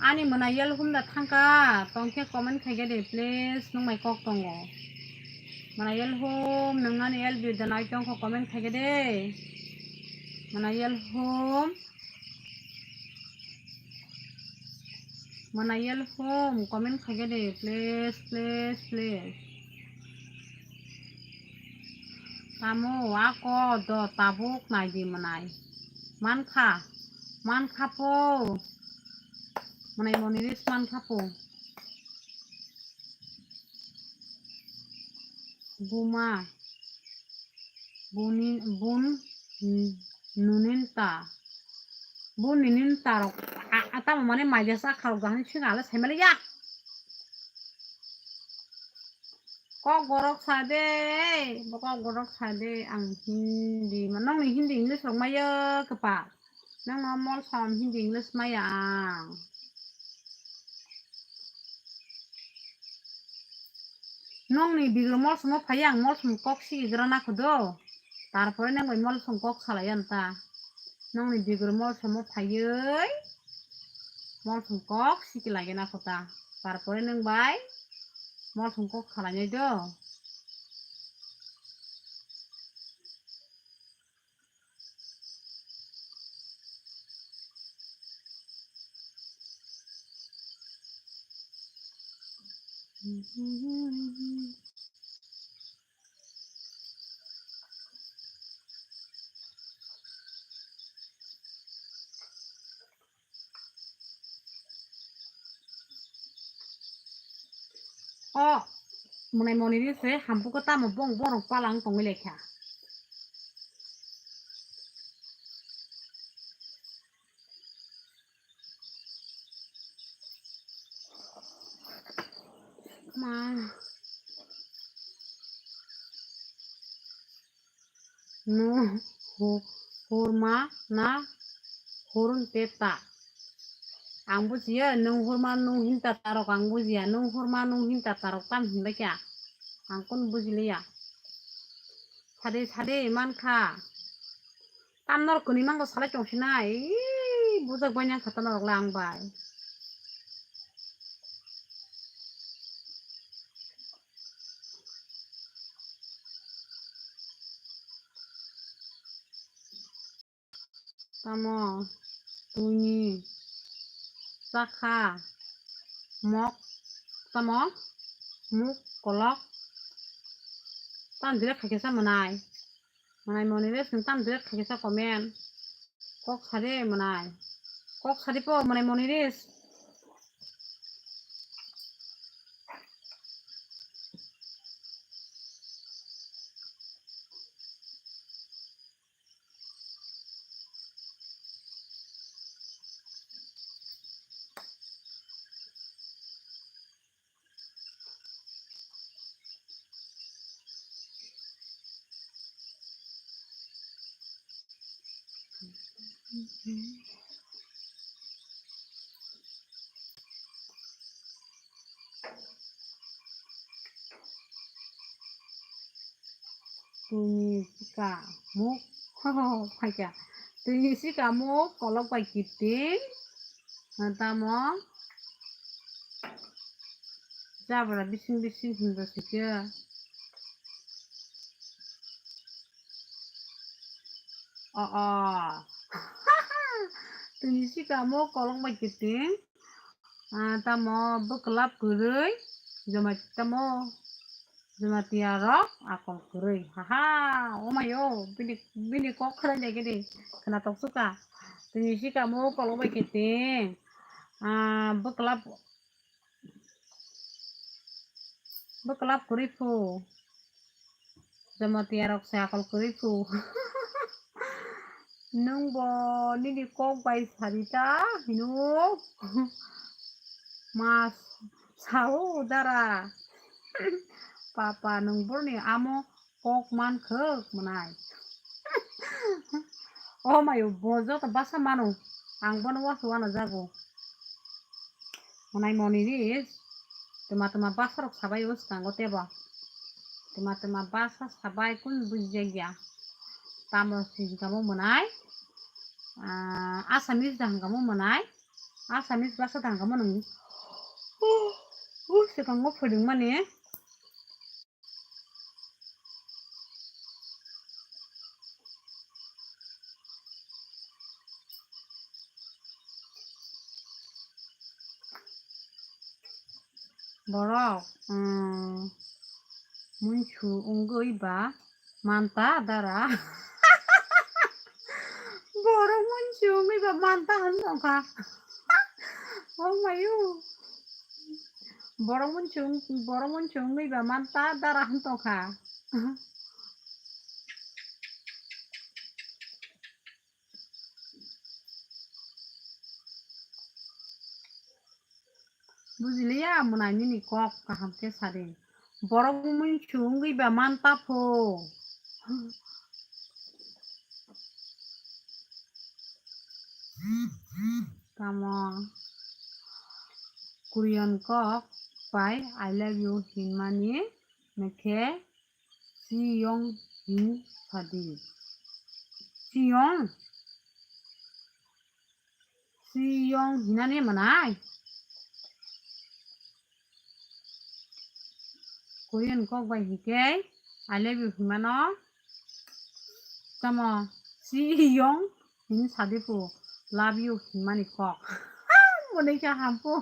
Ani mwnai yel hum da thangka, tongkhe comment khaikhe de, please, nung bai kok tongo. Mwnai yel hum, nung ani L B da nai tongkho comment khaikhe de. Mwnai yel hum. Mwnai yel hum, comment khaikhe de, please, please, please. Tamo ako do tabuk naidi mwnai. Mankha, mankha po. Mwnai moni ris mankha po. Buma. Buni, bun, nunin ta. Bun ninin ta rok. A, a, tamo mane maija sa kharok jahani singa ale saimali ya. Kok borok sa de, bo kok borok sa de, ang Hindi, ma nongni Hindi English rok maya kwpal. Nongno molsom Hindi English maya ang. Nongni bigro molsomo phai ang molsom kok sigigra na khudo. Tarpore nang bai molsom kok salai ang ta. Nongni bigro molsomo phaiwi molsom kok siki lagi na khuta. Tarpore nang bai molsom kok salai nai do. O, mwnai moni ni se hampu ko tamo bong borok palang tongwi lekha. Ma. Nwng hu-, hurma na hurun teta. Ang bujiya, nwng hurma nwng hinta tarok ang bujiya, nwng hurma nwng hinta tarok tam hinbai kya? Ang kun bujiliya. Sade sade mankha. Tam norok kwnwi mango salai tongsinai. Ii, bujak bai nang kha ta norok le ang bai. Tamo, tuni, chakha, mok, tamo, muk, kolok, tam direct khaikhe sa mwnai. Mwnai moni res nwng tam direct khaikhe sa comment. Kok sade mwnai. Kok sade po mwnai moni res. Tuni sika muk, phaikha. Tuni sika muk kolok bai kiting. Tamo jabra bising bising hinba sikhe. O, o. Tuni sika muk kolok bai kiting. Ah, tamo bwklap kwrwi, joma-, tamo Jamatia rok akol kwrwi. Haha, omayo, bini, bini kok khwlai nai gini. Khwnatok suka. Tini sika mo kolok bai khe ting. Ah, bwklap, bwklap kwrwi phu. Jamatia rok se akol kwrwi phu. Nwng bo nini kok bai sari ta hino. Mas sao dara. Papa nwng borni amo kok man khwk mwnai. O mayo bo joto basa mano. Ang bono wasu wano jago. Mwnai moni ri twma twma basa rok sabai o swkango tebo. Twma twma basa sabai kun bujijagya. Tamo si hwnkha mo mwnai. Ah, Assamese da hwnkha mo mwnai. Assamese basa da hwnkha mo nwng. Uh, uh, swkango phwrwngmani. Borok, um, munsu wngwi ba manta dara. Borok munsu wngwi ba manta hwn tongkha. Oh mayo. Borok munsu, borok munsu wngwi ba manta dara hwn tongkha. Bujiliya mwnai nini kok kaham khe sadi. Borok mui chwngwi ba man ta pho. Tamo Korean kok bai I love you hinmani mekhe Chiyong hin sadi. Chiyong. Chiyong hinani mwnai. Korean kok bai hikhe I love you hinmano. Tamo Chiyong hin sadi pu love you hinmani kok. Mwnai kha hampu.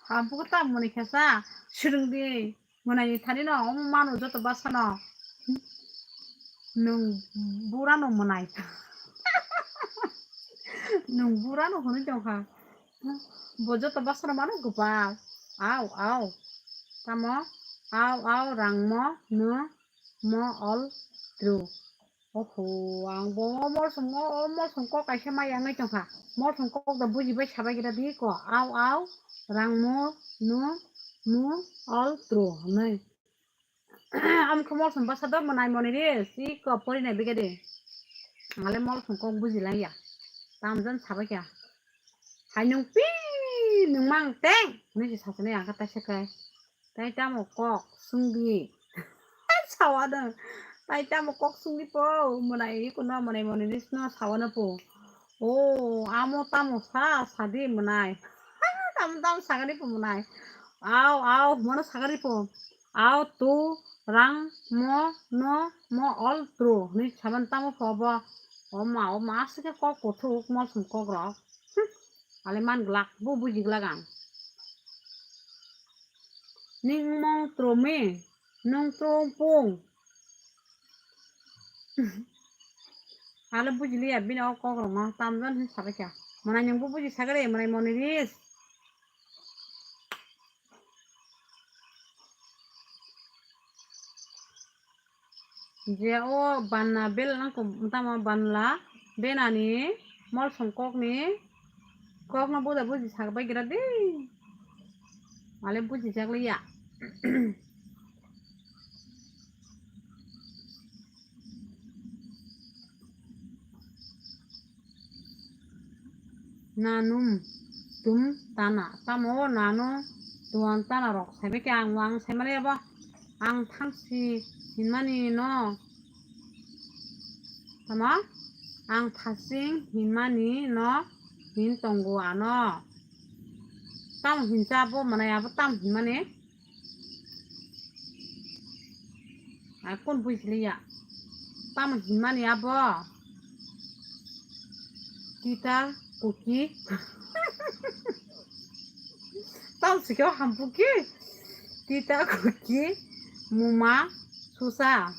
Hampu ta mwnai kha sa. Swrwng di. Mwnai ni thani no omo mano joto basa no. Nwng bura no mwnai. Nwng bura no hwnwi tongkha. Bo joto basa no mano gwbal. Au, au. Tamo? Au, au, rangmo, no, mo, all, true. Oho, ang bo o morsong, o, o morsong kok kaisa ma yangwi tongkha. Morsong kok da bujibai sabai gira di ko. Au, au, rangmo, no, Mo all true hwnwi. Amkhe molsong bwsa do mwnai mwnai ri si kok pori nai bigede. Ngale molsong kok buji lai ya. Tamjan sabai kha. Hai nung pi nung mang teng. Nung si sasanai ang kha taisa khe. Tai tamo kok sungdi. Sawa dong. Tai tamo kok sungdi po. Mwnai iko no mwnai mwnai ri sno sawa no po. O, amo tamo sa, sadi mwnai. Tamo tamo sagani po mwnai. Au, au, mono sagani po. Au, tu, rang, mo, no, mo, all true. Ni saban tamo po bo. O ma, o ma, asike kok kuthuk, molsong kok rok. Hm, ale man glak, bo buji glak ang. Ning mong trumi, nung trum pung. Ale bujiliya bini o kok rok no tamjan hin sabai kha. Mwnai nung bo buji sagare, mwnai moni ris. Je o banna bel nang ko tamo banla benani molsong kokni kokno buda buji sabai gira de. Ale buji jak liya. Nanum tum tana. Tamo nano tuan tana rok. Saibe ke ang wang saimale abo. Ang thangsi hinmani no. Tamo ang thasing hinmani no hin tongo ano. Tamo hinsa abo manai abo tamo hinmani. Akon buisiliya. Tamo hinmani abo. Tita kuki. Tamo sikyo hampuki. Tita kuki. Muma susa.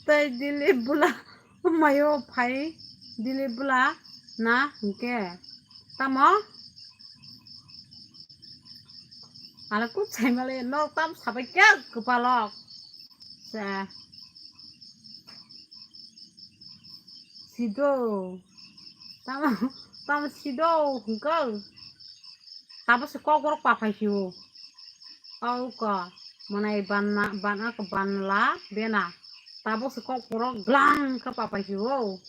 Tai dili bula. Mayo phai dili bula na hingke. Tamo? Ala kuk saimale nok tam sabai kya kupalok. Se. Sido. Tamo, tamo sido hingke. Tabo se kok borok paphai sio. Au ka, mwnai banna, ban-, ako banla bena. Tabo se kok borok glang khe paphai sio.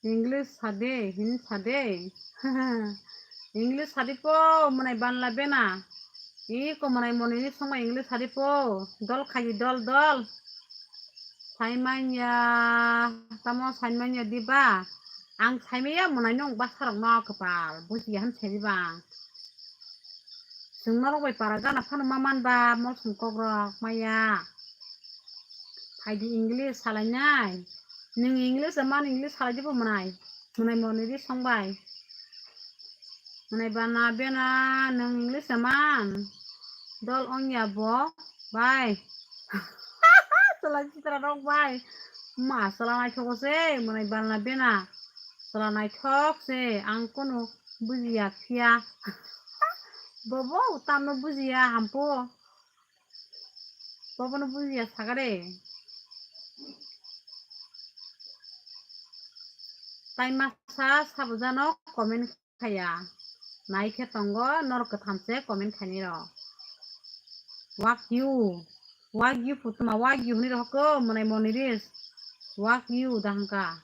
English sade, Hindi sade. English sadi po, mwnai banla bena. Iko mwnai moni ni songma English sadi po. Dol khaji dol dol. Saimanya, tamo saimanya diba? Ang saimaya mwnai nung bwsarok no kwpal. Buji han saidi bang. Chwng norok bai para gana phano ma man ba, molsong kok rok maya. Phaidi English salainai. Nwng English man English salai dibo mwnai. Mwnai moni di songbai. Mwnai bana bena nwng English man. Dol ongya bo bai. Chwla chitra rok bai. Ma chwla naithok se mwnai bana bena. Chwla naithok se ang kono bujiya phiya. Bobo tamno bujiya hampo. Bobono bujiya sagare. Tai masa sabujano comment khaya. Nai khe tongo norok kwtham se comment khainai rok. Wagyu. Wagyu putuma wagyu hwnwi rok ko mwnai moni ris. Wagyu dahangka.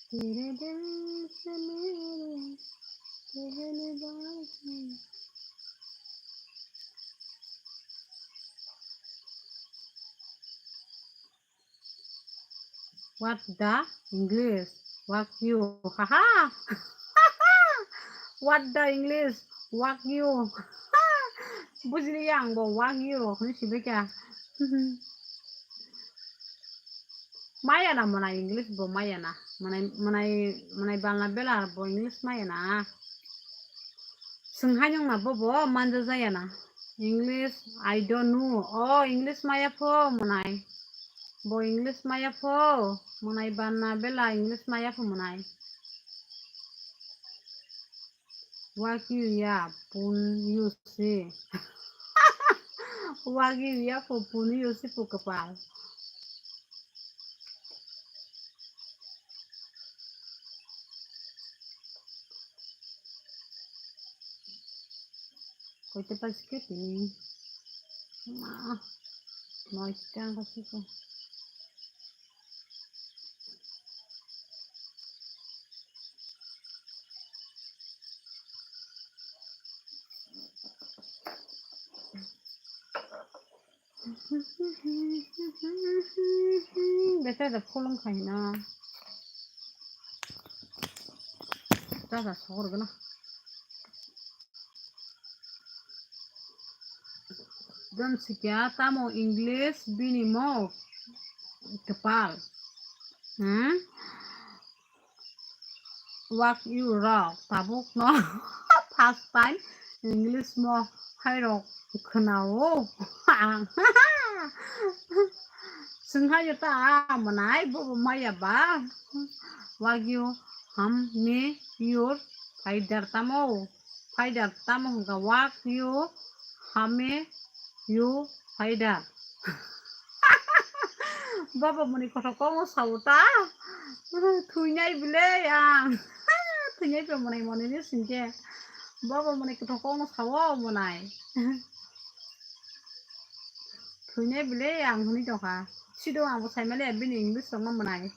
तेरे दिल से मेरे कहने बाकी। What the English? What you? Haha. What the English? What you? Bujili yang bo what you? Huni sibe kya? Maya na mana English bo maya na. Mana mana mana bangla bela bo English maya na. Swng hai nung na bobo manja jaya na. English, I don't know. Oh, English maya pho mwnai. Bo English maya pho mwnai banna bela English maya pho mwnai. Wagyu ya pun yusi. Wagyu ya pho pun yusi pho kapal. Koita pasikhe tini. Ma, noita ang pasikhe. Bete da pholong khaina. Chaja sogor gana. Don sikya tamo English bini mo kepal. Hmm? Wagyu rok tabuk no first time English mo hai rok khwnao ang. Swng hai ta mwnai bo maya ba. Wagyu ham me your faidar tamo. Faidar tamo hwnka wagyu hame you faidar. Baba muni kothok kok no sao ta. Thuinai bile ang. Thuinai bile mwnai mwnai ni singke. Baba muni kothok kok no sao mwnai. Thuinai bile ang hwnwi tongkha. Sido ang bo saimale bini English rok no mwnai.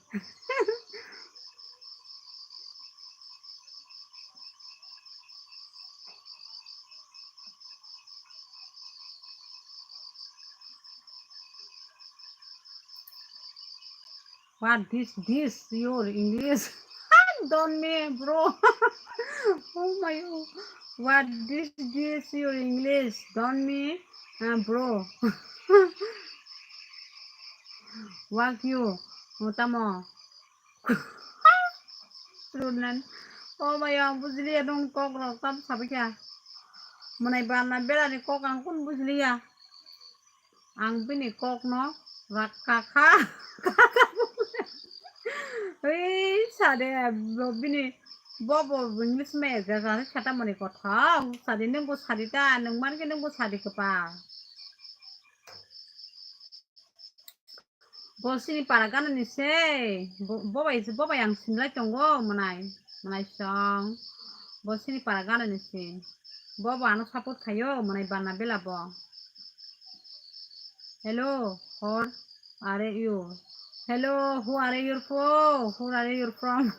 What this, this your English? Don't me, bro. Oh my, oh. What this, this your English? Don't me, uh, bro. Wagyu, utamo. Runan. Oh my, ang bujiliya nung kok rok tam sabi kya. Mwnai banna bela ni kok ang kun bujiliya. Ang bini kok no rakka kha. Ei sade bo bini bo bo English me ja ja sata mani kothok sadi nung bo sadi ta nung man ke nung bo sadi kapa. Bo sini para gana ni se bo bo bai bo bai ang sinlai tongo mwnai mwnai song. Bo sini para gana ni se bo bo ano support khayo mwnai banna bela bo. Hello, how are you? Hello, who are you from? Who are you from?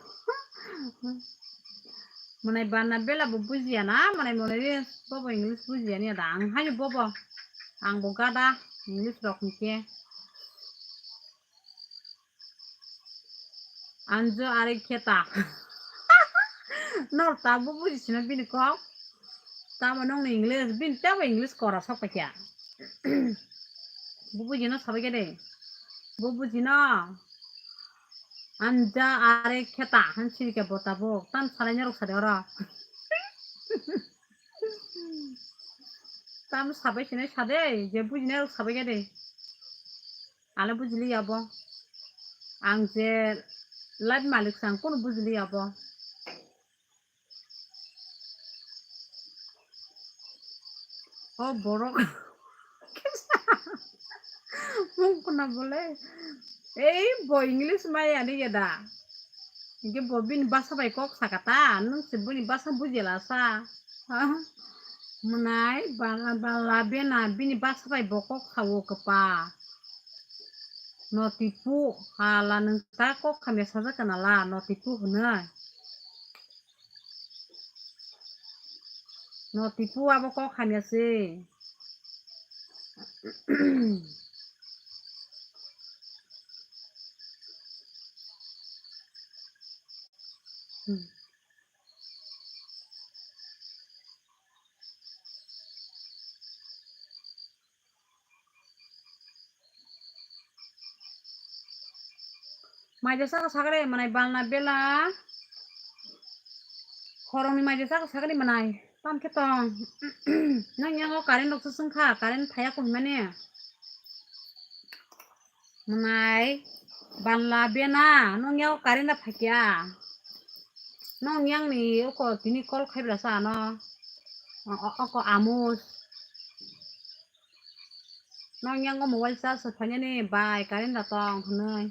Mwnai banna bela bo bujiya na, mwnai mwnai bobo English bujiya ni da. Ang hayo bobo. Ang bo gada English rok ni ke. Anjo are kheta. Nor ta bo buji sina bini kok. Tamo nong ni English bin tabo English kora sok pakya. Bo buji no sabai kede. Bo buji no. Anja are kheta han sini ke bo tabuk. Tam salai norok sade oro. Tam sabai sinai sade je buji norok sabai kede. Ale bujili abo. Ang je live malik sang kono bujili abo. O borok. Mung kuna bole. Ei bo English mai ani ya da. Inke bo bini basa bai kok sakata. Nung se bini basa bujela sa. Ha? Mwnai bala bala bena bini basa bai bo kok sao kapa. No tipu hala nung ta kok khamya sajak kana la no tipu hwnwi. No tipu abo kok hamya se. Maija saka sakare manai balna bela. Khoroknwi maija saka sakani manai. Tamo khe tong. Nang yango current rok swswng kha, current phaiya ko hinmani. Mwnai, banla bena, nang yango current da phaikya. Nang yang ni oko tini call khai bwla sa ano. O, o, oko Amus. Nang yango mobile charge phainani bai current da tong hwnwi.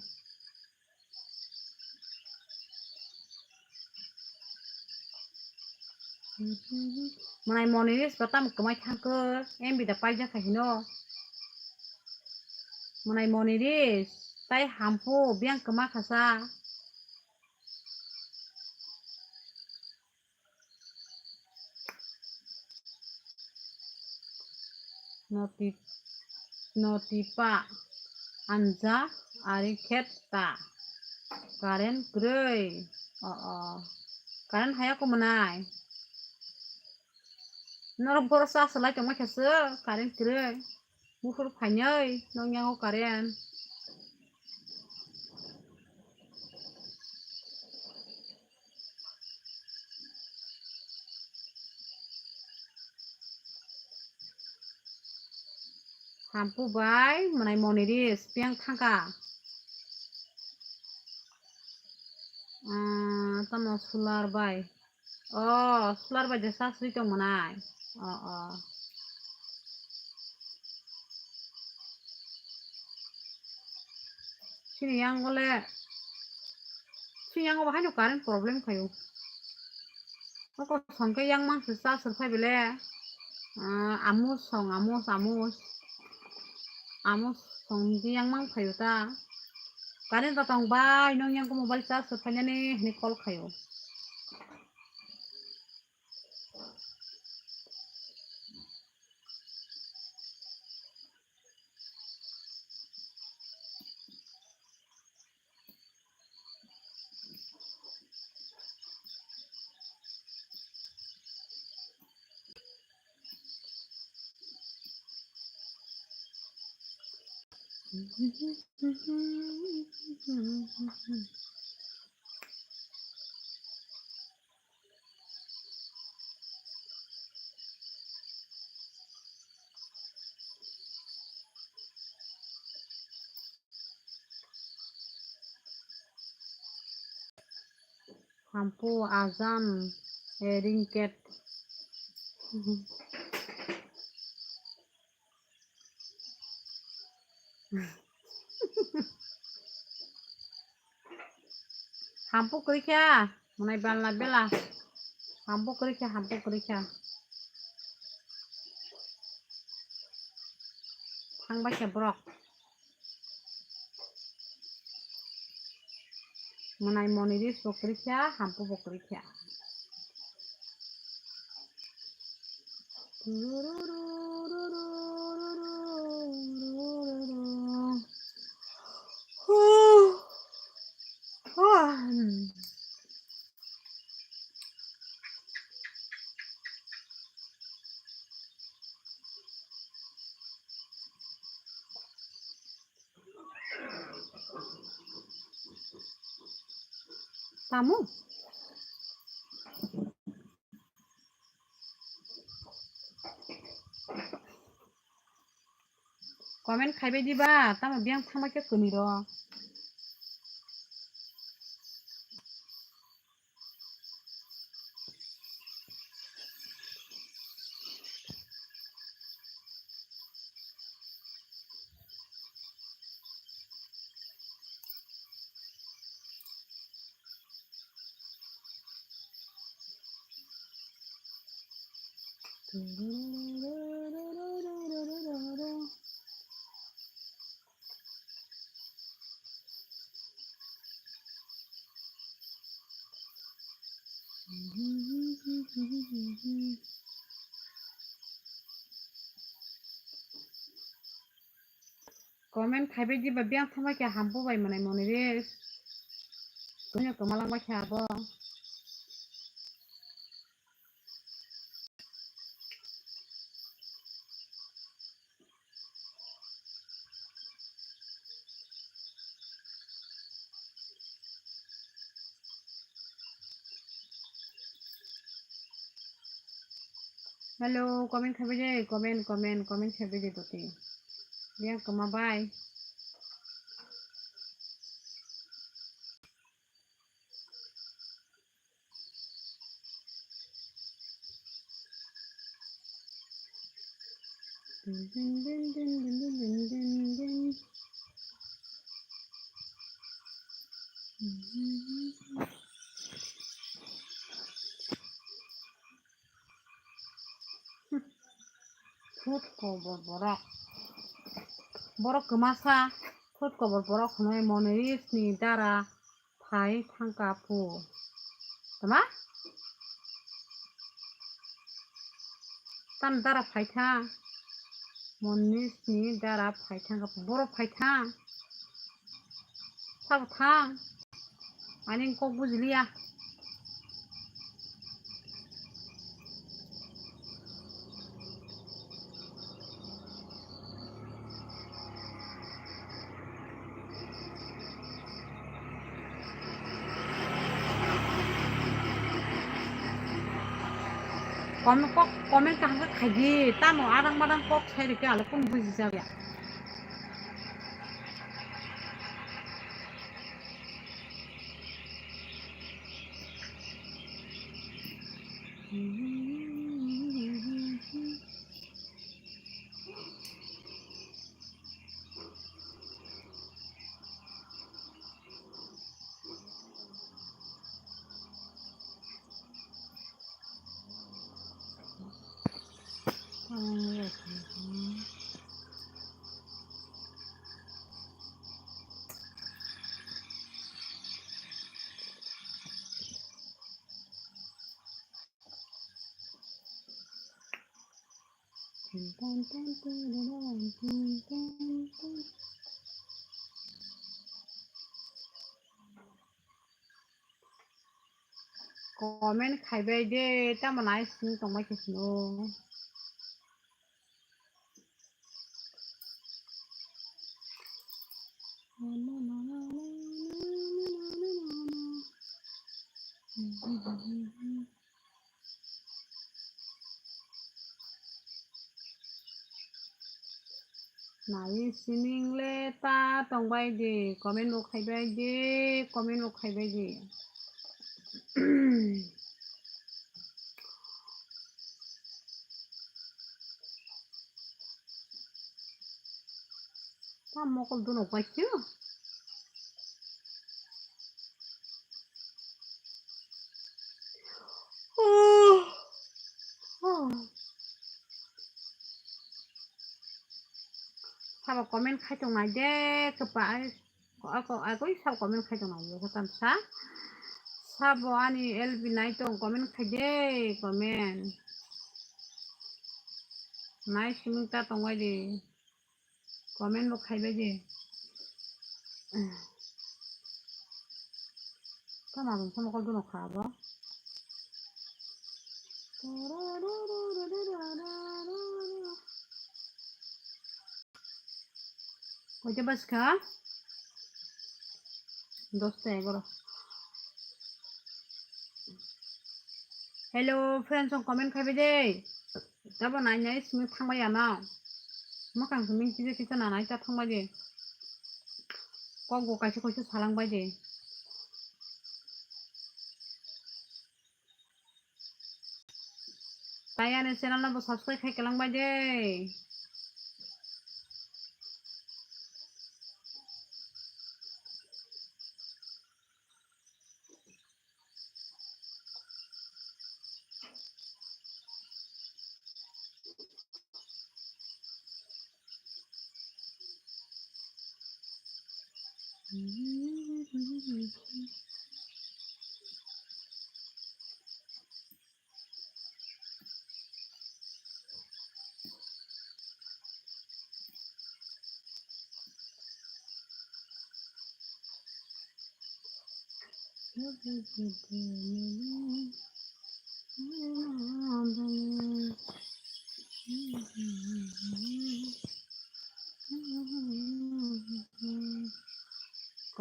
Mwnai moni ris ba tamo kwmai thangkhe, M B da paijak kha hino. Mwnai moni ris, tai hampu biyang kwma khasa. Noti, notipa anja ari khet ta. Current kwrwi. O, o. Current haya ko mwnai. Norok boro sa salai tongma khe se current kwrwi. Buphuru phainai nong yango current. Hampu bai mwnai moni ris piyang thangkha. Ah, tamo solar bai. Oh, solar bai de sa sri tong mwnai. Oh, oh. Chini yang ole, chini yang obo haino current problem khayo. Oko songke yang mang se sa sir phai bele. Ah, amus song, amus, amus. Amus song di yang mang khayo ta. Current ta tong bai, nong yang ko mobile charge sir phai nani hini call khayo. Hampu ajan, eh, ringket. Hampu kwrwi kha, mwnai bela bela. Hampu kwrwi kha, hampu kwrwi kha. Thangbai kha borok. Mwnai moni ris bo kwrwi kha, hampu bo kwrwi kha. Tamo? Comment khaibai diba, tamo biyang thangma khe kwni ro. Comment khaibai diba biyang thangma khe hampu bai mwnai moni ris. Kunu kwma langbai khe abo. Hello, comment khabai de, comment, comment, comment khabai de toti. Yang kama bai. Khud kobor borok. Borok kwmasa khud kobor borok hwnwi Monish ni dara phai thangka phu. Tama? Tam dara phai thang. Monish ni dara phai thangka phu. Borok phai thang. Sabo thang. Ani kok bujiliya. Kom-, kok, comment kaham khe khaidi, tamo adang madang kok sai rikhe ale kunu buji jak ya. Comment khaibai de, tamo nai sini tongbai khe sino. Nai sining le ta tongbai di, comment bo khaibai di, comment bo khaibai di. Ta mokol dunok bai khe. Sabo comment khai tong nai de, kwpa ai, ako, agoi sabo comment khai tong nai de, kwtam sa. Sabo ani L B nai tong comment khai de, comment. Nai simi ta tong bai de. Comment bo khaibai di. Tamo aboni tamo kol dono kha abo. Koita bas kha? Dosta egaro. Hello, friends, song comment khaibai de. Tabo nai nai simi thangbai ya na. Mwkhang simi kisa kisa na nai ta thangbai de. Kok bo kaisa kaisa salangbai de. Tai ani channel no bo subscribe khai kwlangbai de.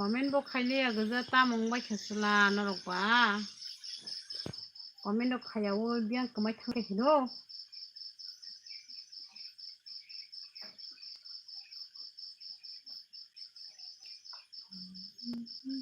Comment bo khailiya gwja, tamo wngbai khe chwla norok ba. Comment rok khaiya o, biyang kwmai thangkhe hino. Hmm,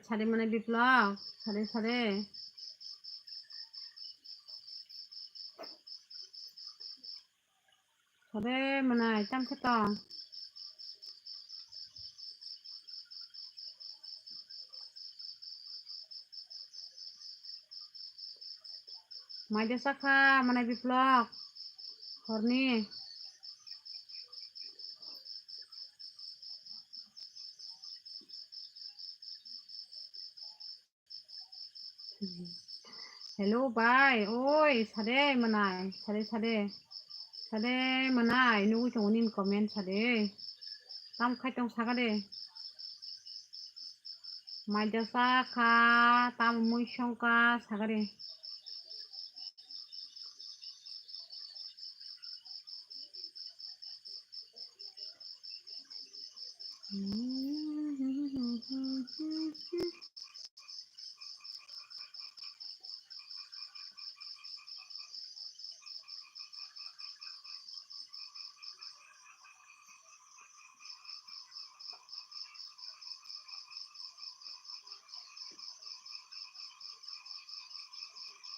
sade mane Biplok, sade, sade. Sade mane, tam khe to. Maida sakha mane Biplok horni. Hello bai, oi, sade manai, sade, sade. Sade manai, nugui tongo nini comment sade. Tam khai tong saka de. Maida sakha, tam mui songka saka de.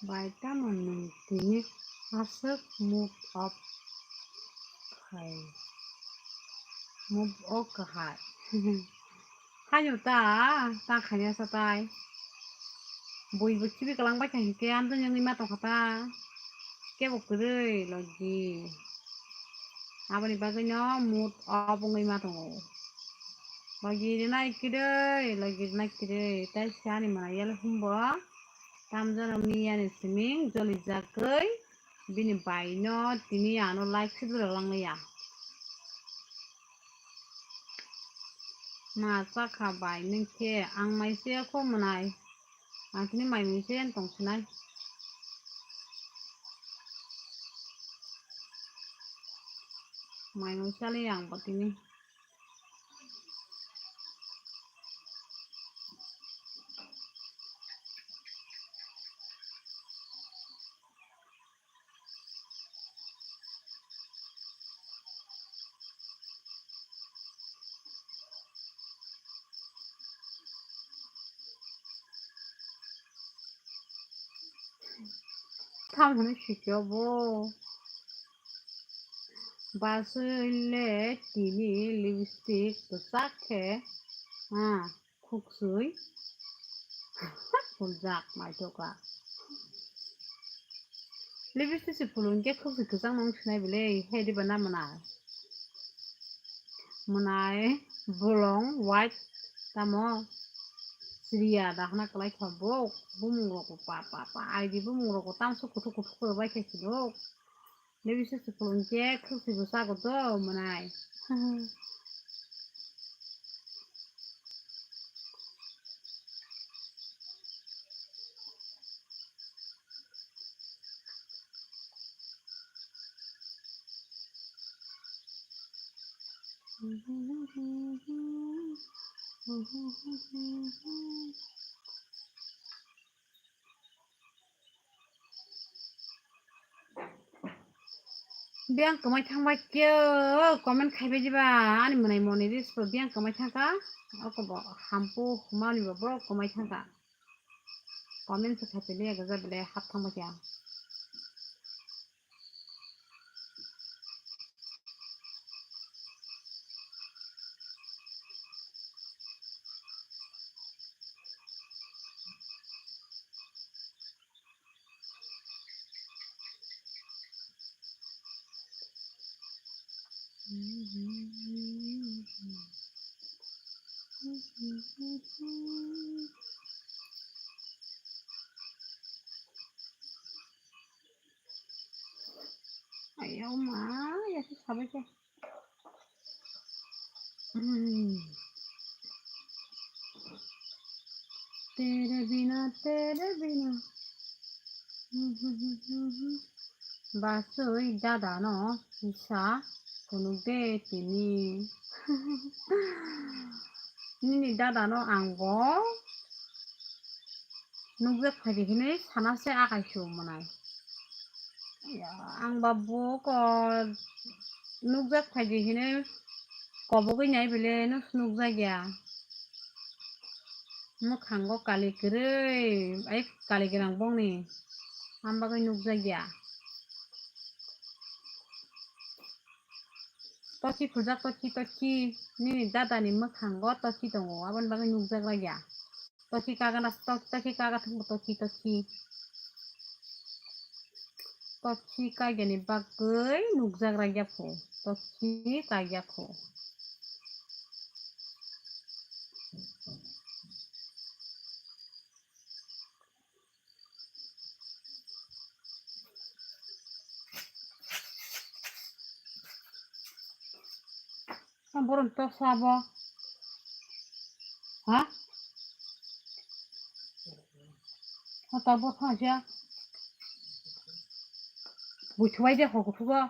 Bai tamo nwng tini aswk mood off khai, mood off kahai. Haino ta, ta khanya sa tai. Bui bo khibi kalang bai kha hinkhe amtwng wngwi ma tongkha ta. Kebo kwrwi logi. Aboni bagwino mood off wngwi ma tongo. Logi rinai kwrwi, logi rinai kwrwi. Tai se ani mwnai yal humbo. Tamjano miyani siming joli jagwi. Bini baino tini ano like se dura langliya. Ma chakha bai nwng khe ang mai se kho mwnai. Ang tini mai mui se tong sinai. Mai mui sali ang bo tini. Tamo hwnwi sikhe obo. Basui le tini lipstick kwchak khe, ah, khuksui. Puljak naithoka. Lipstick se phulung khe khuksui kwchak nung sinai bile, he diba na mwnai. Mwnai bolong white tamo siriya dakhna kwlai kha bo, bumung rok pa pa pa aidi bumung rok tamsuk kuthuk kuthuk khe bai khe silo. Lebi se chukul hwnkhe khwsui bo chago do mwnai. Biyang kwmai thangbai khe, comment khaibai diba, ani mwnai moni ris bo biyang kwmai thangkha, oko bo hampu humani bo borok kwmai thangkha. Comment se khaibai liya gaja bele hap thangbai khe. Ayo ma, ya se sabai khe. Hmm. Tere bina, tere bina. Basui dada no kisa phunuk de tini. Nini dada no ang bo nukjak phaidi hinwi sana se akai su mwnai. Ya, ang ba bo ko nukjak phaidi hinwi kobogwi nai bele no nukjak ya. Mwkhango kali kwrwi, ai kali gwnang bongni, ang bagwi nukjak ya. Tochi khujak tochi tochi, nini dada ni mwkhango tochi tongo, aboni bagwi nukjak ya. Tochi kaga na, to-, tochi kaga thangbo tochi tochi. Tochi kagiani bagwi nukjak ya pho. Tochi kagya kho. Ang borom tok sabo. Ha? Ha, tabuk thangsia. Buchwai de hok thugo.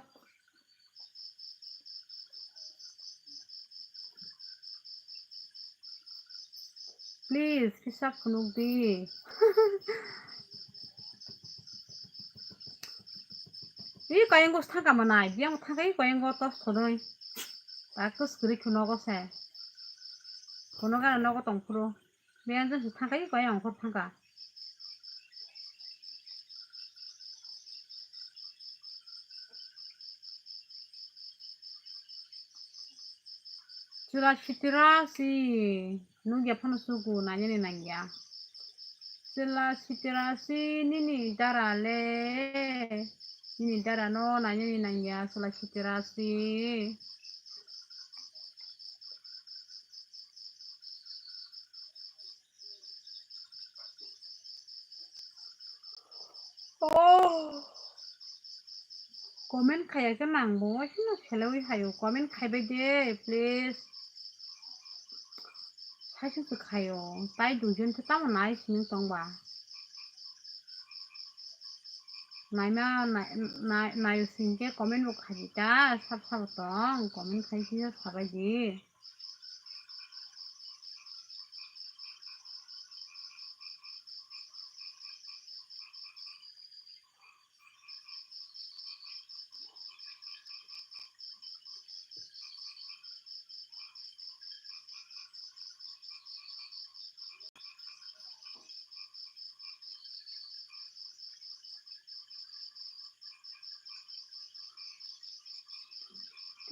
Please, kisa phunuk di. Ih, koyeng gos thangka manai, biyang thangka ih koyeng gos tos thonoi. Takus kiri khunogo se. Khunogo nogo tongphuru. Biyang jeng se thangka ih koyeng ongkhor thangka. Chwla sitira si nugya phano sugu nainani nangya. Chwla sitira si nini dara le, nini dara no nainani nangya chwla sitira si. Oh. Comment khaya khe nang bo, hino selewi hayo. Comment khaibai de, please. Saisung se khayo. Tai duijon khe tamo nai sini tongba. Naima, nai, nai, nayo singke comment bo khaidi ta, sab sabo tong, comment khai khe sabai di.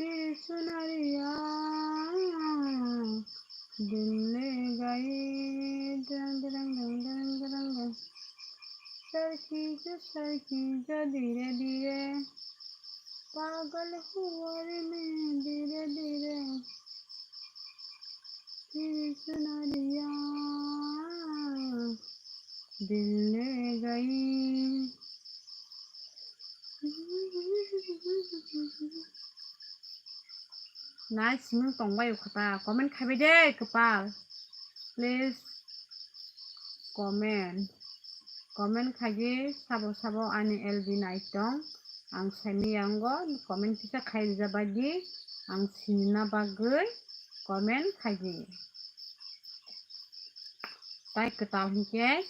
तेरी सुनरिया दिल ले गई, दरंग, दरंग, दरंग, दरंग, दरंग। सरकी जो, सरकी जो धीरे धीरे, पागल हुआ रे मैं धीरे धीरे। तेरी सुनरिया दिल ले गई। Nai simung tongbai o khata, comment khaibai de kwpal. Please comment. Comment khaidi sabo sabo ani L B nai tong. Ang saimaya wngo, comment kisa khai rijak bai di. Ang sinina bagwi comment khaidi. Tai kwtal hinkhe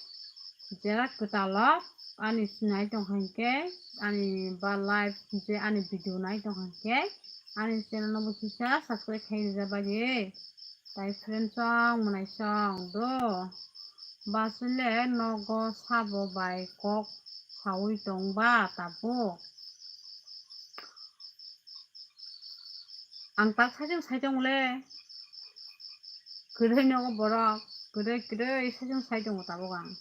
jera kwtalo ani sinai tong kha hinkhe, ani ba live je ani video nai tong kha hinkhe, ani channel no bo kisa subscribe khai rwja bai di. Tai friend song, mwnai song do. Basile nogo sabo bai kok saui tong ba tabuk. Ang tak saichung sai tongo le. Kwrwi nogo borok. Kwrwi, kwrwi saichung sai tongo tabuk ang.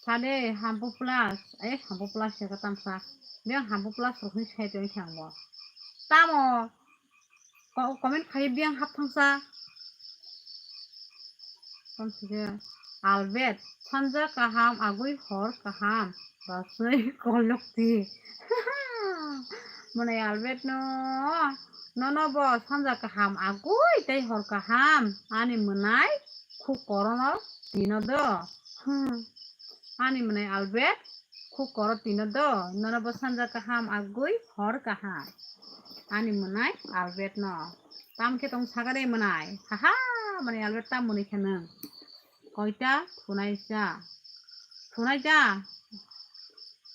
Sade Hampu Plus. Eh, Hampu Plus se ka tamsa. Biyang Hampu Plus rok hinwi sai tong khe ang bo. Tamo? Ko-, comment khai biyang hap thangsa. Tamo se Albert, sanja kaham, agui hor kaham. Basui kolokti. Mwnai Albert no, nono bo sanja kaham, agui tei hor kaham. Ani mwnai khuk korono tino do. Hmm. Ani mwnai Albert khuk koro tino do. Nono bo sanja kaham, agui hor kaham. Ani mwnai Albert no. Tamo khe tong saga de mwnai. Haha, mwnai Albert tamo mwnwi khe nwng. Koita thunai cha. Thunai cha.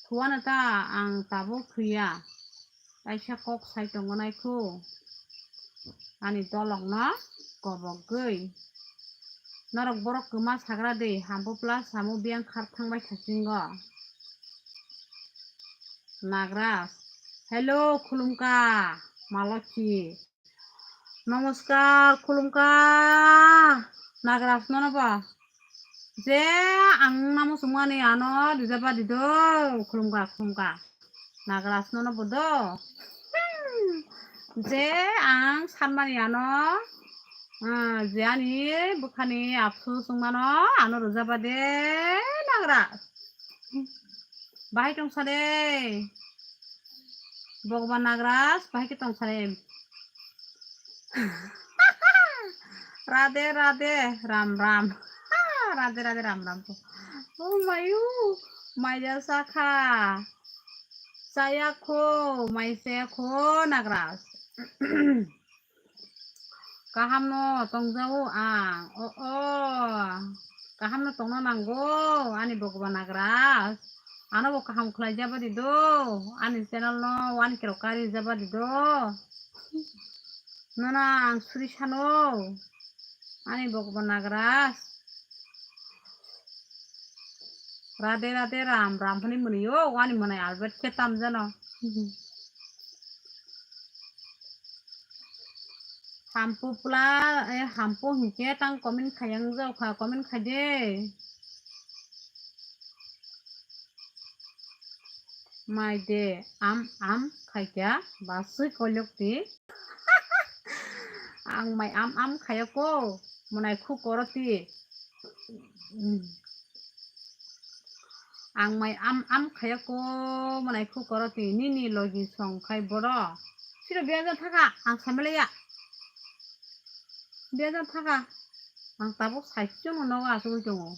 Thuano ta ang tabuk thwiya. Kaisa kok sai tongo nai khu. Ani dolok no kobogwi. Norok borok kwma sagra de, Hampu Plus samo biyang khar thangbai thasingo. Nagraj. Hello, khulumka. Malokhi. Namaskar, khulumka. Nagraj nono ba. Je ang namo sumani ano dija ba dido, khulumka, khulumka. Nagraj nono bodo. Hmm. Je ang sanmani ano, ah, je ani bukhani apsu sungmano ano rwjaba de Nagraj. Bahai tongsa de. Bhagwan Nagraj, bahai ke tongsa de. Radhe, radhe, ram, ram. Radhe, radhe, ram, ram. Oh, mayu, maya sakha. Saya kho, mai saya kho, Nagraj. Kaham no tongjago ang. O, o. Kaham no tongna nango, ani Bhagwan Nagraj. Ano bo kaham khlai jaba di do. Ani channel no one K rok kari jaba di do. Nono ang suri sano. Ani Bhagwan Nagraj. Radhe radhe ram ram phani mwnwi o, ani mwnai Albert khe tam jano. Hampu pla, eh, hampu hinkhe tang comment khayang jao kha, comment khai de. Mai de am am khaikya, basui koilok ti. Ang mai am am khaya ko, mwnai khu koro ti. Ang mai am am khaya ko, mwnai khu koro ti. Nini logi song khai boro. Siro biya jan thaka, ang samele ya. Biya jan thaka. Ang tabuk saichung no nogo asugui tongo.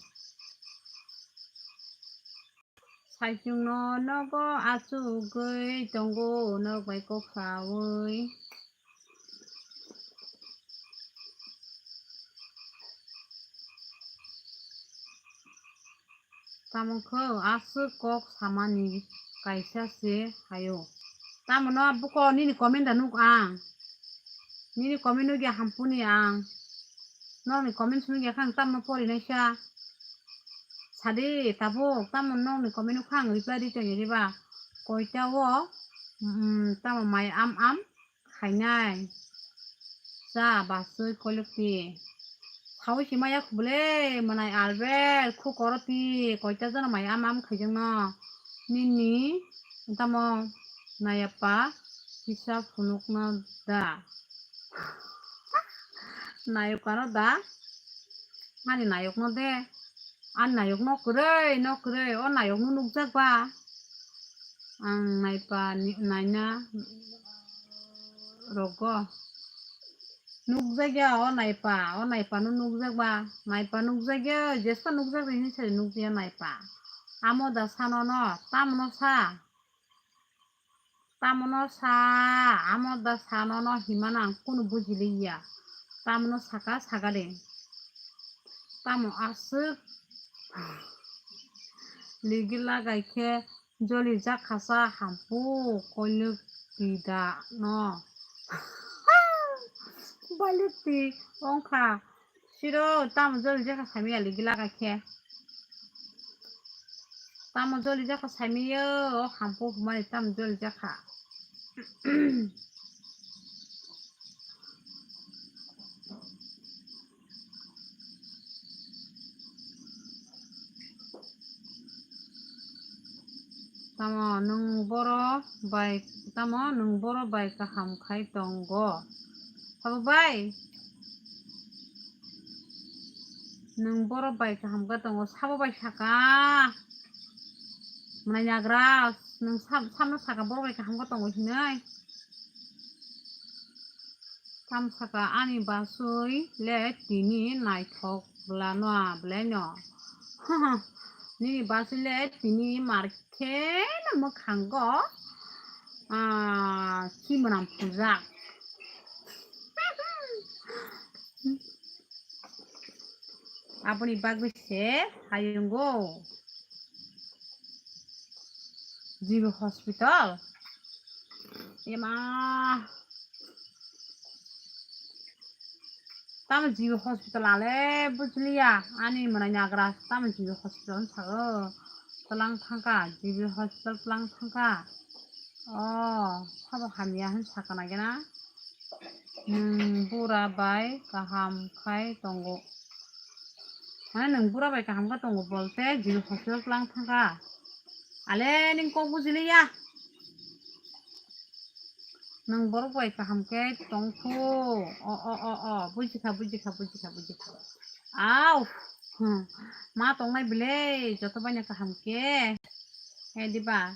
Saichung no nogo achugwi tongo, norok bai kok sawi. Tamo kho aswk kok samani kaisa se hayo. Tamo no buko nini comment da nuk ang. Nini comment nugya hampuni ang. Nokni comment sungya kha ang tamno pori naisa. Sadi tabuk tamo nokni comment nukha ang reply di tongya diba. Koita o, mm, tamo mai am am khainai. Cha basui koilokti. Sawi si maya khubule mwnai Albert khu koroti koita jana mai am am khaijakno. Nini tamo nayapa kisa phunukno da. Nayok ano da? Ani nayok no de. Ani nayok no kwrwi, no kwrwi. O nayok no nukjak ba? Ang naipa ni, naina rogo. Nukjak ya o naipa, o naipa no nukjak ba? Naipa nukjak ya, jesa nukjak ri hinwi sari nukjak ya naipa. Amo da sano no, tamo no sa? Tamono sa, amo da sanono himano ang kunu bujiliya. Tamono saka, saka de. Tamo aswk. Ligi lagai khe joli jakha sa hampu koilwk ti da no. Bailwk ti wngkha. Siro tamo joli jakha saimaya ligi lagai khe. Tamo joli jakha saimaya o hampu humani tamo joli jakha. Tamo nwng boro bai, tamo nwng boro bai kaham khai tongo? Sabo bai? Nwng boro bai kaham khe tongo, sabo bai saka. Mwnai nagra, nwng sam-, samno saka boro bai kaham khe tongo hinwi. Tam saka ani basui le tini naithok bwla no a bwlai no. Nini basui le tini mar khe no mwkhango, ah, khi mwnam phunjak. Aboni bagwi se hayungo G B hospital. Ema. Tamo G B hospital ale bujliya. Ani mwnai nagra tamo G B hospital wng sago. Twlang thangkha, G B hospital twlang thangkha. Oh, sabo hamya hwn sakana gena. Nwng bura bai kaham khai tongo. Mane nwng bura bai kaham khe tongo bolte G B hospital twlang thangkha. Ale ning kok bujiliya. Nwng borok bai kaham khe tongkhu. O, o, o, o. Bujikha, bujikha, bujikha, bujikha. Au. Hmm. Ma tongnai bile, joto baino kaham khe. He diba?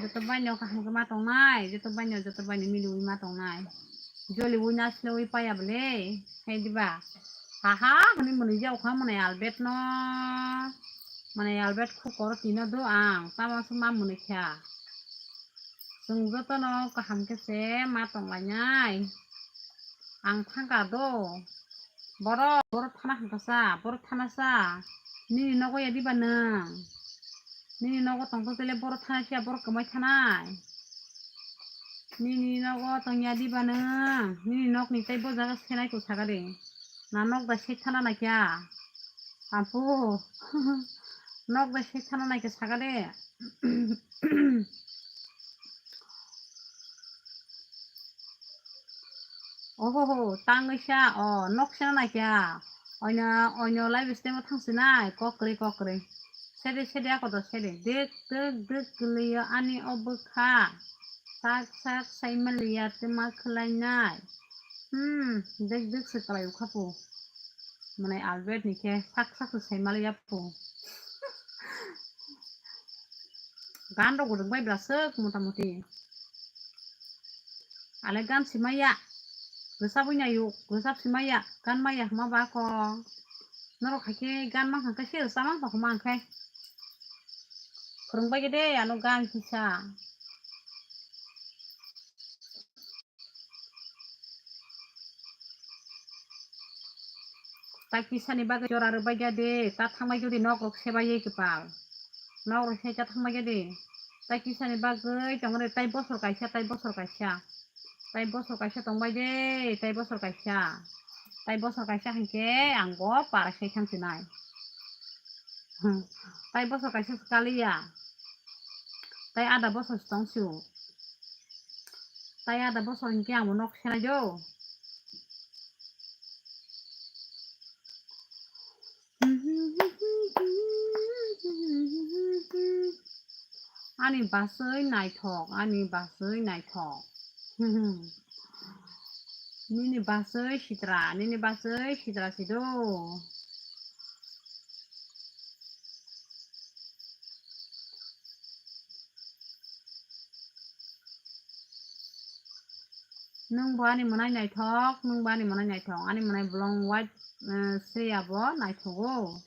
Joto baino kaham khe ma tongnai, joto baino, joto baino miliwi ma tongnai. Joliwi naslewi paya bole. He diba? Haha, hwnwi mwnwi jak kha mwnai Albert no. Mwnai Albert khukor tino do ang, tamo se ma mwnwi kha. Chwng jotono kaham khe se ma tonglainai. Ang thangkha do. Borok, borok thana hwnkha sa, borok thana sa. Nini nogo ya diba nwng? Nini nogo tongtho tele borok thana siya, borok kwmai thanai. Nini nogo tongya diba nwng? Nini nokni tei bo jaga senai ko saka de. Na nok bai sek thana naikha? Apo. Nok bai sek thana naikha saka de. Ohoho, tangwi sa, o, nok sena naikha. Oino, oino live stream o thangsinai, kokri, kokri. Sede, sede, ako to sede. Dik, dik, dik, kwlwio ani o bwkha. Sak, sak, saimaliya, twma khwlainai. Hmm, dik, dik, se kwlai ukhapu. Mane Albert ni khe sak, sak, se saimaliya pu. Gan rok rwng bai bwlaswk, mota moti. Ale gan simaya. Rwchabwi naiyuk, rwchab simaya. Gan maya hwma ba kho. Norok hai khe gan mankha khe se rwchab mankha hwma hwnkhe. Phwrwng bai khe de ano gan kisa. Ta kisani bagwi jora rwbaikya de, ta thangbaikya de, nok rok sebaiwi kwpal. Nok rok se ta thangbaikya de. Ta kisani bagwi tongmani tai bosor kaisa, tai bosor kaisa. Tai bosor kaisa tongbai de, tai bosor kaisa. Tai bosor kaisa hinkhe ang bo para se thang sinai. Hmm. Tai bosor kaisa se kaliya. Tai ada bosor se tong sio. Tai ada bosor hinkhe ang bo nok senai do. Ani baswi naithok, ani baswi naithok. Nini baswi sitra, nini baswi sitra sido. Nwng bo ani mwnai naithok, nwng bo ani mwnai naithok, ani mwnai bolong white, eh, se abo naithogo.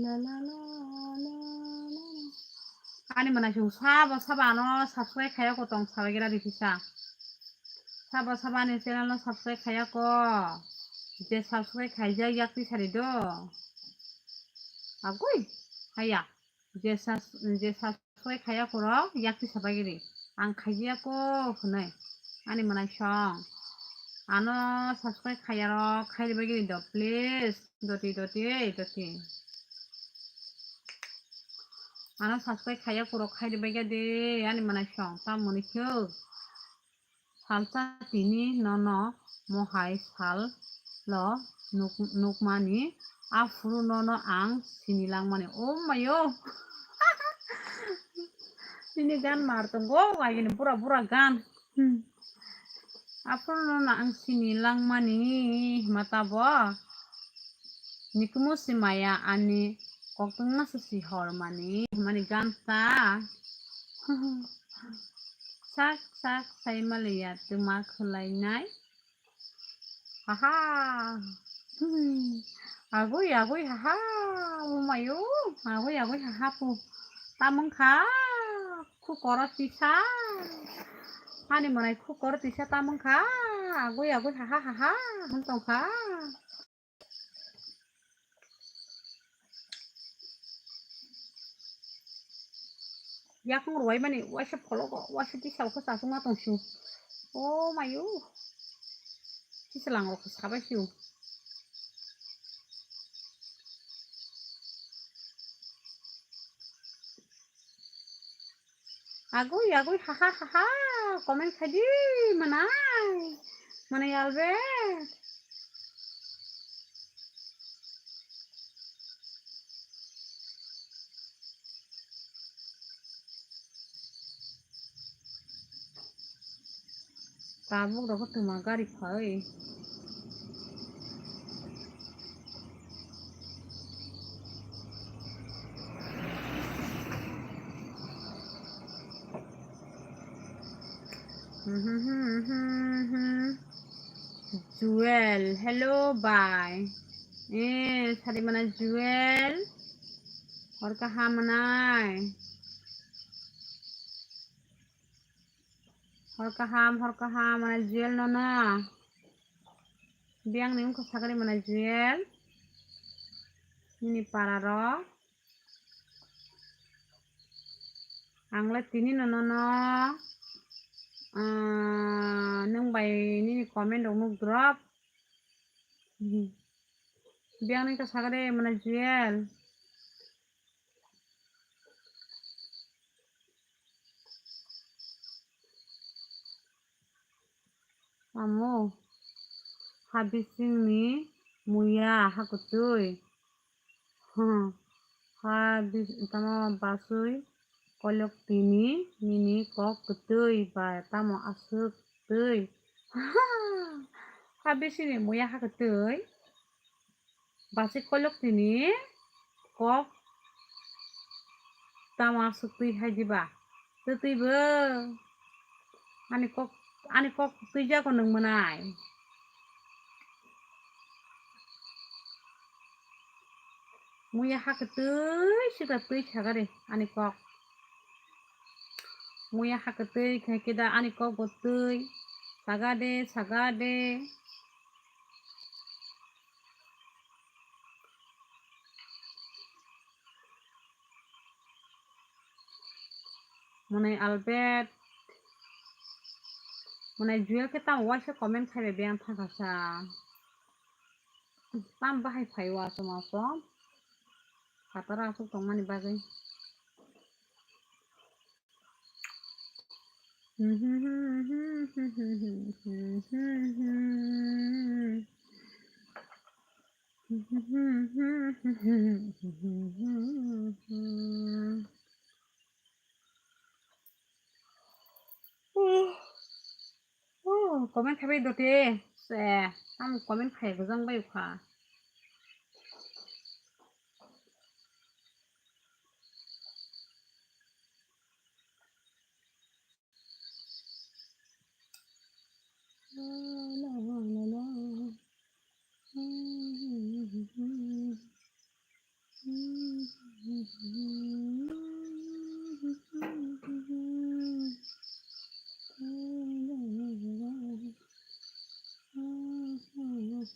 La la la la. Ani mwnai sung sabo sabo ano subscribe khaya ko tong sabai gira di kisa. Sabo sabo ani channel no subscribe khaya ko. Je subscribe khaijak yak ti sari do. Agoi. Haya. Je sas-, je subscribe khaya ko rok yak ti sabai giri. Ang khaiya ko hwnwi. Ani mwnai song. Ano subscribe khaya rok khai bai giri do please. Doti, doti, doti. Ano subscribe khaiya puro khai di bagya de, ani mwnai song, ta mwnwi khe. Salsa tini nono mohai sal lo nuk-, nukmani, aphuru nono ang sini langmani. Oh mayo. Nini gan mar tongo, agini bura bura gan. Hmm. Aphuru no ang sini langmani hima tabo. Nikumu si maya ani koktwma se si hormani himani ganta. Sak sak sai maliya twma khwlainai. Haha. Hmm. Agui agui haha. Umayo. Agui agui haha pu. Tamung kha. Khukoro tisa. Ani mwnai khukoro tisa tamung kha. Agui agui haha haha. Hwn tong kha. Yakung rwai mani waisa phologo, waisa tisao khe chasungma tong sio. O mayo. Tislang rok khe sabai sio. Agui, agui, haha, haha, comment khai di, mwnai, mwnai Albert. Tabuk rok twma gari phai. Jewel, hello bai. Eh, sari mana Jewel? Hor kaham manai. Hor kaham, hor kaham, mana Jewel nono. Biyang ni wngkha sagari mana Jewel. Nini para rok. Ang le tini no nono, ah, nwng bai nini comment rok nuk drop. Biyang ni wngkha sagari mana Jewel. Amo ha bisingni muya hakwtwi. Hmm. Ha bis-, tamo basui kolok tini nini kok kwtwi bai tamo aswk twi. Ha bisingni muya hakwtwi. Basi kolok tini kok tamo aswk twi hai diba? Twtwi bo ani kok, ani kok twi jago nwng mwnai. Muya hakwtwi sita twi sagari ani kok. Muya hakwtwi khai kida ani kok bo twi sagade sagade. Mwnai Albert, mwnai Jewel khe tamo waisa comment khai bai biyang thangkha sa. Tam bahai phai o asom asom. Phataro aswk tongmani bagwi. Oh, comment khai bai dote. Se, tam comment khai gojang bai kha.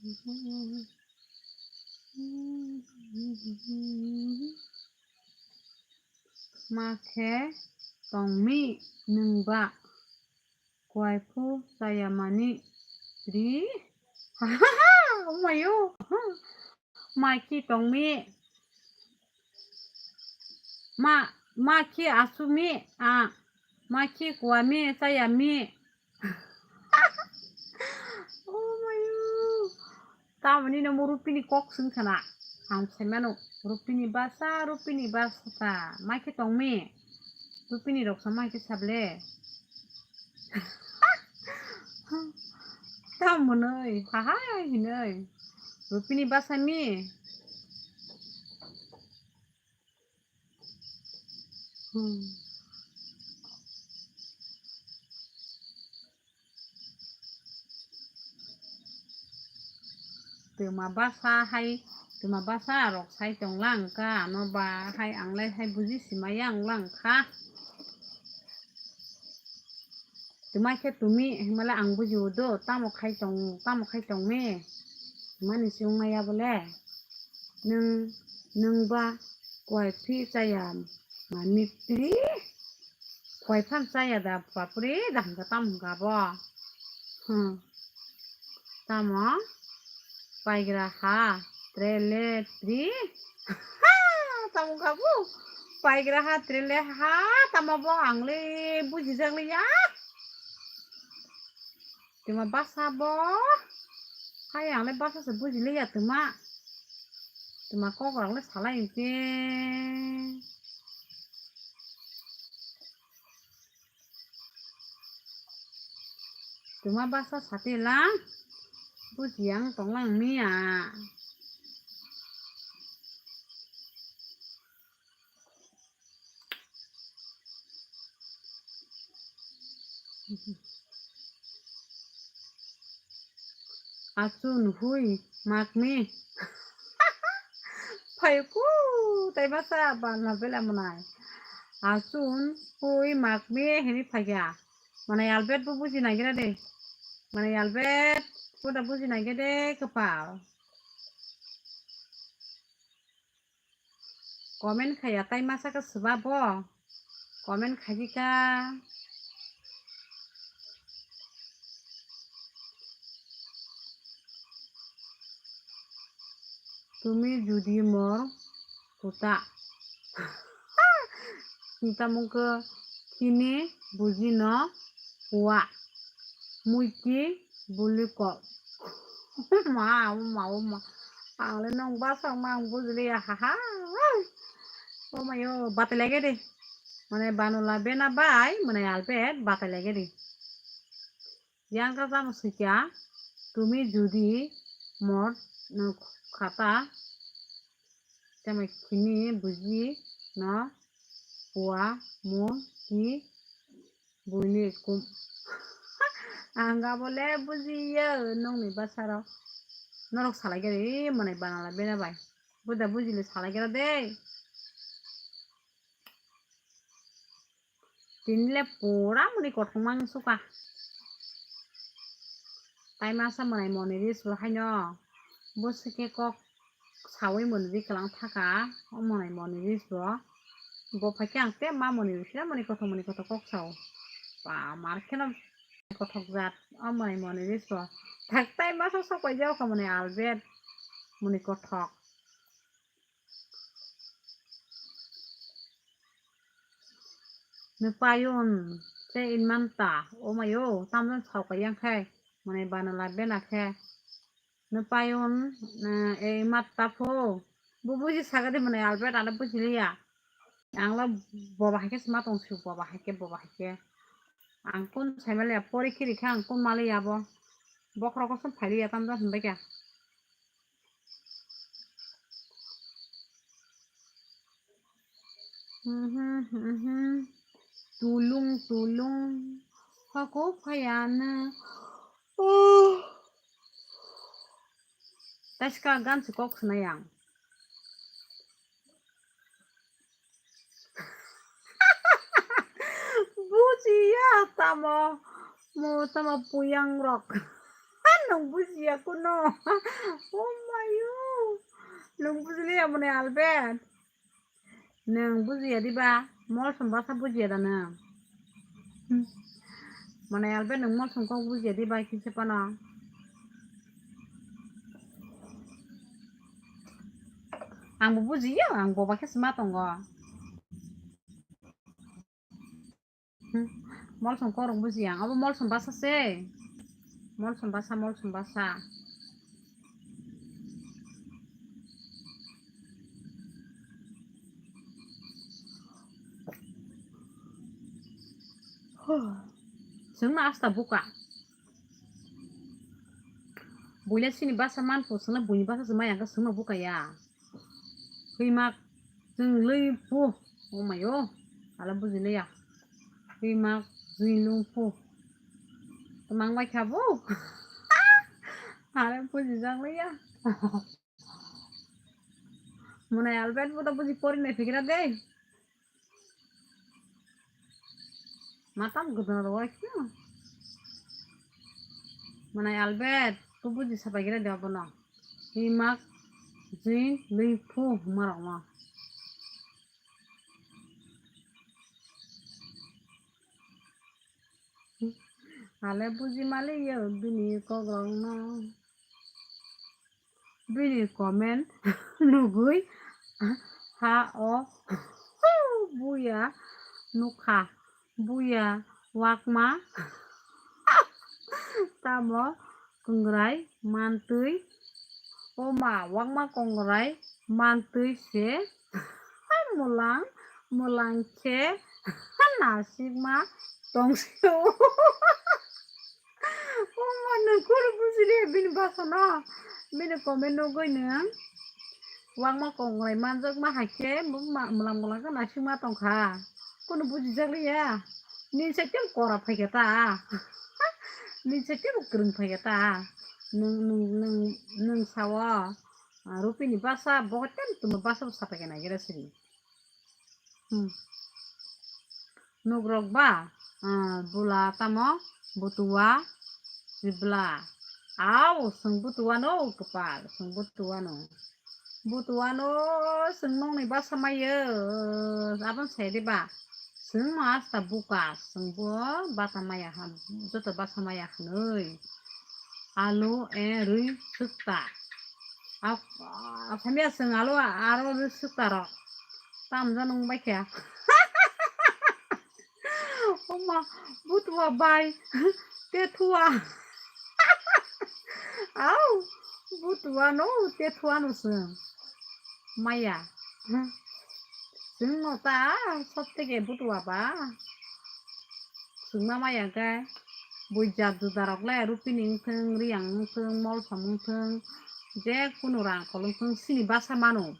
Ma khe tongmi nwngba, kuaiphu chayamani pri. Omayo. Ma khe tongmi. Ma, ma khe asumi. A, ma khe kuami chayami. Omayo. Tamoni no mo Rupini kok swng khana. Ang sai mano, Rupini basa, Rupini basa ta. Ma khe tongmi? Rupini rok sa ma khe sable? Tamonoi, hahai hinoi. Rupini basa mi? Hmm. Twma basa hai, twma basa rok sai tong lang kha, ano ba hai ang lai hai buji simaya wng lang kha. Twma khe tumi himala ang buji o do, tamo khai tong, tamo khai tong me. Mani si wng maya bole. Nwng, nwng ba kuai phi chaya mani pri. Kuai phan chaya da bapri da hwnkha tamo hwnkha bo. Hmm. Tamo? Paigra ha, trele, tri. Tamo kabu? Paigra ha, trele ha, tamo bo ang le bujijak le ya. Twma basa bo. Hai ang le basa se buji le ya twma. Twma kok rok le salai te. Twma basa sati lang, buji ang tong lang miya. Achun hui makmi. Phaikhu tai masa bana bela manai. Achun hui makmi hini phaikha. Manai Albert bo buji nagira de. Manai Albert bo da buji nagira de kwpal. Comment khaya tai masa ka swba bo. Comment khaji ka. Tumi judi mor kuta. Kita mungke kini buji no hua. Muiki buli kok. Ma, ma, ma. Ang le nong basa ma ang bujili ya, ha, ha. O mayo, batai lage de. Mane banula bena bai, mane Albert batai lage de. Yang ka jamo sikya, tumi judi mor, no, khata, teme kini buji no hua mu ki buini kum. Ang ga bole bujiya nongni basaro. Norok salai gari mane banala bena bai. Buda bujile salai gari de. Tini le pura muni kothok mang suka. Tai masa mwnai moni ri su haino. Bo sike kok sawi moni ri klang thaka. O mwnai moni ri su. Bo phaikhe ang te ma moni ri sina moni kothok moni kothok kok sao. Pa mar kheno kothok jat. O mwnai moni ri su. Thak tai masa sok pai jao kha moni Albert. Moni kothok. Nupayun se inmanta, o mayo, tamjani sauka yang khe, mane banala bena khe. Nupayun, eh, e matta pho, bo buji sagadi mane Albert ale buji liya. Ang lo boba hai khe sma tong su, boba hai khe, boba hai khe. Ang kun sai maliya, pori khiri khe ang kun maliya bo. Bokhorok kosom phai liya, tamjani hinbai khe. Mhm, mhm. Tulung, tulung. Hoko phayana. Oh. Taska gan si kok khna yang. Bujiya tamo. Mo tamo puyang rok. Nwng bujiya kuno. Oh mayo. Nwng bujiliya mone Albert. Nwng bujiya diba? Molsom basa bujiya da nwng? Hmm. Mone Albert nwng molsom kok bujiya diba kisa pano? Ang bo bujiya, ang boba khe sima tongo. Hmm. Molsom korok bujiya. Abo molsom basa se. Molsom basa, molsom basa. Huh. Chwngno asta buka. Buila sini basa manphu, chwngno buini basa chwngma yangkha chwngno buka ya. Hwimak chwng lwi phu. Oh mayo. Ala buji liya. Hwimak jwi lung phu. Twmang bai kha bo. Ala buji jak liya. Mwnai Albert bo to buji pori nai phigra de. Matam gudana ro waikhe. Mwnai Albert, tu buji sapai gira de abono. Hwimak jwi lwi phu hwnma rokno. Ale buji mali yo bini kok rokno. Bini comment nugwi ha o buya nukha, buya wakma tamo kongrai mantwi, o ma wakma kongrai mantwi se mulang mulang khe nasikma tongsio. Oh, ma, nwng kunu bujili bini basa no. Bini comment nugwi nwng. Wangma kongrai manjak ma hai khe, ma, mwlang mwlang khe naisingma tongkha. Kunu bujijak liya. Nini saitem kora phaikha ta. Nini saitem kwrwng phaikha ta. Nwng, nwng, nwng, nwng sao. Ah, Rupini basa, bo tem tuma basa bo sapaikha naigira siri. Hmm. Nugrok ba, ah, bula tamo butua sibla. Au, sung butua no, kwpal, sung butua no. Butua no, sung nongni basa mayo, abang sai de ba. Sung ma asta buka, sung bo bata maya ha, joto basa maya hanoi. Alu, e, rui, sukta. Ap-, Asamiya sung alu, aro rui sukta rok. Tamjani wng bai kha. Oma, butua bai, tethua. Au, butua no, tethua no sung. Maya. Sung no ta, sab theke butua ba. Sungma maya khe, bui jat juda rok le, Rupini wng thung, Riyang wng thung, Molsom wng thung, je kunu rangkhol wng thung, sini basa mano,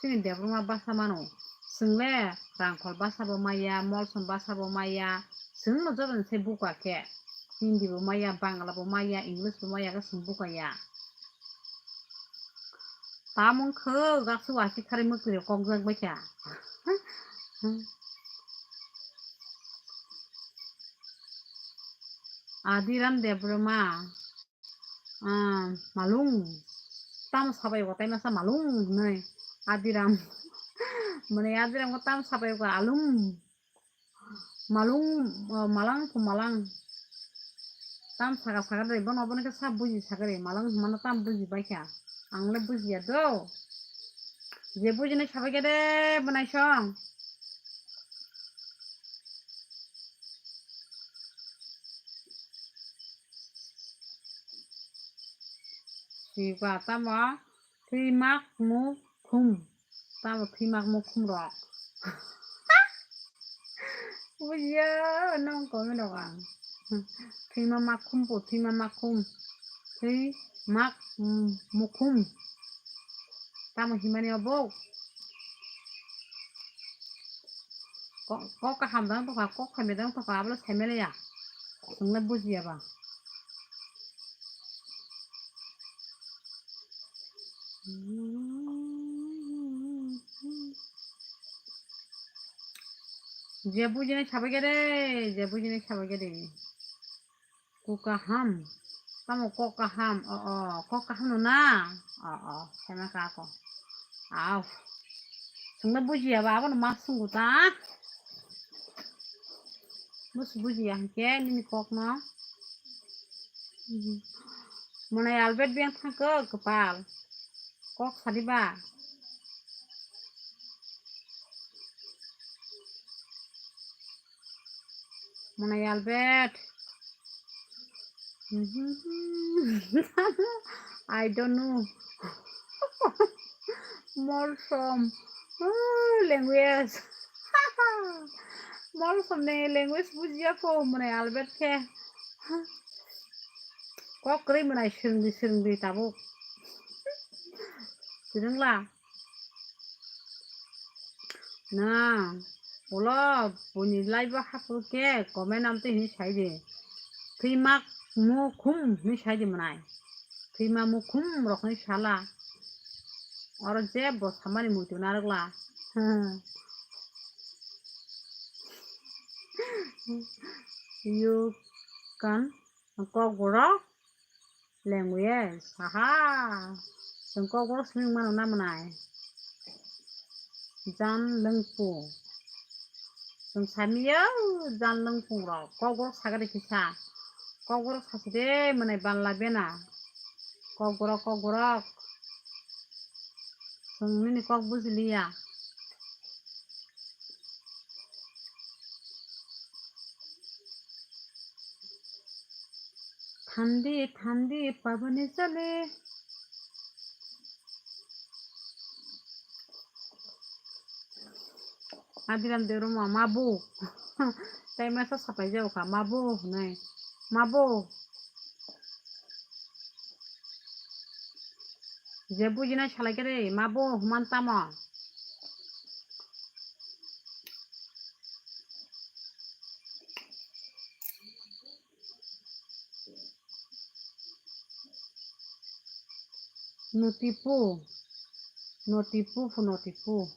sini Debbarma basa mano. Sung le rangkhol basa bo maya, Molsom basa bo maya, sung no joto ni se buka khe. Hindi bo maya, Bangla bo maya, English bo maya khe sung buka ya. Tamung khe gaksu wasi khari mwkri rok kok jak bai kha. Adiram Debbarma, ah, malung. Tamo sabai bo tai masa malung hinui. Adiram. Mane Adiram ko tamo sabai ko alum. Malung, oh, malang ko malang. Tam saka saka dai bono bono ke sa buji saka re. Malang mano tam buji bai kha. Ang le buji ya do. Je buji nai sabai ke de bonai song. Siba tamo thwimak mukhum. Tamo thwimak mukhum rok. Bujiya nong comment rok ang. Thwima makhum po, thwima makhum. Thwimak, mm, mukhum. Tamo himani obo. Kok, kok kaham dang tokha, kok khaimai dang tokha, abole saimaliya. Chwngno bujiya ba. Je bujinai sabai khe de, je bujinai sabai khe de. Kok kaham. Tamo kok kaham, o, o, kok kaham no na? O, o, sema ka ko. Au. Sungna bujiya ba, abono ma sungu ta. Bus bujiya hingke nini kok no. Mwnai Albert biyang thangkhe kwpal. Kok sadi ba. Mwnai Albert. I don't know. Molsom. Oh, language. Molsom ni language bujiya pho mwnai Albert khe. Kok kwrwi mwnai swrwngdi swrwngdi tabuk. Swrwngla. Na, ulo buini live o hapro khe comment amtwi hinwi sai di. Thwima mukhum hinwi sai di mwnai. Thwima mukhum rok hinwi sala. Oro jebo samani muitu narwkla. You can Kokborok language, aha. Chwng Kokborok swngmano na mwnai. Jan lwngpung. Chwng samiyo jan lwngpung rok. Kokborok sagade kisa. Kokborok saside mwnai banla bena. Kokborok, Kokborok. Chwng nini kok bujiliya. Thandi, thandi, pabani chale. Adiram de roma, mabu. Tai masa sapai jao kha, mabu, nai. Mabu. Je bujina salai khe de, mabu, human tamo. Notipu, notipu, notipu.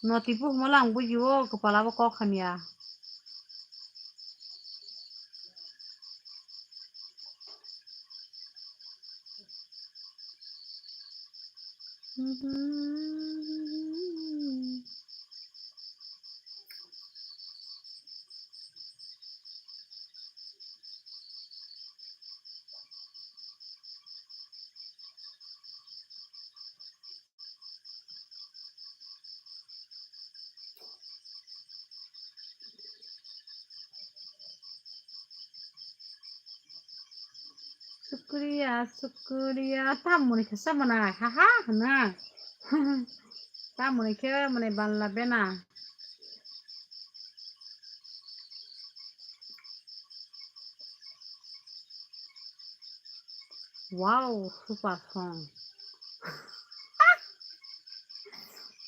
Notipu hwnmala ang buji o, kwpal abo kok hamya. Sukriya, sukriya. Tamoni khe sa mwnai, ha ha hwnna. Tamoni khe mwnai banla bena. Wow, super song.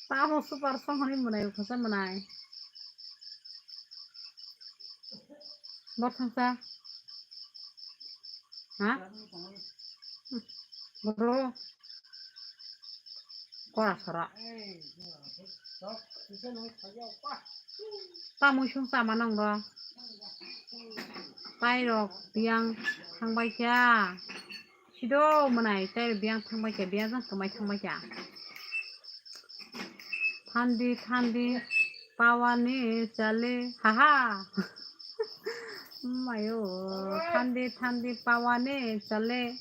Tamo super song hwnwi mwnai, khasa mwnai. Bor thangsa. Ha? Boro. Kora sora. Tamui sung sama nang ro. Tai rok biyang thangbai kha. Sido mwnai tai biyang thangbai kha, biyang jang kwmai thangbai kha. Thandi thandi pawani chale, haha. Mayo, thandi thandi pawani chale.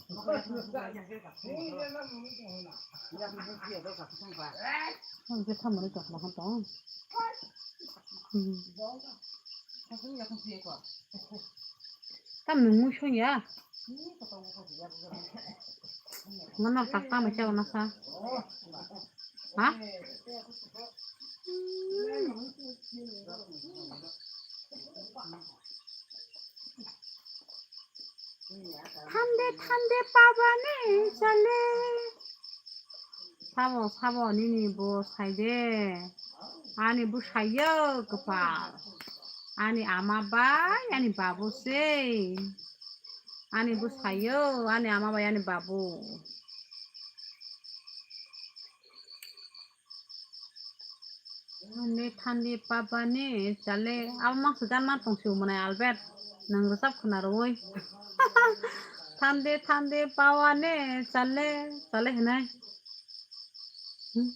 Ang je thamani tong ma tong. Hmm. Tam nung mui sung ya. Mana tak tam aja wana sa. Ha? Thande thande pabani chale. Sabo, sabo, nini bo sai de. Ani bo saiyo kwpal. Ani ama bai, ani babu se. Ani bo saiyo, ani ama bai, ani babu. Thande thande pabani chale. Abo mangsa gan man tong siu mwnai Albert. Nang rwchap khwna rwui. Thande thande pawane chale chale hinai. Hmm.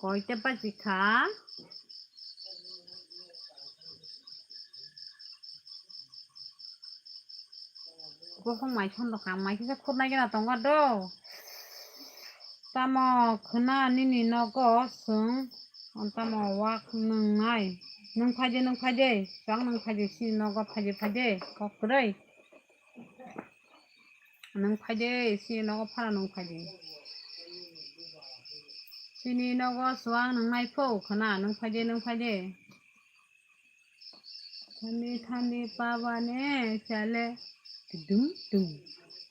Koita baji kha? Bohong mai thon rok ang mai kisa khurnai gana tongo do. Tamo khwna nini nogo chwng tamo wak nwngnai. Nwng phaide, nwng phaide, chwng nwng phaide, chini nogo phaide, phaide, kok kwrwi. Nwng phaide, chini nogo phano nwng phaide. Chini nogo chwng nwngnai pho khwna, nwng phaide, nwng phaide. Thandi thandi pabane chale dum dum.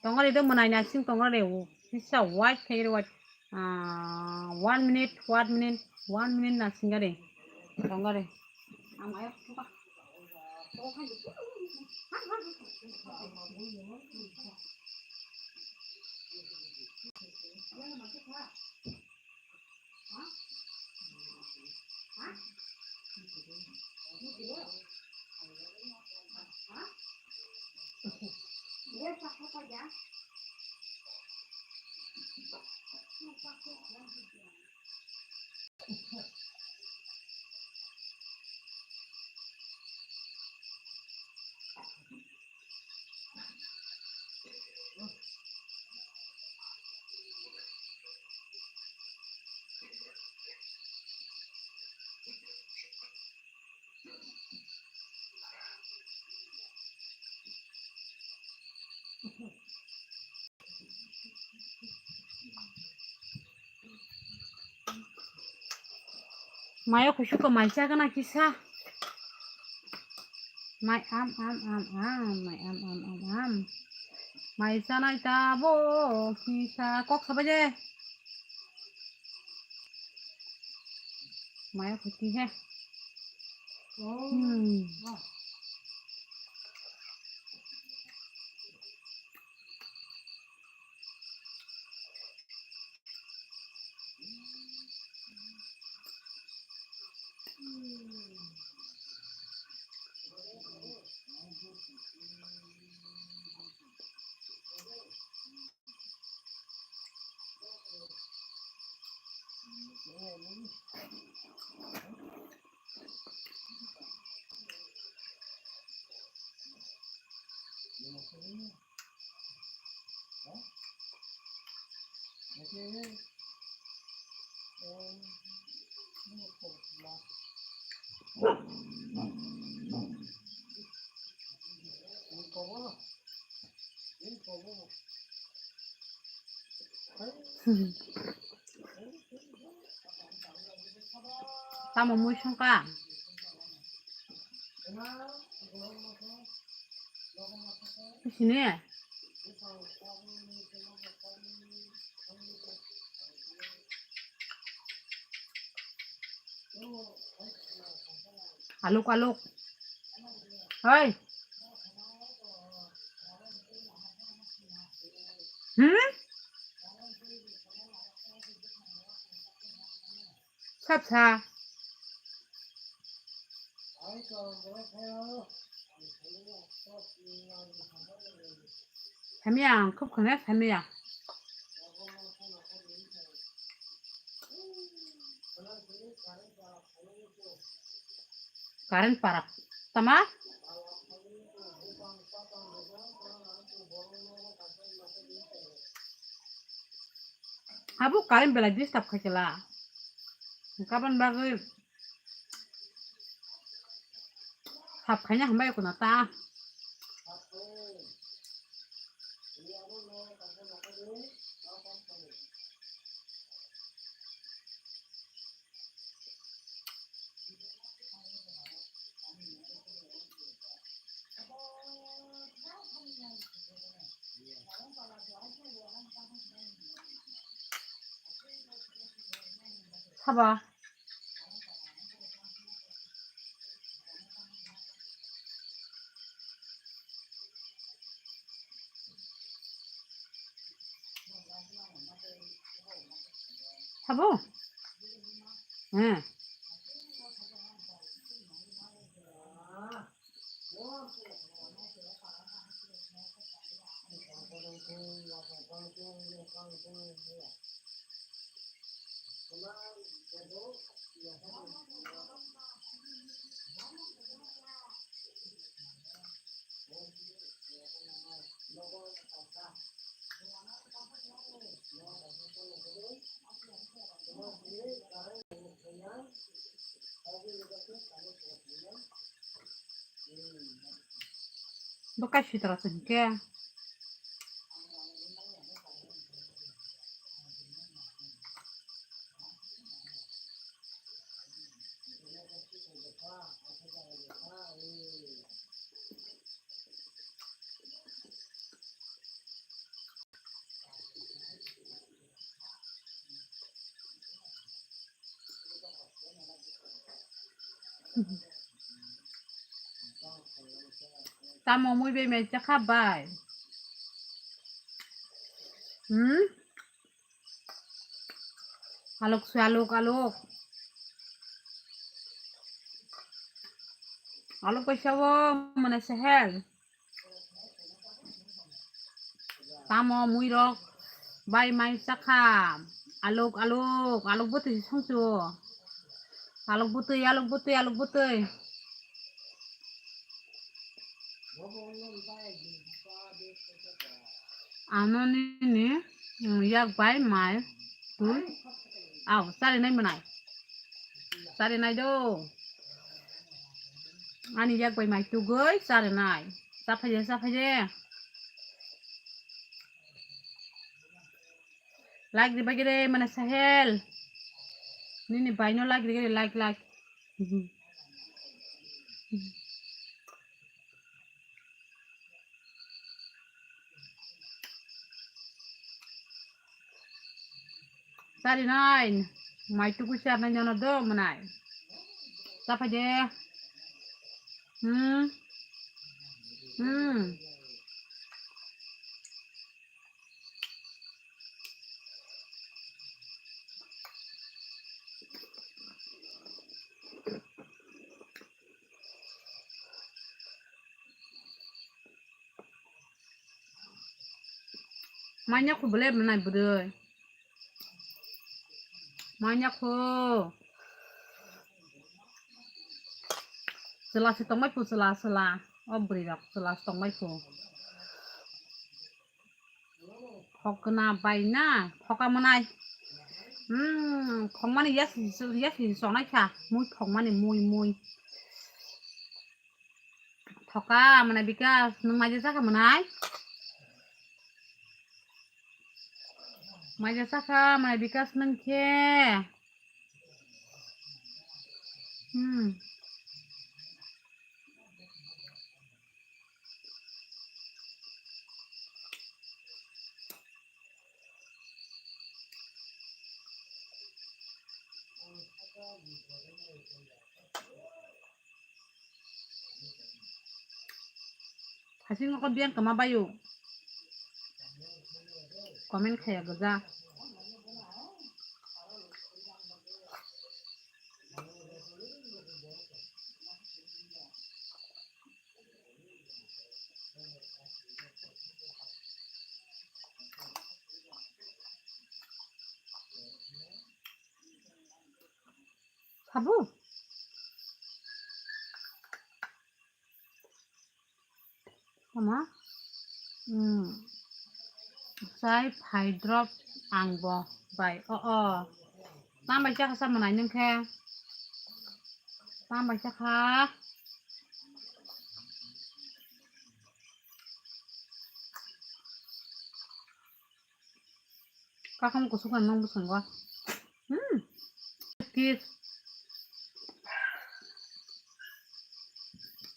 Tongori do mwnai nasing tongori o. Kisa white khai white. Ah, one minute, one minute, one minute nasing gari. Tongori. Mayo kusuko mai chagana kisa. Mai am am am am, mai am am am am. Mai chanai tabo kisa kok sabaje. Mayo kusi he. Hmm. Tamo mui songkha? Sini. Aluk, aluk. Hoi. Hmm? Sap sa. Hamya, ang khub khwna hamya. Current parak. Tama? Abo current belai disturb khai kela. Kaban bagwi sap khaina hambai kuna ta. Haba. Habo. Hmm. Bo kaisa sitra se hinkhe. Tamo mui bai mai chakha bai. Hmm? Alok se alok, alok. Alok bai sao mane sehel. Tamo mui rok bai mai chakha. Alok, alok, alok bwtwi songcho. Alok bwtwi, alok bwtwi, alok bwtwi. Ano nini, mm, yak bai mai twi. Aw, chari nai mwnai. Chari nai do. Ani yak bai mai tugwi chari nai. Chaphaide, chaphaide. Like ribaigire mane sahel. Nini baino like rigire, like, like. Chari nai, mai tugwi chari nai nono do mwnai. Chaphaide. Hmm. Hmm. Manya khu bwle mwnai bwrwi. Manya khu. Chwla se tongbai phu, chwla, chwla. O bwrwi rok chwla se tongbai phu. Phokna bai na, phoka mwnai. Hmm, phokmani yasi, yasi sonai kha. Mui phokmani, mui, mui. Thoka mwnai Bikas, nwng maija chakha mwnai? Maija chakha mwnai Bikas nwng khe? Hmm. Hasing kok biang kama bayu. Comment khaya gaja. Habu. Ama. Hmm. Chai phai drop ang bo bai. O, o. Tam bai chakha sa mwnai nwng khe. Tam bai chakha. Kakham kusuk ang nang bwskango. Hmm. Kiss.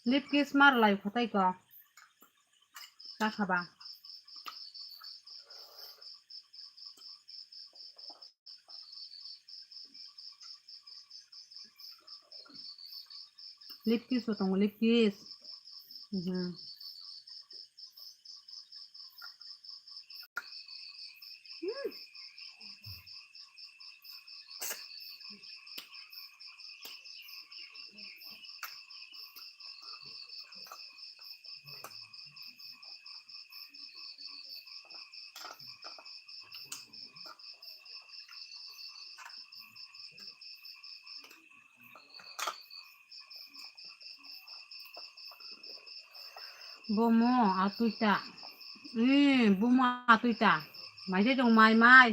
Lip kiss mar lai khotai ko. Ta khaba. Lip kiss bo tongo, lip kiss. Mhm. Hmm. Bomo atwi ta. Ee, bomo atwi ta. Mai se tong mai mai.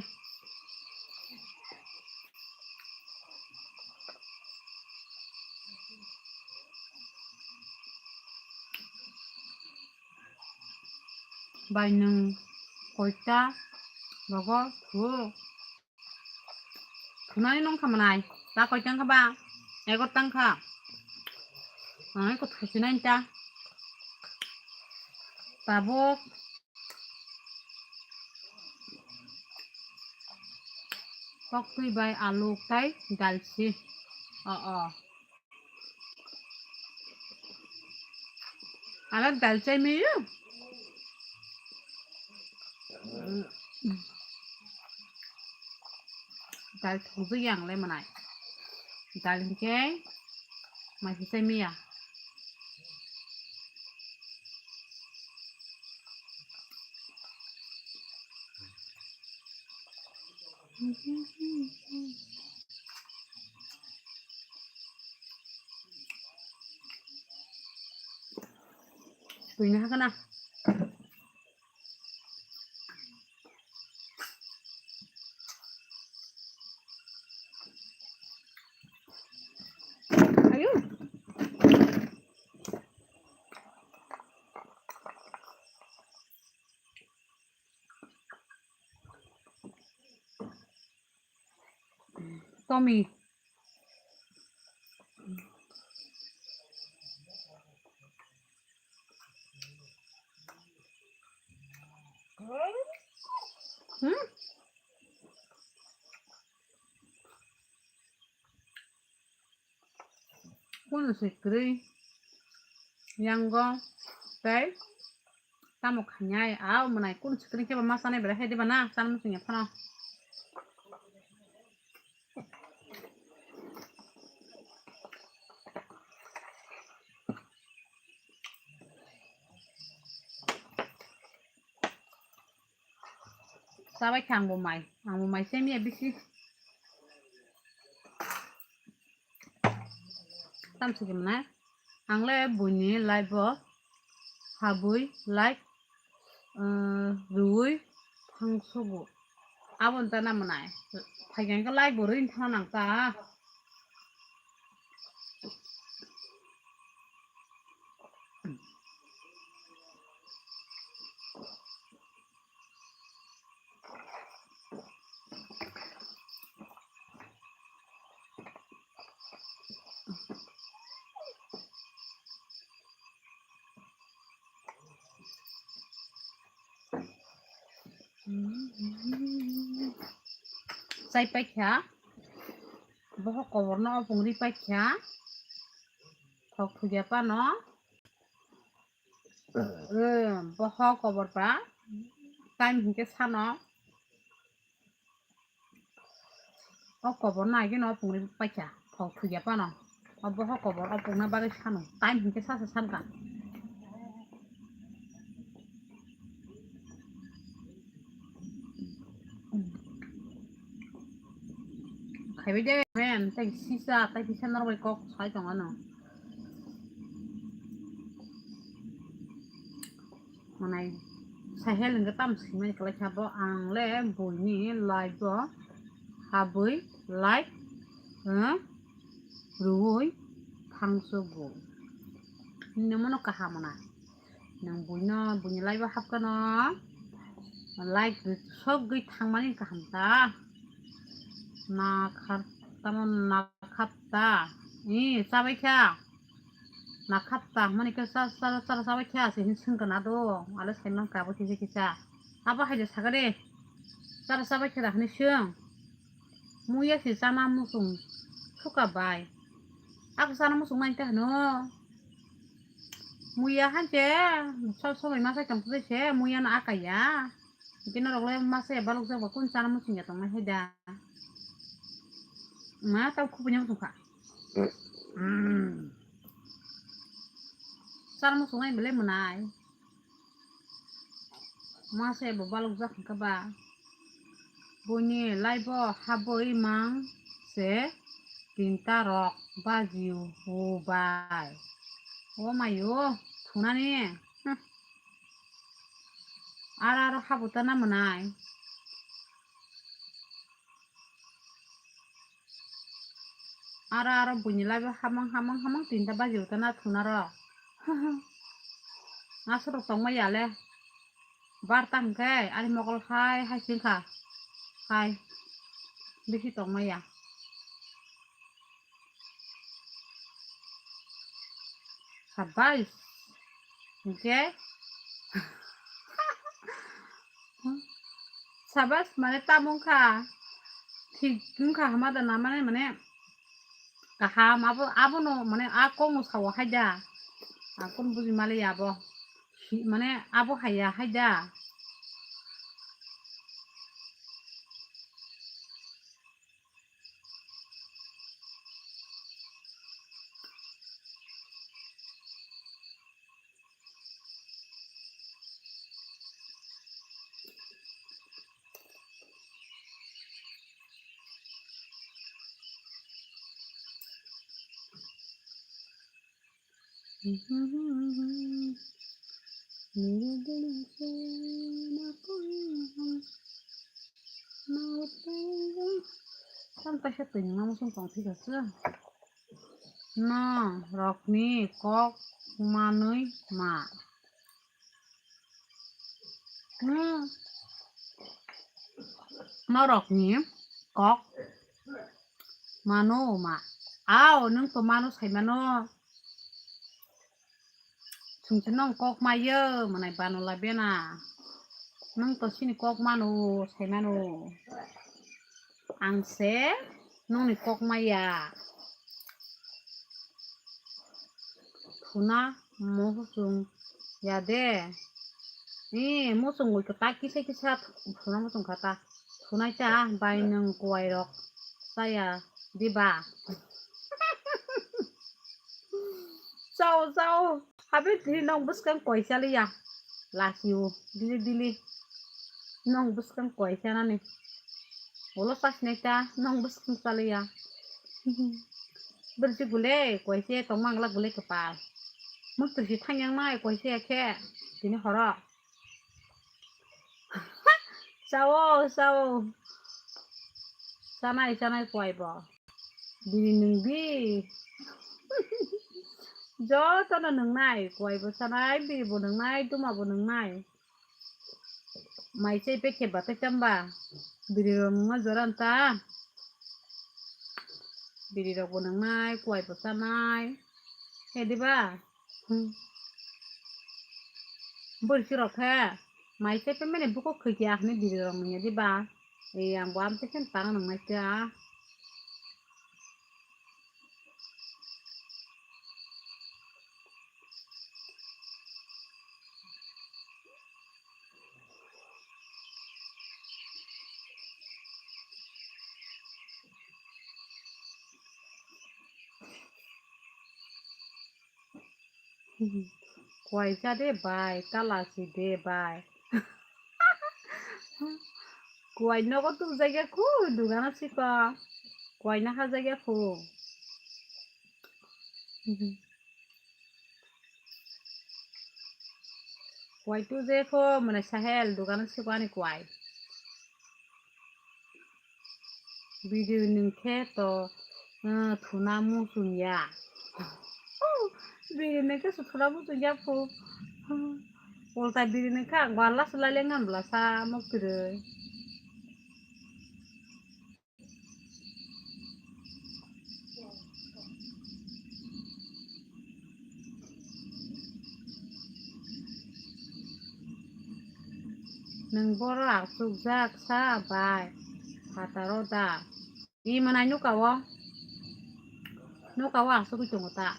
Bai nwng koita rogo thu. Thunani nung kha manai. Ta koi tang kha ba? Egor tang kha. Ang ko thusinai ta. Tabuk. Koktwi bai alu tai dalchi. O, o. Alag dal chai miyo. Dal thokjak yang le manai. Dal hinkhe mai se chai miya. Twi na hakana. Ayo. Tommy. Hmm? Kunu se kwrwi yango tei tamo khainai a manai kunu se kwrwi khe ba ma chanai belai hai de ba na chana muchungya phano. Chabai kha angbo mai, angbo mai semiya bisi. Tamsiki mwnai, ang le buini live o habwi like, uh, rwui thangsugo. Aboni ta na mwnai, phaikha hwnkhe like bo rwini thang nang ta. Chai paikha, bohok koborno opung ri paikha, thok thugya pano. Eh, bohok kobor ba, time hinkhe sano. O kobor nai geno opung ri paikha, thok thugya pano. O bohok kobor opung na bagwi sano, time hinkhe sasa sankha. Khaibai de, men, tei sisa, tei kisa norok bai kok sai tongo no. Manai, sahel hwnkhe tamo swimani kwlai kha bo, ang le buini live o habwi like, eh, rwui thangsugo. Nini mono kaham na. Nwng buino, buini live o hapkano like rwsogwi thangmani kaham ta. Nakha tamo nakha ta. Ee, chabai kha. Nakha ta hwnmani khe cha, cha, cha, chabai kha se hin swngkha na do. Ale saiman kha bo kisa kisa. Abo hai de sakha de. Chara chabai khe da hwnwi swng. Muya se chana muchung suka bai. Ako chana muchung nai ta hwno. Muya hanse sob somoi ma sai tong se muya no aka ya. Hwnkhe norok le ma sai balok jak ba kun chana muchung ya tong nai hai da. Ma tamo khupui ya muchung kha. Mm. Chana muchung nai belai mwnai. Ma se bo balok jak hwnkha ba. Buini live o habwi mang se tinta rok baji o bai. O mayo thunani. Hm. Aro aro habo ta na mwnai. Aro aro buini laibo hamang hamang hamang tinta baji ta na thuna ro. Aswk rok tongma ya le. Bar tang khe ani mokol hai hai sing kha. Hai. Bisi tongma ya. Sabai. Hingke. Sabas mane tamung kha. Thik wngkha hama da na mane, mane kaham abo, abono mane a kok no sao hai da. A kon buji male ya abo. Hi-, mane abo hai ya hai da. Tam kaisa twi nungma muchung tong thika se. No rokni kok manwi ma. Hmm. Norokni kok mano ma. Ao, nwng to mano sai mano. Chwng se nwng kok maio, mwnai bano labena. Nwng to chini kok mano, sai mano. Ang se nongni kok maya. Thuna muchung ya de. Ni muchung ui kwtak kisa kisa thuna muchung kha ta. Thunai cha bai nwng kuwai rok chaya diba. Chao chao. Habe dili nong bwskang koi chaliya. Lasiu dili dili. Nong bwskang koi chanani. Ulo chasnai ta nong bwskang chaliya. Bersi gule koi se tongmangla gule kepal. Muktu si thangyang nai koi se khe. Tini horo. Chao chao. Chanai chanai koi bo. Biri nwng di. Jotono nwngnai, kuwai bo sanai, biri bo nwngnai, duma bo nwngnai. Mai chai pekhe batai chamba. Biri rok nungma jora nta. Biri rok bo nwngnai, kuwai bo sanai. He diba? Hmm. Bwrwi rok khe mai chai pemani bukhuk khwikya hwnwi biri rok nungya diba? Ei ang bo amtwi khe tang nungnai kha. Kuwai cha de bai, tala si de bai. Kuwai nogo tubjagya khu, dugano siko. Kuwai no hajagya khu. Kuwai tubjagya khu, mane Sahel, dugano siko ani kuwai. Biri nwng khe to, ah, thuna muchung ya. Biri nwng khe se thuna muchung ya phu. Ulta biri nwng khe ang bo last lai le ngan bwla sa mok kwrwi. Nwng borok achukjak sa bai phataro da? I mwnai nuka o, nuka o achugwi tongo ta.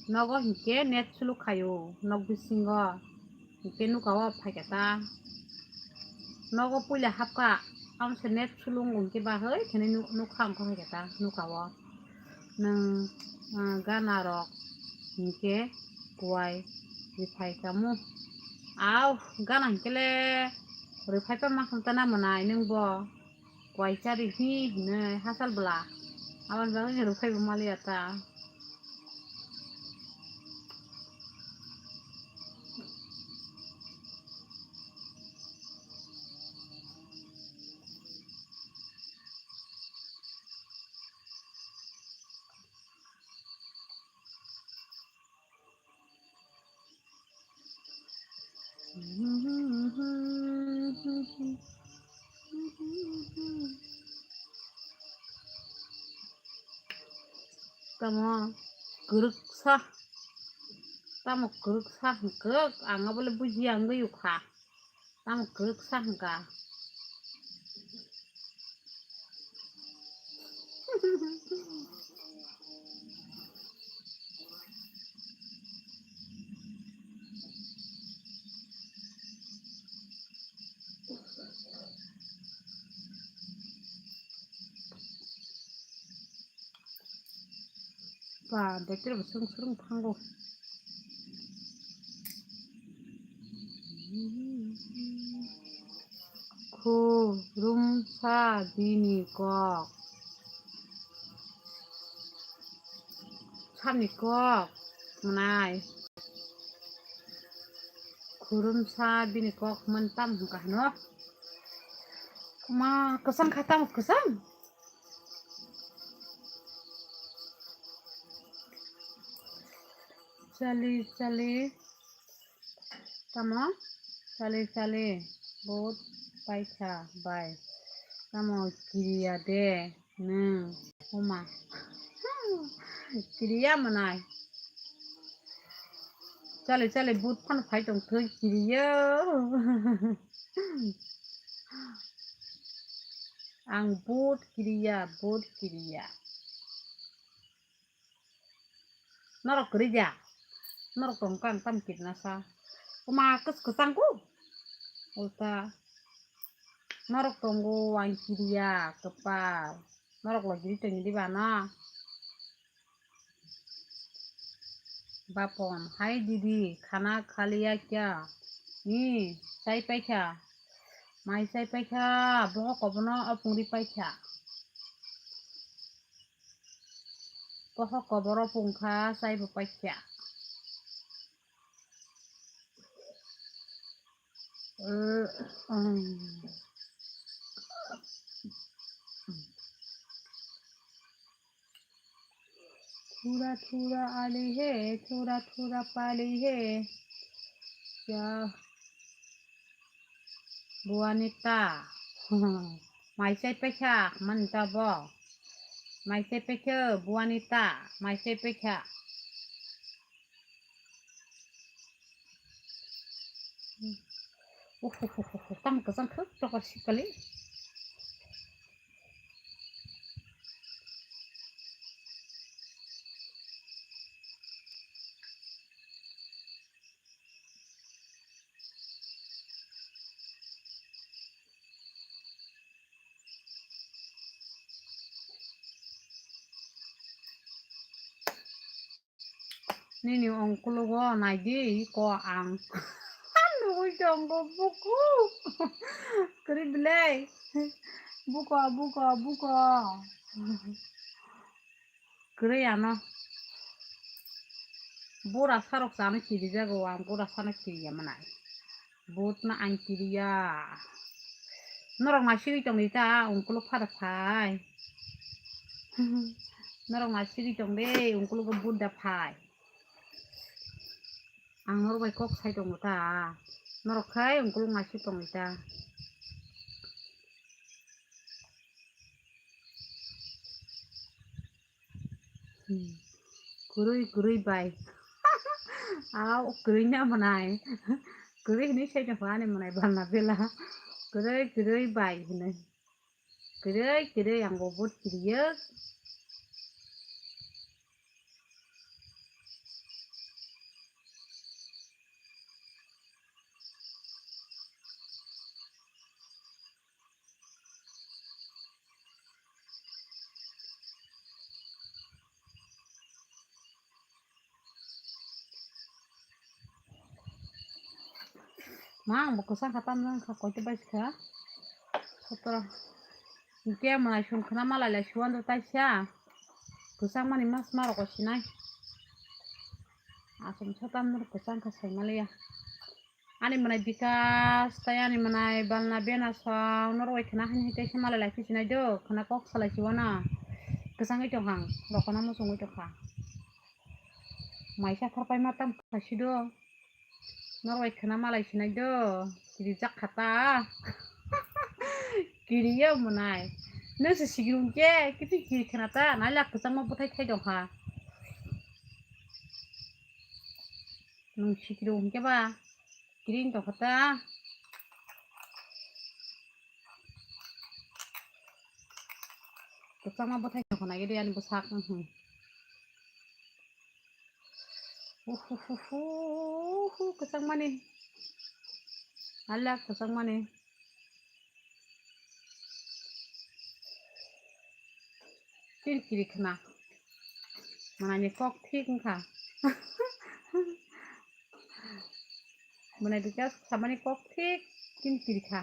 Nogo hinkhe net suluk khaio, nok bisingo. Hinkhe nuka o phaikha ta. Nogo puila hapkha, amse net sulung hinkhe bahai khene nuk-, nukha wngkha phaikha ta nuka o. Nwng, ah, gana rok hinkhe kuwai rwphai kamo. Au, gana hinkhe le rwphai pa ma kham ta na mwnai nwng bo. Kuwai cha rwphi hinwi hachal bwla. Aboni bagwi rwphai bo maliya ta. Tamo kwrwksa, tamo kwrwksa hwnkhe ang abole bujiya wngwi kha. Tamo kwrwksa hwnkha. Ba, betri bo swrwng swrwng thango. Khurumsa bini kok. Sani kok, mwnai. Khurumsa bini kok hwnmani tamo hwnkha hwno. Ma, kwchang kha tamo kwchang? Chali, chali. Tamo? Chali, chali. Vote paikha bai. Tamo kiriya de nwng. Oma. Kiriya mwnai. Chali, chali, vote phano phai tong thwi kiriya. Ang vote kiriya, vote kiriya. Norok kwrwi da? Norok tong kha ang tam kirna sa. Oma kwch kwchang ku. Ulta. Norok tongo ang kiriya kwpal. Norok lo giri tong di ba no? Bapon, hai didi, khana khaliya kya? Ni, chai paikha. Mai chai paikha, boho kobono opungri paikha. Boho koboro pungkha, chaibo paikha. Eh, um. Thura thura ali he, thura thura pali he. Ya. Buani ta. Mai chai paikha, mani ta bo. Mai chai paikha, buani ta. Mai chai paikha. Uhuhuhu, tang kwchang khuk tokar sikali. Nini ongkulugo naidi ko ang. Nugui tongo buku. Kwrwi belai. Buko, buko, buko. Kwrwi ano. Bura sarok chano kirijago, ang bura sano kiriya manai. Vote no ang kiriya. Norok ma siri tong di ta, ungkuluk phada phai. Norok ma siri tong de, ungkuluk vote da phai. Ang norok bai kok sai tongo ta. Norok khai ungkuluk ma siri tong di ta. Hmm. Kwrwi, kwrwi bai. Au, kwrwi na manai. Kwrwi hinwi sai tongkha ani manai balna bela. Kwrwi, kwrwi bai hinwi. Kwrwi, kwrwi ang bo vote kwrwi. Ma, ang bo kwchang kha, tamni wngkha koito bai kha. Sotoro. Hwnkhe mwnai song khna malai lai suwando taisa. Kwchang mani mas ma rok sinai. Aswk sa tamni kwchang kha sai maliya. Ani mwnai Bikas, tai ani mwnai Balna Bena song, norok bai khna hani hai taisa malai lai phisinai do, khna kok salai si wano. Kwchangwi tongkha ang, rokona muchungwi tongkha. Maisa kharpai ma tam kha si do. Norwai khwna malai sinai do, kirijak kha ta. Kiriya mwnai. Nang se sigrung ke, kithi kiri khwna ta, nai lak kwchangma bwthai thai dong kha. Nung sigrung ke ba, kiring dong kha ta. Kwchangma bwthai dong kha nai de ani bwsak. Uhuhuhu, kwchangmani. Alak kwchangmani. Kiri kiri khna. Manani kok thik wngkha. Manai bika samani kok thik kiri kiri kha.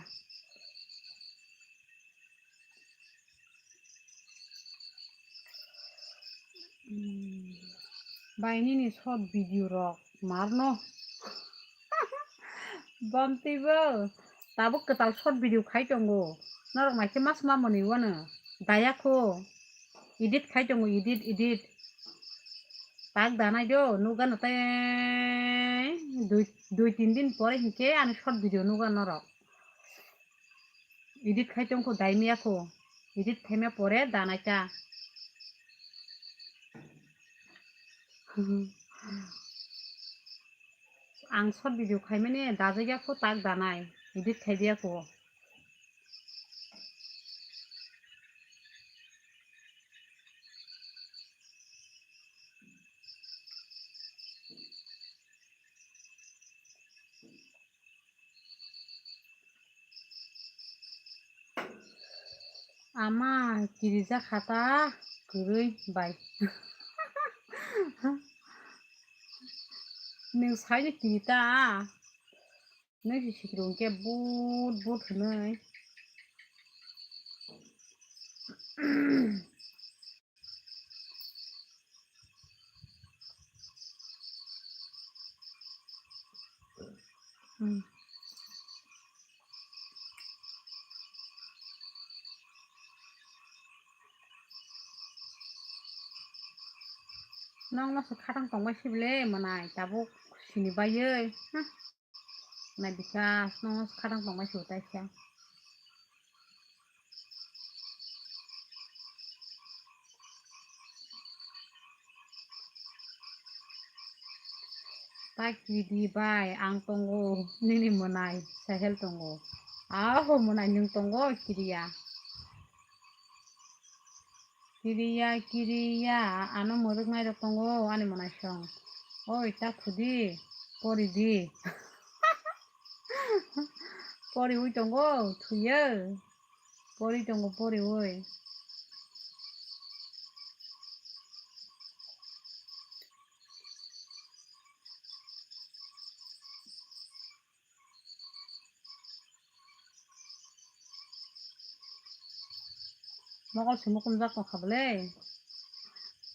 Hmm. Bai nini short video rok marno. Bamtwi bo tabuk kwtal short video khai tongo. Norok naikhe mas mamoni wano. Daya kho. Edit khai tongo, edit, edit. Tak danai do, nukgano tei dui, dui tin din pore hinkhe ani short video nukgano norok. Edit khai tongkho, daimya kho. Edit khaima pore danai ta. Ang short video khaimani dajagya kho tak danai. Edit khaidiya kho. Ama kirijak kha ta kwrwi bai. Nwng saino kiri ta? Nwng si sikirung khe but but hwnwi. Hmm. Nokno se khatang tongbai sibile mwnai tabuk sini baiwi. Hmm. Nai bika no khatang tongbai sio taisa. Ta kiri bai ang tongo, nini mwnai sahel tongo. Aho mwnai nwng tongo kiriya. Kiriya, kiriya, ano mwrwknai rok tongo ani mwnaisong. Oi, ta khudi, pori di. Poriwi tongo, thuyo. Pori tongo, poriwi. Mokol se mukumjak tongkha bwle.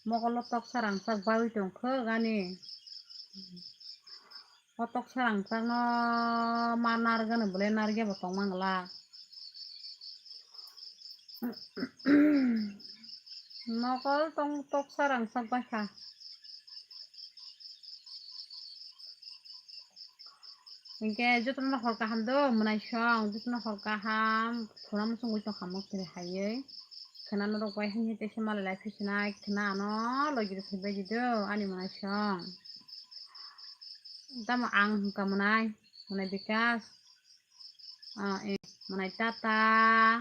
Mokol o toksa rangchak bagwi tongkha gani. O toksa rangchak no ma nargani bwle nargya bo tongma glak. Mokol tong toksa rangchak baikha. Hinkhe jotono hor kaham do, mwnaisong, jotono hor kaham, khuna muchungwi tongkha mokthani haiwi. Khwna norok bai hwnwi teisa malai lai phisinai, khwna ano logi rw phaibai di do, ani mwnaisong. Tamo ang hwnkha mwnai, mwnai Bikas. Ah, eh, mwnai tata.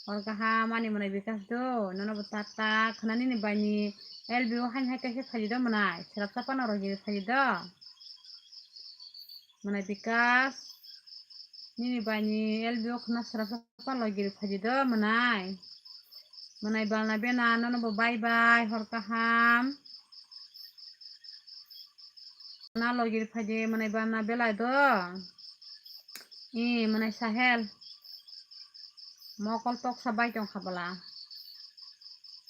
Hor kaham ani mwnai Bikas do. Nono bo tata. Khwna nini bai ni L B O haini hai kaisa phaidi do mwnai. Srapsa pano rogiri phaidi do. Mwnai Bikas. Nini bai ni L B O khwna srapsa pano rogiri phaidi do mwnai. Mwnai balna bena nono bo bye bye. Hor kaham. Na logir phaidi mwnai bana belai do. I mwnai Sahel. Mokol toksa bai tongkha bwla.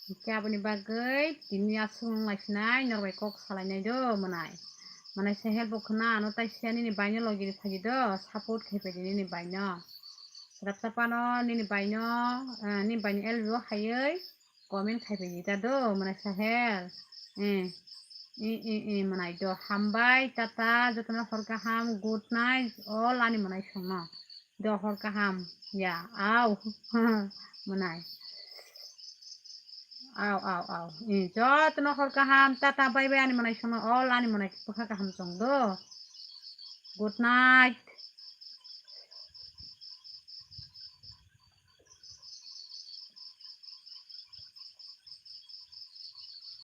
Hinkhe aboni bagwi tini aswk wng lai sinai norok bai kok salainai do mwnai. Mwnai Sahel bo khwna ano tai siya nini baino logir phaidi do, support khai phaidi nini baino. Srapsa pano nini baino, eh, nini baino L B O haiwi comment khai phaidi ta do mwnai Sahel. Eh. I, i, i, mwnai do. Hambai, tata, jotono hor kaham, good night, all ani mwnai songno. Do hor kaham, ya, au. Mwnai. Au, au, au. I, jotono hor kaham, tata, bye bye, ani mwnai songno, all ani mwnai bwkha kaham chong do. Good night.